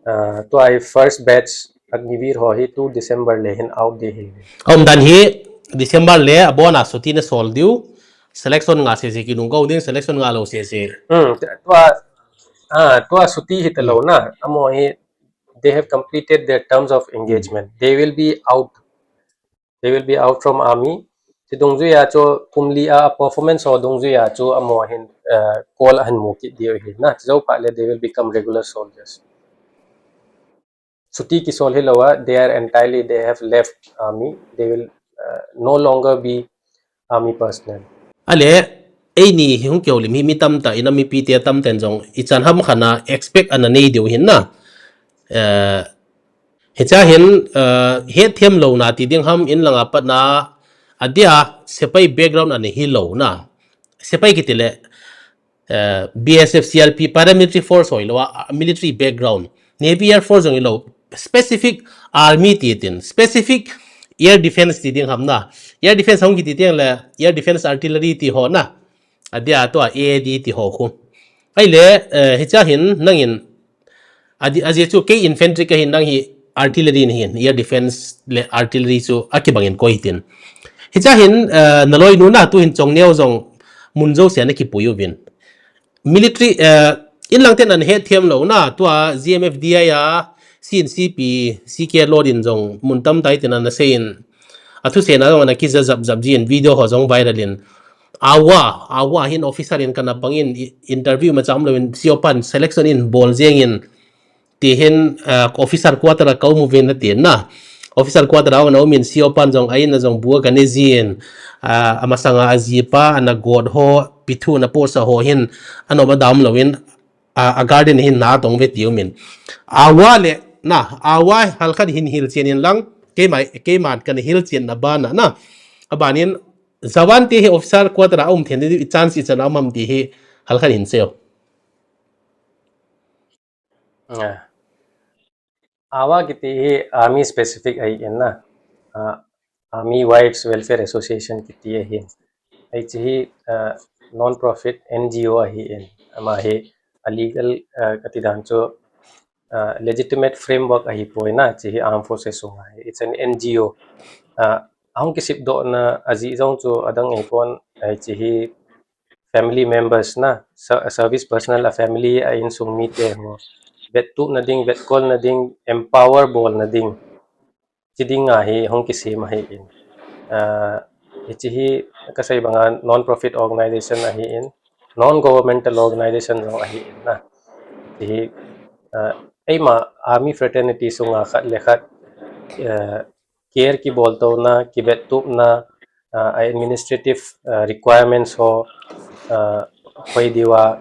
Ah, tua hi first batch Agniveer ho hi tu December le hin out di hi. Um dan hi December le abon a chuti na sol diu. Selection nga sese kinung kau ding, selection nga lou sese. Hmm, tua, ah, tua chuti hi ta lou na. Amo hi they have completed their terms of engagement. They will be out. They will be out from army. Chi dungjuia chu kum li a performance ho dungjuia chu amo hin, eh, call ahin mu kit diu hi na. Chi jou phat le they will become regular soldiers. Chuti kisol hi lou a, they are entirely, they have left army. They will, uh, no longer be army personnel. Ale, eini hi hung kihoulim hi mi tamtah in, a mipi te tamtah in jong ichan ham khat a expect ana nei diu hin na. Eh, hicha hin, eh, hetthem louna ti ding ham in langa patna, adia sepai background ana hi lou na. Sepai kiti le, eh, B S F, C R P, paramilitary force hoi lou a, military background. Navy, Air Force jong hi lou. specific army ti tin, specific air defense ti ding ham na. Air defense hung kiti tiang le, air defense artillery ti ho na. Adia tua A A D ti ho khu. Ahile, eh, hicha hin nangin, adi, aji chu kei infantry ka hin nang hi artillery na hin, air defense le artillery chu akibangin koi tin. Hicha hin, eh, naloi nu na tu hin chong neo jong mun jo se na kipui uvin. Military, eh, in lang ten an het thiam lo na, tua G M F D I a, C N C P, C K Lord in jong mun tam tai tin an sei in, a thu se na jong ana kija jap jap ji in video ho jong viral in. Awa, awa hin officer in kana bang in i-, interview ma cham lo in, C O pan selection in bol jeng in, ti hin, ah, officer quarter a ka um uvin na tin na. Officer quarter a na um in C O pan jong a in a jong bua ka ne jin, ah, amasanga aji pa, ana god ho, pithu na posa ho hin, ano ma dam lo in, ah, a garden hin na tong ve ti um in. Awa le, na, awa halkhat hin hil chen in lang, keima, keima kan hil chen na ba na, na. Abanin, jawan ti hi officer quarter a um then, i chance i chan a um am ti hi halkhat hin seo. Ah. Awa kiti hi army specific ahi in na. Ah, Army Wives Welfare Association kiti ahi. Hichi hi, ah, non-profit N G O ahi in. Ama hi a legal, ah, kati dan chu, ah, legitimate framework ahi poi na, hichi hi armed forces sunga hi. It's an N G O. Ah, ahung kisip doh na aji jong chu adang ahi pon, hichi hi family members na, ser-, service personnel a family a insung mite ho vettup na ding, vetkol na ding, empower bol na ding, chi ding a hi hung kisem ahi in. Ah, hichi hi ka sei banga non-profit organization ahi in, non-governmental organization jong ahi in na. Hichi hi, ah, eima army fraternity sunga khat le khat, ah, care kibol tona, kivettup na, ah, a administrative, ah, requirements ho, ah, hoi diuva,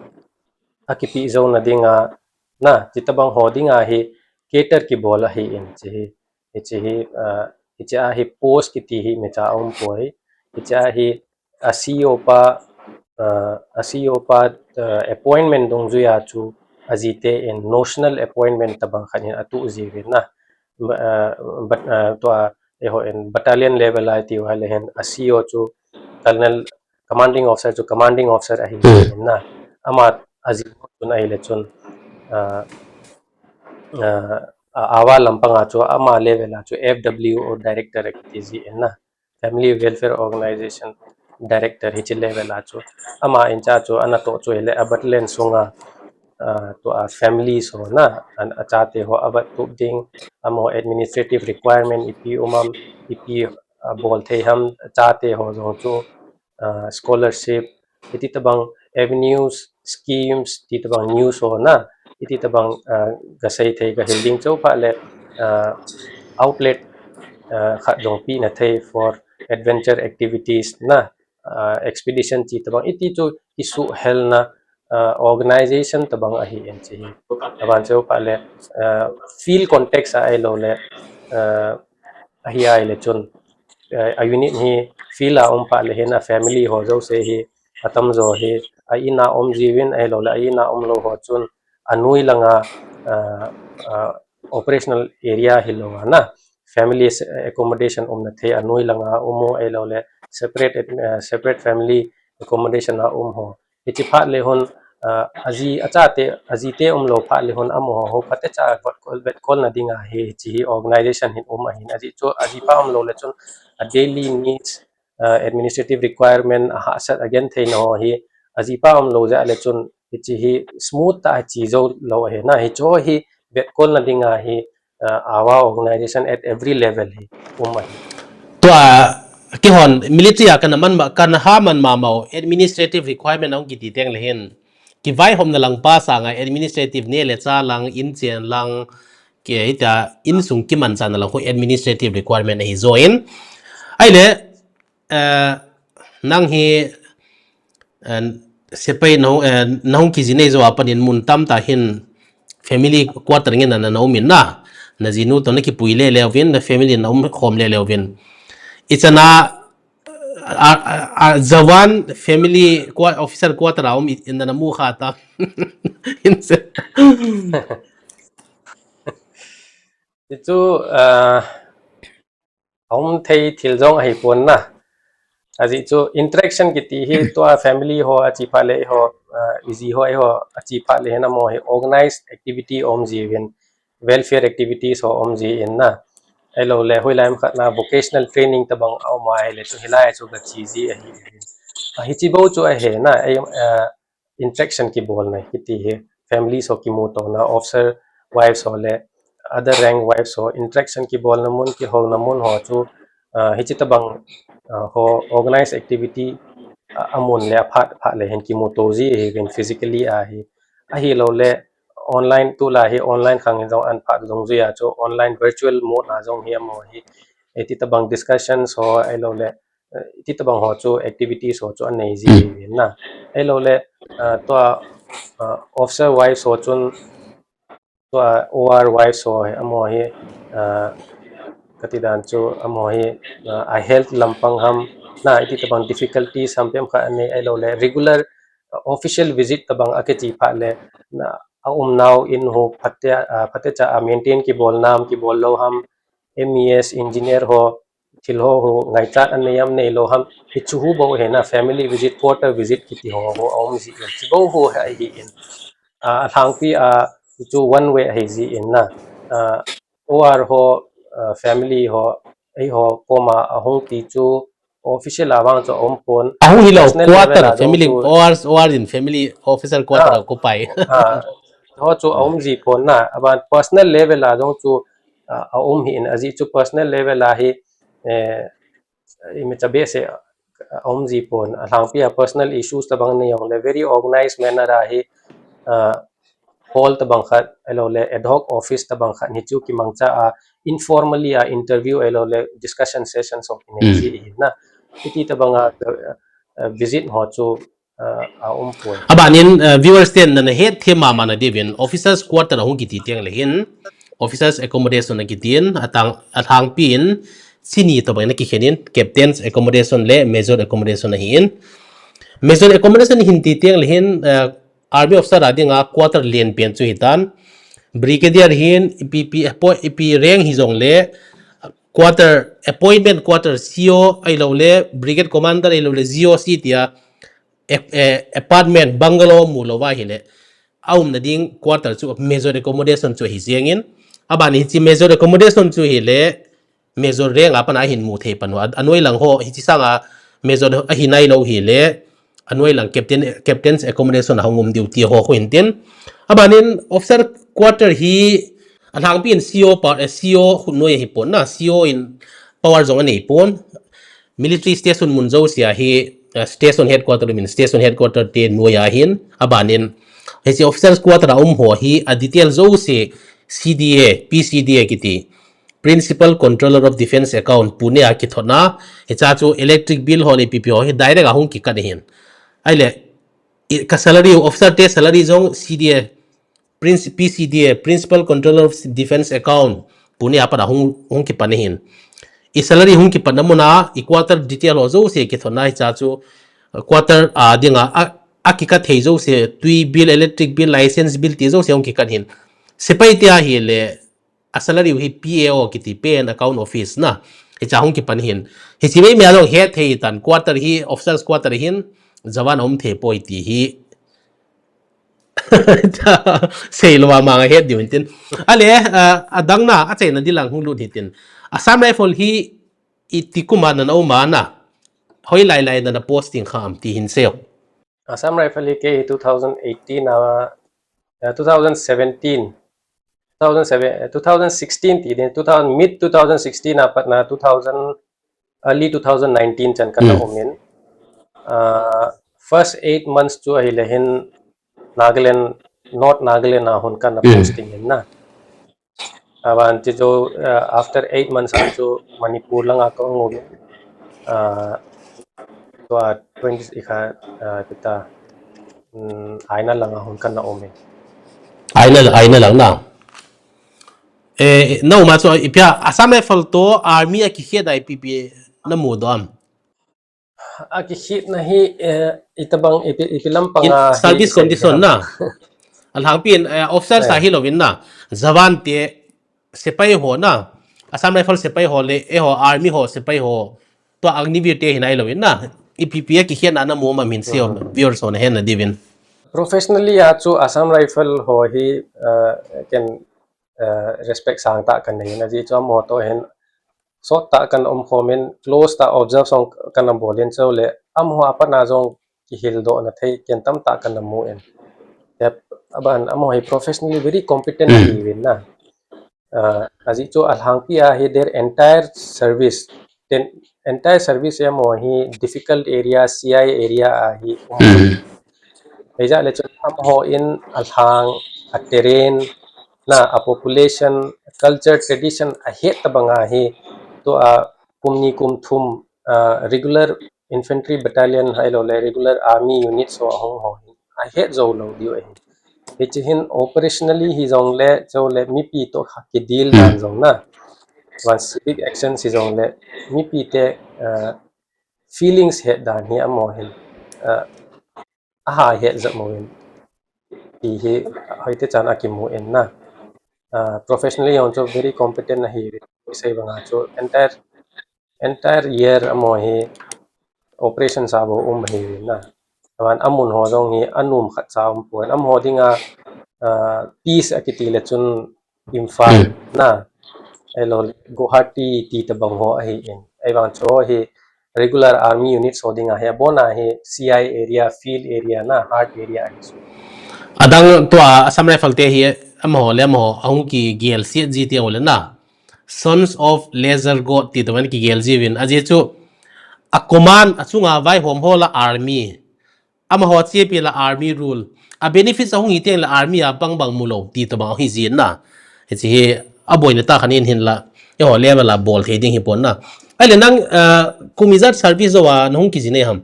akipi jou na dinga, na, hitabang ho dinga hi cater kibol ahi in hichi hi, hichi hi, ah, hichi a hi post kiti hi mecha um poi, hichi a hi a C O pa, ah, a C O pa, ah, appointment dungjuia chu ajite in notional appointment tabang khat in atu jiuvin na. Ba-, ah, bat-, ah, tua, eiho in battalion level a tiu hale hin a C O chu colonel, commanding officer chu commanding officer ahi Hmm. in na. Ama aji chun ahile chun, ah, ah, a-, awa lampanga chu ama level a chu F W O director akiti ji in na. Family Welfare Organization Director hichi level a chu. Ama in cha chu ana toh chu hile a battalion sunga, ah, tua family ho na, an, achate ho avettup ding, amaho administrative requirement ipi um am, ipi, ah, bol thei ham, achate ho jong chu, ah, scholarship, iti tabang avenues, schemes, ti tabang news ho na, iti tabang, ah, gasei thei gahil ding chu pha le, ah, outlet, ah, khat jong pi na thei for adventure activities na, ah, expedition ti tabang iti chu kisuhel na, ah, organization tabang ahi in hichi hi. Aban chu pha le, ah, field context a ahilou le, ah, ahi ahile chun, ah, a unit hi field a um pha le hin a family ho jouse hi atamjo hi a in a um jiuvin ahilou le a in a um lou ho chun anoi langa, ah, ah, operational area hilou a na family s-, accommodation umna thei anoi langa um u ahilou le separate, ah, separate family accommodation a um ho. Hichi pha le hin, ah, aji, achate, ajite um lou pha le hin amaho ho phatecha vetkol, vetkol na dinga hi hichi hi organization hin um ahin. Aji chu, aji pa um lou le chun a daily needs, ah, administrative requirement a hahsat a genthei na ho hi aji pa um lou jeh le chun hichi hi smooth tah a chi jou lou ahi na. Hichi hi vetkol na dinga hi, ah, awa organization at every level hi um ahi. Tua, keihon military a kana man ma, kana ha man ma mau administrative requirement ahung kiti teng le hin. Kivaihomna lang pa sanga administrative ne le cha lang, in chen lang, ke hita insung kimanchahna lang khu administrative requirement ahi join. Ahile, eh, nang hi, eh, sepai nahung, eh, nahung kiji nei jou a panin mun tamtah hin family quarter ngen na na um in na. Na jinu toh na kipui le le uvin, na family na um khom le le uvin. Ichan a, a, a, a, jawan family qua-, officer quarter a um i-, in na na mu kha ta. In se. Ti chu, ah, aum thei thil jong ahi pon na. Ajeh chu interaction kiti hi tua family ho achi phat le eiho, ah, iji ho eiho achi phat le hin amaho hi organized activity aum jiuvin, welfare activities ho aum ji in na. Ahilou le hoilai ham khat na vocational training tabang aum ahile chu hilai chu kachi ji ahi. Ah, hichi bou chu ahi na, ei, ah, interaction kibolna kiti hi, families ho kimutona, officer wives ho le other rank wives ho interaction kibolna mun, kihouna mun ho chu, ah, hichi tabang, ah, ho organized activity, ah, amun le aphat phat le hin kimuto ji ahiuvin physically ahi. Ahilou le online tulai hi online khang in jong an phat jong jui a chu online virtual mode a jong hi amaho hi, eh, iti tabang discussions ho ahilou le eh, iti tabang ho chu activities ho chu anei ji ahiuvin na. Ahilou le, ah, tua, ah, officer wives ho chun tua O R wives ho hi, amaho hi, ah, kati dan chu amaho hi, ah, a health lampang ham na iti tabang difficulties ham pem khat anei ahilou le regular, ah, official visit tabang akichi phat le na aumnau in ho phatecha, ah, phatecha a maintain kibol nam kibol lou ham, M E S engineer ho thil ho ho ngaichat anei am neilou ham, hichu hu bou hi na family visit, quarter visit kiti ho ho aum ji in, chi bou ho hi ahi in. Ah, alhangpi a chu one way ahi ji in na. Ah, O R ho, ah, family ho, eiho koma ahung ti chu official a vang chu aum pon. Ahung hilou, personal level quarter a jong family chu O R, O R in family officer quarter a kopai. Ah, ho chu aum ji pon na, aban personal level a jong chu, ah, aum hi in ajeh chu personal level a hi, eh, imacha behseh aum ji pon, alhangpi a personal issues tabang nei jong le very organized manner a hi, ah, hall tabang khat, ahilou le ad hoc office tabang khat hi chu kimangcha a informally a interview ahilou le discussion sessions ho kinei ji ahi na. Iti tabang a, ah, visit ho chu, ah, aum pon. Aban in, ah, viewers ten nana het them mama na diuvin officers quarter ahung kiti teng le hin, officers accommodation akiti in, atang, alhangpi in, chi ni tobang in akikhen in, captain's accommodation le major accommodation ahi in. Major accommodation hin ti teng le hin, ah, army officer a dinga quarter len pen chu hitan. Brigadier hin ipi, ipi, appo-, ipi rank hi jong le quarter, appointment quarter C O ahilou le, brigade commander ahilou le, G O C tia, ap-, eh, apartment, bungalow mu lou va hile, aumna ding quarter chu major accommodation chu ahi jeng in. Aban hichi major accommodation chu hile, major rank a pat a hin mu thei pan u. A, anoi lang ho, hichi sanga major ahi nailou hile, anoi lang captain, captain's accommodation ahung um diu ti ho khu hin tin. Aban in officer quarter hi alhangpi in C O pa, eh, C O khu noi ahi pon na, C O in power jong anei pon. Military station mun jouse a hi, eh, station headquarter min, station headquarter te noi ahin, aban in. Hichi officers quarter a um ho hi, a detail jouse C D A, P C D A kiti. Principal Controller of Defence Account, Pune a kithotna, hicha chu electric bill ho le P P ho hi direct a hung kikat ahin. Ahile, i, ka salary, officer te salary jong C D A, Prince-, P C D A, Principal Controller of Defence Account, Pune a pat a hung, hung kipan ahin. I salary hung kipan na mun a, i quarter detail ho jouse kithotna hicha chu, quarter a dinga, a, akikat thei jouse, tui bill, electric bill, license bill ti jouse hung kikat ahin. Sepai te ahile, a salary u hi P A O kiti, Pay and Account Office na. Hicha hung kipan ahin. Hichi meimei a jong het thei tan, quarter hi, officers quarter ahin, jawan aum thei poi ti hi. Seilou a manga het diu hin tin. Ahile, ah, adang na, achaina ding lang hung lut hitin. Assam Rifle hi iti kum a nana um a na. Hoilai lai nana posting kha am ti hin seiyo. Assam Rifle hi kei hi two thousand eighteen a, uh, two thousand seventeen, two thousand seven, uh, two thousand sixteen ti din, two thousand, mid two thousand sixteen a pat na two thousand, early two thousand nineteen chan kana um in. Uh, first eight months chu ahile hin Nagaland, North Nagaland a hung kana posting in na. Aban ti chu, uh, after eight months a chu Manipur langa ka um in, uh, tua twenty ikha, uh, kita, um, Aina langa hung kana um in. Aina, Aina lang na. Eh, na um a chu ipi a Assam Rifle to army a kikhet a ipi ipi na mudoh am? Akikhetna hi, eh, itabang ipi, ipi lampang a service condition na. Alhangpi in, eh, officer sa hilou in na. Jawan te, sepai ho na, Assam Rifle sepai ho le, eiho army ho sepai ho, tua Agniveer te hi nai lou in na, ipi pi a kikhen na na mu ma min si ho, viewers ho na hen na diuvin. Professionally a chu Assam Rifle ho hi, uh, ken, uh, respect sang ta kan nei na ji chu amaho to hen sot ta kan um khomin close ta observe song kan bolin chu le amaho a pat na jong kihil doh na thei ken tam ta kan mu in. Yep, aban amaho hi professionally very competent hi vin na. Uh, aji chu alhangpi a hi their entire service, then entire service amaho hi difficult area, C I area a hi um. Eija le chun amaho in alhang, a terrain, na a population, culture, tradition a het tabang a hi, tua kum ni kum thum, uh, regular infantry battalion hai lo le regular army unit so ahung ho hi a het jou lou diu ahi. Hichi hin operationally hi jong le, chu le mipi to kha ki deal dan jong na. One civic action si jong le mipi te, uh, feelings het dan hi amaho hin, uh, aha het jat mo in. Ti hi hoite chan a kimu in na. Uh, professionally jong chu very competent ahi, sei banga chu entire, entire year amaho hi operation sa bo um hi na. Aban amun ho jong hi anum khat sa um pon. Amaho dinga, uh, peace a kiti le chun Imphal na, elo Guwahati ti tabang ho ahi in. Ei bang chu hi regular army unit so dinga hi abona hi C I area, field area na, hard area ahi su. Adang tua Assam Rifle te hi amaho le amaho ahung kigel si ji ti le na. Sons of Lesser God ti tabang kigel ji vin. Aji chu a command achunga vaihom ho la army. Amaho chepi la army rule. A benefits ahung hi teng la army a bang bang mu lou ti tabang hi jin na. Hichi hi aboina ta khan in hin la. Eiho level a bol thei ding hi pon na. Ahile nang, uh, kum ijat service jou a nahung kijin e ham?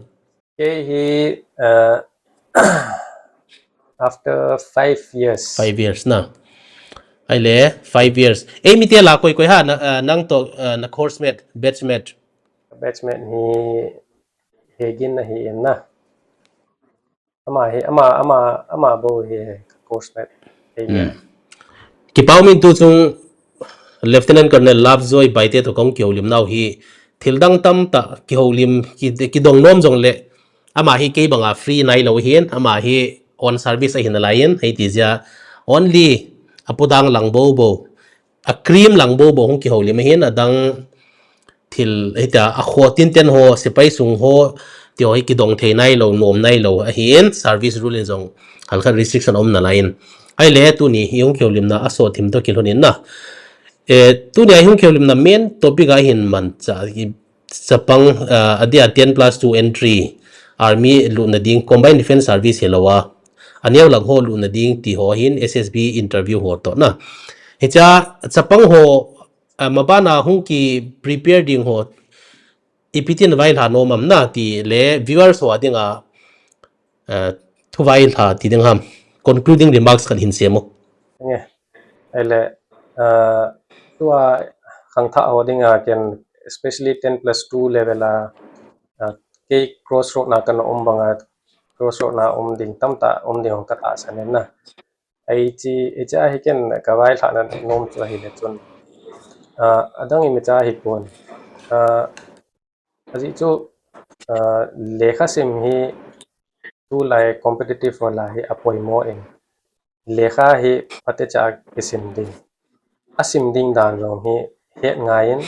Kei hi, uh, after five years. Five years na. Ahile five years. Ei mi te la koi koi ha na, uh, nang to, uh, na course mate, batch mate. Batch mate hi Hegin ahi in na. Ama hi, ama, ama, ama bou hi course mate. Kipau min tu chung Lieutenant Colonel Lovejoy Baite to kong kihoulim nau hi thil dang tam ta kihoulim ki, kidong nom jong le ama hi kei banga free nai lou hin, ama hi on service ahin alai in, hei ti jia only a pudang lang bou bou, a cream lang bou bou hung kihoulim ahin, adang thil, hitia, a kho tinten ho, sepai sung ho, ti ho hi kidong thei nai lou, nom nai lou, ahin, service rule in jong, halkhat restriction um nalai in. Ahile, tuni, hi hung kihoulimna, a so thim to kilhun in na. E, tuni, hi hung kihoulimna, main topic a hin man, cha, i, chapang, uh, adia ten plus two entry, army lutna ding, combined defense service hi lou a. Aneo lang ho lutna ding, ti ho hin, S S B interview ho to na. Hicha, chapang ho, uh, mabana hung ki prepare ding ho, ipi tin vailha nom am na ti le viewers ho a dinga, uh, thu vailha ti ding ham. Concluding remarks kan hin sem u. Nge. Ele, uh, tua khangthah ho dinga ken especially ten plus two level a, uh, kei crossroad na kan um banga, crossroad na um ding tam ta um ding ho ka tahsan in na. Ai chi, ai chi a hi ken ka vailhahna nom chu ahile chun, ah, adang imacha hi pon. Ah, ajeh chu, ah, lekha sim hi tulai competitive ho lah a hi apoimo in. Lekha hi phatecha kisim ding. Asim ding dan jong hi het ngai in.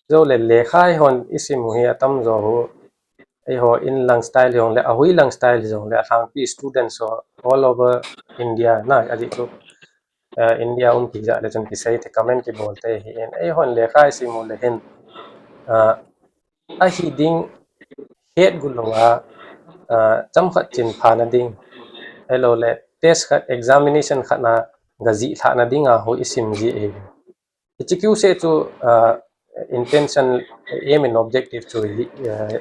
Jou le lekha hi hon isim u hi atam jo u. Eiho in lang style jong le, ahui lang style jong le, alhangpi students ho all over India na, ajeh chu, uh, India um kija le chun kisei te comment kibol te hi in. Eihon lekha isim u le hin, uh, ahi ding het gu lou a, uh, cham khat chin pha na ding. Ahilou le test khat, examination khat na ga jih lhah na ding a ho isim ji e. Hiche kiu se chu, uh, intention, aim and objective chu hi, uh,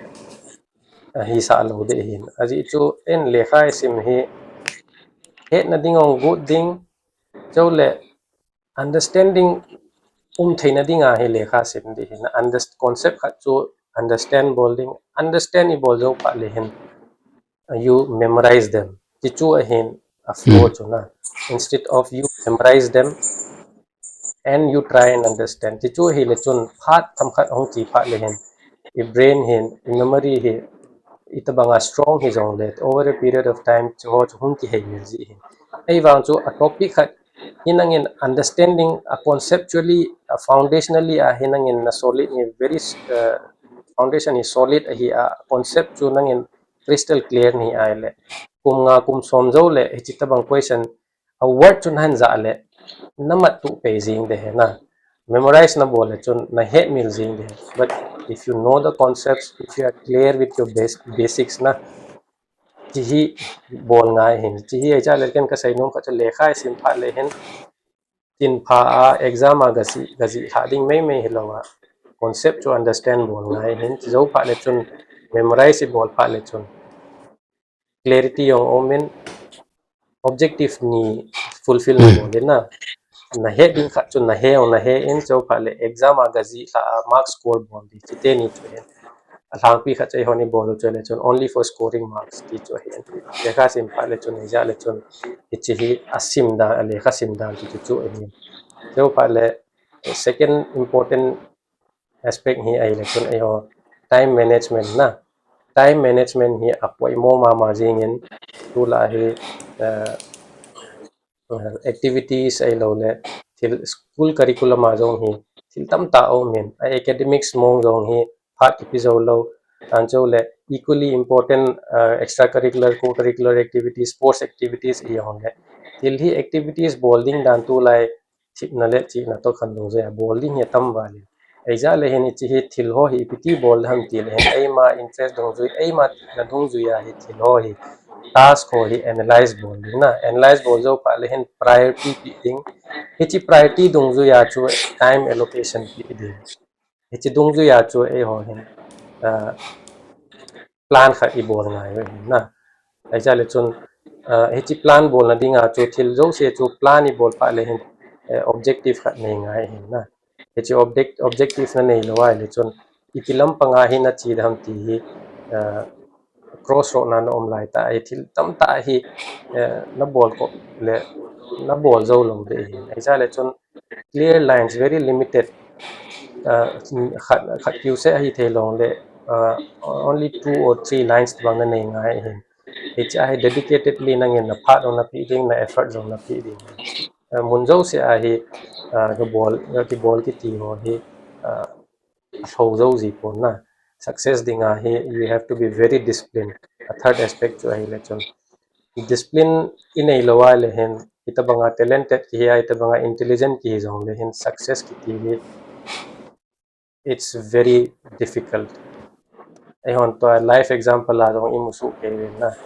hi sa lou de hin. Ajeh chu in lekha isim hi het na ding ong gut ding, chule understanding um thei na ding a hi lekha sim di hin. Underst-, concept khat chu understand bol ding, understand i bol jou phat le hin, uh, you memorize them. Ti chu ahin a flow chu na. Instead of you memorize them, and you try and understand. Chuchu hile chun phat themkhat hung chi phat le hin, i brain hin, i memory hi, itobanga strong hijongle, over a period of time, chuho chu hung kihei mil ji hin. Ahivang chu a topic khat hi nangin understanding a conceptually, a foundationally a hi nangin na solid hi very, uh, foundation hi solid ahi a concept chu nangin crystal clear nahi ahile, kum nga kum som jou le hichi tobang question a word chu nahin jah le, na mat tuh pei jing de hi na. Memorize na bol le chun na het mil jing de. But if you know the concepts, if you are clear with your bas-, basics na, chi hi bol ngai hin. Chi hi ahi cha le ken ka sei nom kha chu lekha i sim phat le hin, chin pha a exam a ga si, ga ji ha ding mei mei hilou a, concept chu understand bol ngai hin. Chi jou phat le chun memorize i bol phat le chun clarity jong um in, objective ni fulfill na bol in na. Na het ding khat chun na he, na he in, chu phat le exam a ga ji lha a mark score bol ding, chite ni chu hin. A lhangpi khat chu eihon i bol u chu le chun only for scoring marks ti chu hin. Lekha sim phat le chun, ijat le chun, hichi hi a sim dan, a lekha sim dan ti chu chu ahi. Chu phat le second important aspect hi ahile chun eiho time management na. Time management hi apoimo mama jing in, tulai hi, uh, uh, activities ahilou le thil school curriculum a jong hi thil tamtah aum in, a academics mong jong hi phat kipe jou lou, anchou le equally important, uh, extracurricular, co-curricular activities, sports activities i jong le thil hi activities bol ding dan tulai thipna le chihna toh khan dungjuia bol ding hi atam val in. Ijat le hin hichi hi thil ho hi ipi ti bol ham ti le hin eima interest dungjui, eima na dungjuia hi thil ho hi task ho hi analyze bol ding na. Analyze bol jou phat le hin priority pe ding. Hichi priority dungjuia chu time allocation pe ding. Hichi dungjuia chu eiho hin, uh, plan khat i bol ngai u hin na. Ijat le chun, uh, hichi plan bolna dinga chu thil jouse chu plan i bol phat le hin, uh, objective khat nei ngai hin na. Hichi object-, objective na nei lou ahile chun ipi lampanga hi na che ding ham ti hi, uh, crossroad na na um lai tah hi, thil tamtah hi, uh, na bol kop le na bol jou lou ding hin. Ijat le chun clear lines, very limited, uh, khat, khat kiu se ahi thei lou le, uh, only two or three lines bang na nei ngai hin. Hichi a hi dedicatedly nangin na phat jong na pe ding, na effort jong na pe ding. Uh, mun jouse a hi, uh, kibol, kibol kiti ho hi, uh, alhou jou ji pon na. Success dinga hi, you have to be very disciplined. A third aspect chu ahile chun discipline i nei lou ahile hin, itobanga talented kihi a, itobanga intelligent kihi jong le hin, success kiti hi, it's very difficult. Eihon toh life example a jong i mu soh kei uvin na.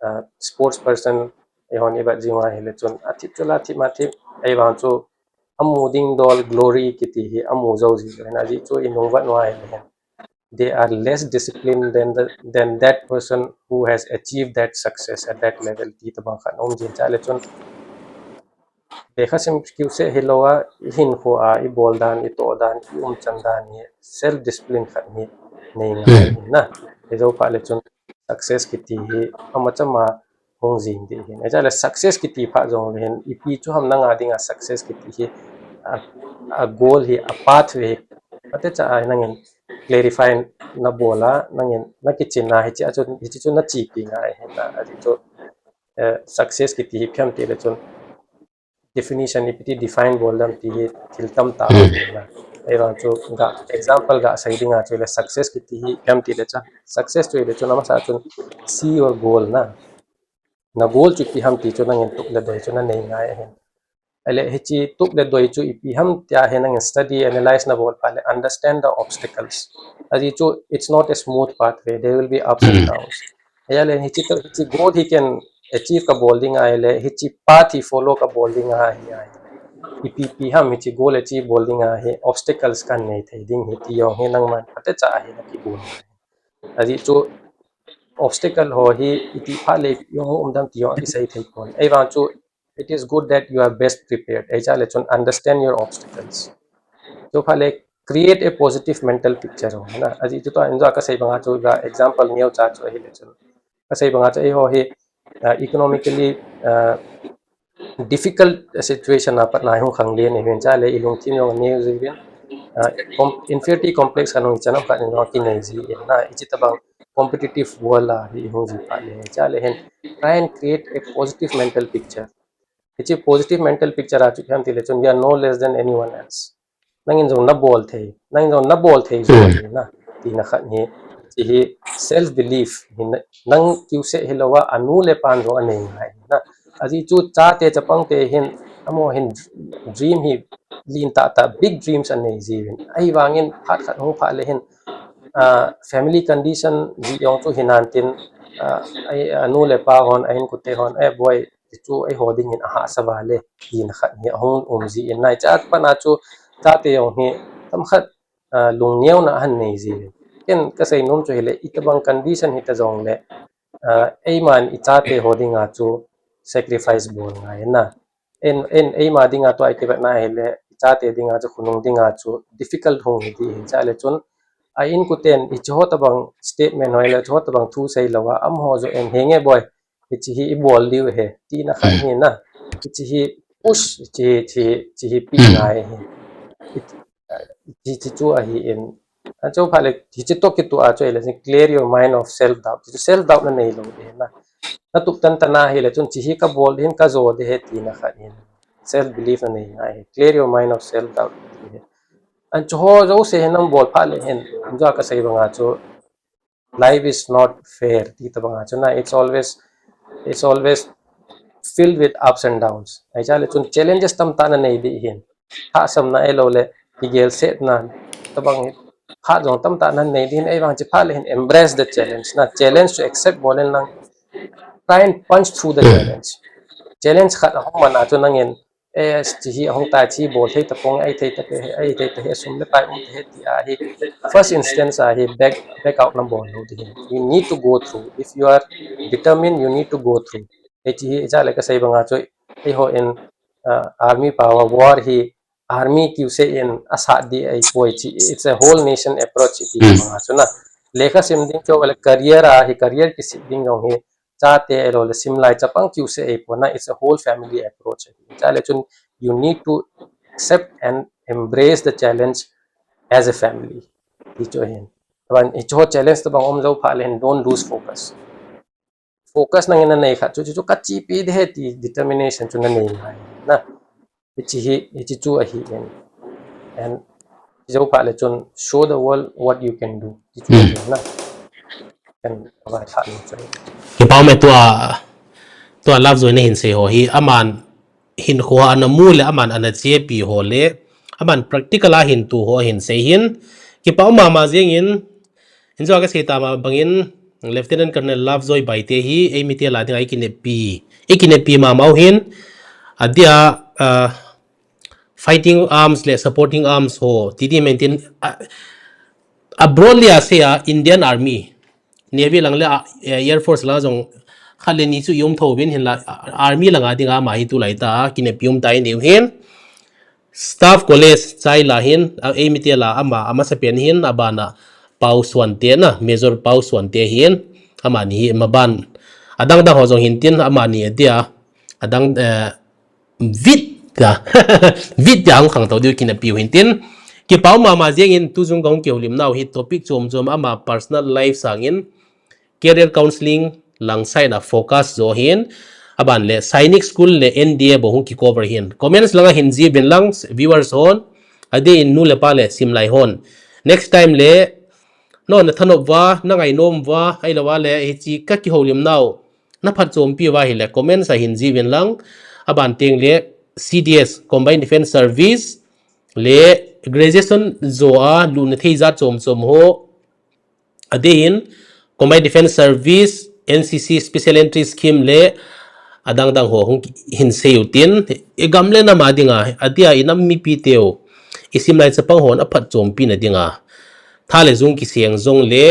Uh, sports person eihon i vet jing uva ahile chun athip chu la thip ma thip, ahivang chu amu ding dol glory kiti hi amu jou ji lou hin, ajeh chu i nung vet uva ahile hin, they are less disciplined than the, than that person who has achieved that success at that level ti tobang khat um jing cha le chun, lekha sim kiu se hilou a, i hinkho a i bol dan, i toh dan, i umchan dan hi self discipline khat hi nei ngai na. Hijou phat le chun success kiti hi amachama hung jing ding hin. Ijat le success kiti phat jong le hin, ipi chu ham na nga dinga success kiti hi, a, a goal hi, a pathway hi, phatecha a nangin clarify na bol a, nangin na kichin a, hichi a chu, hichi chu na chepi ngai hin na, ajeh chu, eh, success kiti hi ipi ham ti le chun, definition ipi ti define bol ding ham ti hi thil tamtah um na. Ahivang chu ga example ga sei dinga chu le success kiti hi ipi ham ti le chun, success chu le chun amasa chun see your goal na. Na goal chu ipi ham ti chu nangin tup le doi chu na nei ngai ahin. Ahile hichi tup le doi chu ipi ham tia hi nangin study, analyze na bol phat le understand the obstacles. Ajeh chu it's not a smooth pathway, there will be ups and downs. Ahile hichi toh, hichi goal hi ken achieve ka bol ding ahile, hichi path hi follow ka bol ding ahi, ahi. Ipi ipi ham hichi goal achieve bol ding ahi, obstacles kan nei thei ding hi ti jong hi nangman phatecha a hi na kigel. Ajeh chu obstacle ho hi iti phat le jong um ding ham ti jong kisei thei pon. Ahivang chu it is good that you are best prepared. Ijat le chun understand your obstacles. Chu phat le create a positive mental picture ho na. Ajeh chu toh in jo ka sei banga chu ga example neo cha chu ahile chun. Ka sei banga chu eiho hi, uh, economically, uh, difficult situation a pat na hung khang le nei ven cha le i lungthim jong aneo ji ven. Ah, com-, inferiority complex khat hung chan a khat ni no kinei ji in na, i chi tabang competitive world a hi hung ji phat le cha le hin try and create a positive mental picture. Hichi positive mental picture a chu ham ti le chun you are no less than anyone else. Nangin jong na bol thei, nangin jong na bol thei jong na, tina khat hi, chi hi self belief hi na, nang kiu se hi lo a, anu le pan jong anei ngai na. Aji chu chate chapang te hin, amo hin dream hi lin ta ta big dreams anei ji hin. Ahi vangin phat khat hung phat le hin, ah, family condition ji jong chu hinan tin, ah, ai, anu le pa hon, a inkote hon, eh, boi, ti chu eiho dingin ahahsa vale, tina khat hi ahung um ji in nai cha pat na chu chate jong hi tam khat, ah, lungneo na ahin nei ji. Ken ka sei nom chu hile, i tabang condition hi ta jong le, ah, eiman i chate ho dinga chu sacrifice bol ngai na. En, en, eima dinga tu ai ti vet na hile, i chate dinga chu khonung dinga chu difficult hung hi ti hin cha le chun, a inkoten i chu ho tabang statement hoi le, chu ho tabang thu sei lo a, amaho jong en henge boi, hichi hi i bol diu he, tina khat hi na. Hichi hi push, hichi hi, hichi hi, hichi hi pi ngai hi. Hi, hichi chu ahi in. Achu phat le, hichi to kitu a chu le, clear your mind of self doubt. Hichi self doubt na nei lo de na. Na tup tan tan a hile chun hichi hi ka bol de hin ka jo de he tina khat hin. Self belief na nei ngai hi. Clear your mind of self doubt. Achu ho jo se hin nam bol phat le hin. Achu ka sei banga chu life is not fair ti tabanga chu na, it's always, it's always filled with ups and downs. Ai cha le chun challenges tam ta na nei di hin. Hahsam na ei lo le, kigel set na, tabang hi, phat jong tam ta na nei di hin, ei vang chi phat le hin embrace the challenge na, challenge chu accept bol in lang, try and punch through the challenge. Challenge khat ahung man a chu nangin, eh, chi hi ahung tai chi bol thei ta pong, ai thei ta he, ai thei ta he, sum le pai um ta he ti a hi. First instance a hi back, back out na bol lo di hin. You need to go through. If you are determined, you need to go through. Hichi hi, cha le ka sei banga chu, eiho in, uh, army power war hi, army kiu se in asat di ei poi chi. It's a whole nation approach ti banga chu na. Lekha sim ding chu le career a hi, career kisem ding jong hi, chate ei lo le simlai chapang kiu se ei poi na, it's a whole family approach. Cha le chun you need to accept and embrace the challenge as a family. Ti chu hin. Tabang, hichi ho challenge tabang um jo phat le hin don't lose focus. Focus nangin na nei khat chu, chu, chu ka chi pi de he ti determination chu na nei ngai na. Hichi hi, hichi chu ahi in. And jo phat le chun show the world what you can do. Hichi chu ahi na. Kan vai khat ni chu. Kipa um e tua, tua Love Joy na hin sei ho hi, aman hin ho ana mu le, aman ana chepi ho le, aman practical a hin tu ho hin sei hin. Kipa um mama jing in, Injo ka sei ta ma bangin, Lieutenant Colonel Love Joy Baite hi, ei mite la dinga i kinepi, i kinepi mama u hin, adia, ah, fighting arms le supporting arms ho, ti di men tin, ah, a broadly a sei a Indian Army, Navy lang le, ah, Air Force lang jong khat le ni chu i um tho vin hin la, ah, Army langa dinga ama hi tulai ta, kinepi um ta i neu hin. Staff College chai la hin, a, ei mite la ama, amasa pen hin, abana Pau Suante na, Major Pau Suante hin, amani hi maban. Adang dang ho jong hin tin, amani adia, adang, eh, vit ta, vit ta hung khang to diu kinapiu hin tin. Kipa um mama jing in tu jung kong keu lim nau hi topic chom chom ama personal life sangin, career counseling lang side a focus jo hin, aban le Sainik School le N D A bo hung ki cover hin. Comments langa hin ji bin lang viewers hon, adeh in nu le pa le simlai hon. Next time le, no, na thanop va, na ngainom va, ahilou va le, hichi ka kihoulim nau, na phatchompi va hile, comments a hin ji bin lang, aban teng le, C D S, Combined Defence Service, le graduation jo a, luna thei jat chom chom ho, adeh in, Combined Defence Service, N C C Special Entry Scheme le adang dang ho hung hin seiu tin, i gam le nam a dinga, adia i nam mipi teu, i simlai chapang hon aphatchompi na dinga, tha le jung kiseng jong le,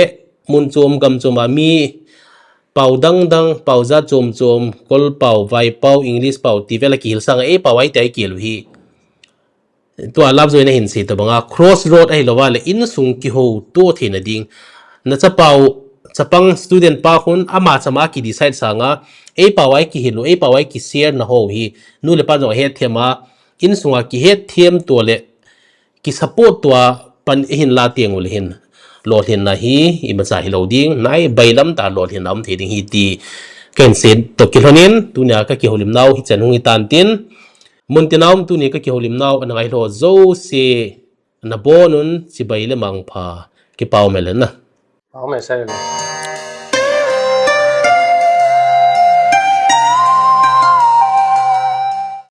mun chom gam chom a mi, pau dang dang, pau jat chom chom, kol pau, vai pau, English pau, ti vela kihil sanga, ei pau ai ti ai kilu hi. Tua Love Joy na hin sei ta banga, crossroad ahilou va le, insung kihou to theina ding. Na chapau, chapang student pa khun ama chama kidecide sanga, eipau a ikihil u, eipau a ikishare na ho hi, nu le pa jong ahet them a, insunga kihet them to le, kisupport to a pan ihin la teng u le hin, lolhinna hi imacha hilou ding, nai bailam tah lolhinna um thei ding ahi ti kahin sei toh kilhonin, tunia kakihoulim nau hichan hung hitan tin, muntina um tuni kakihoulim nau ana ngailhah jouse, nabonun chibai le mangpha, kipa um e le na. Amen, sir.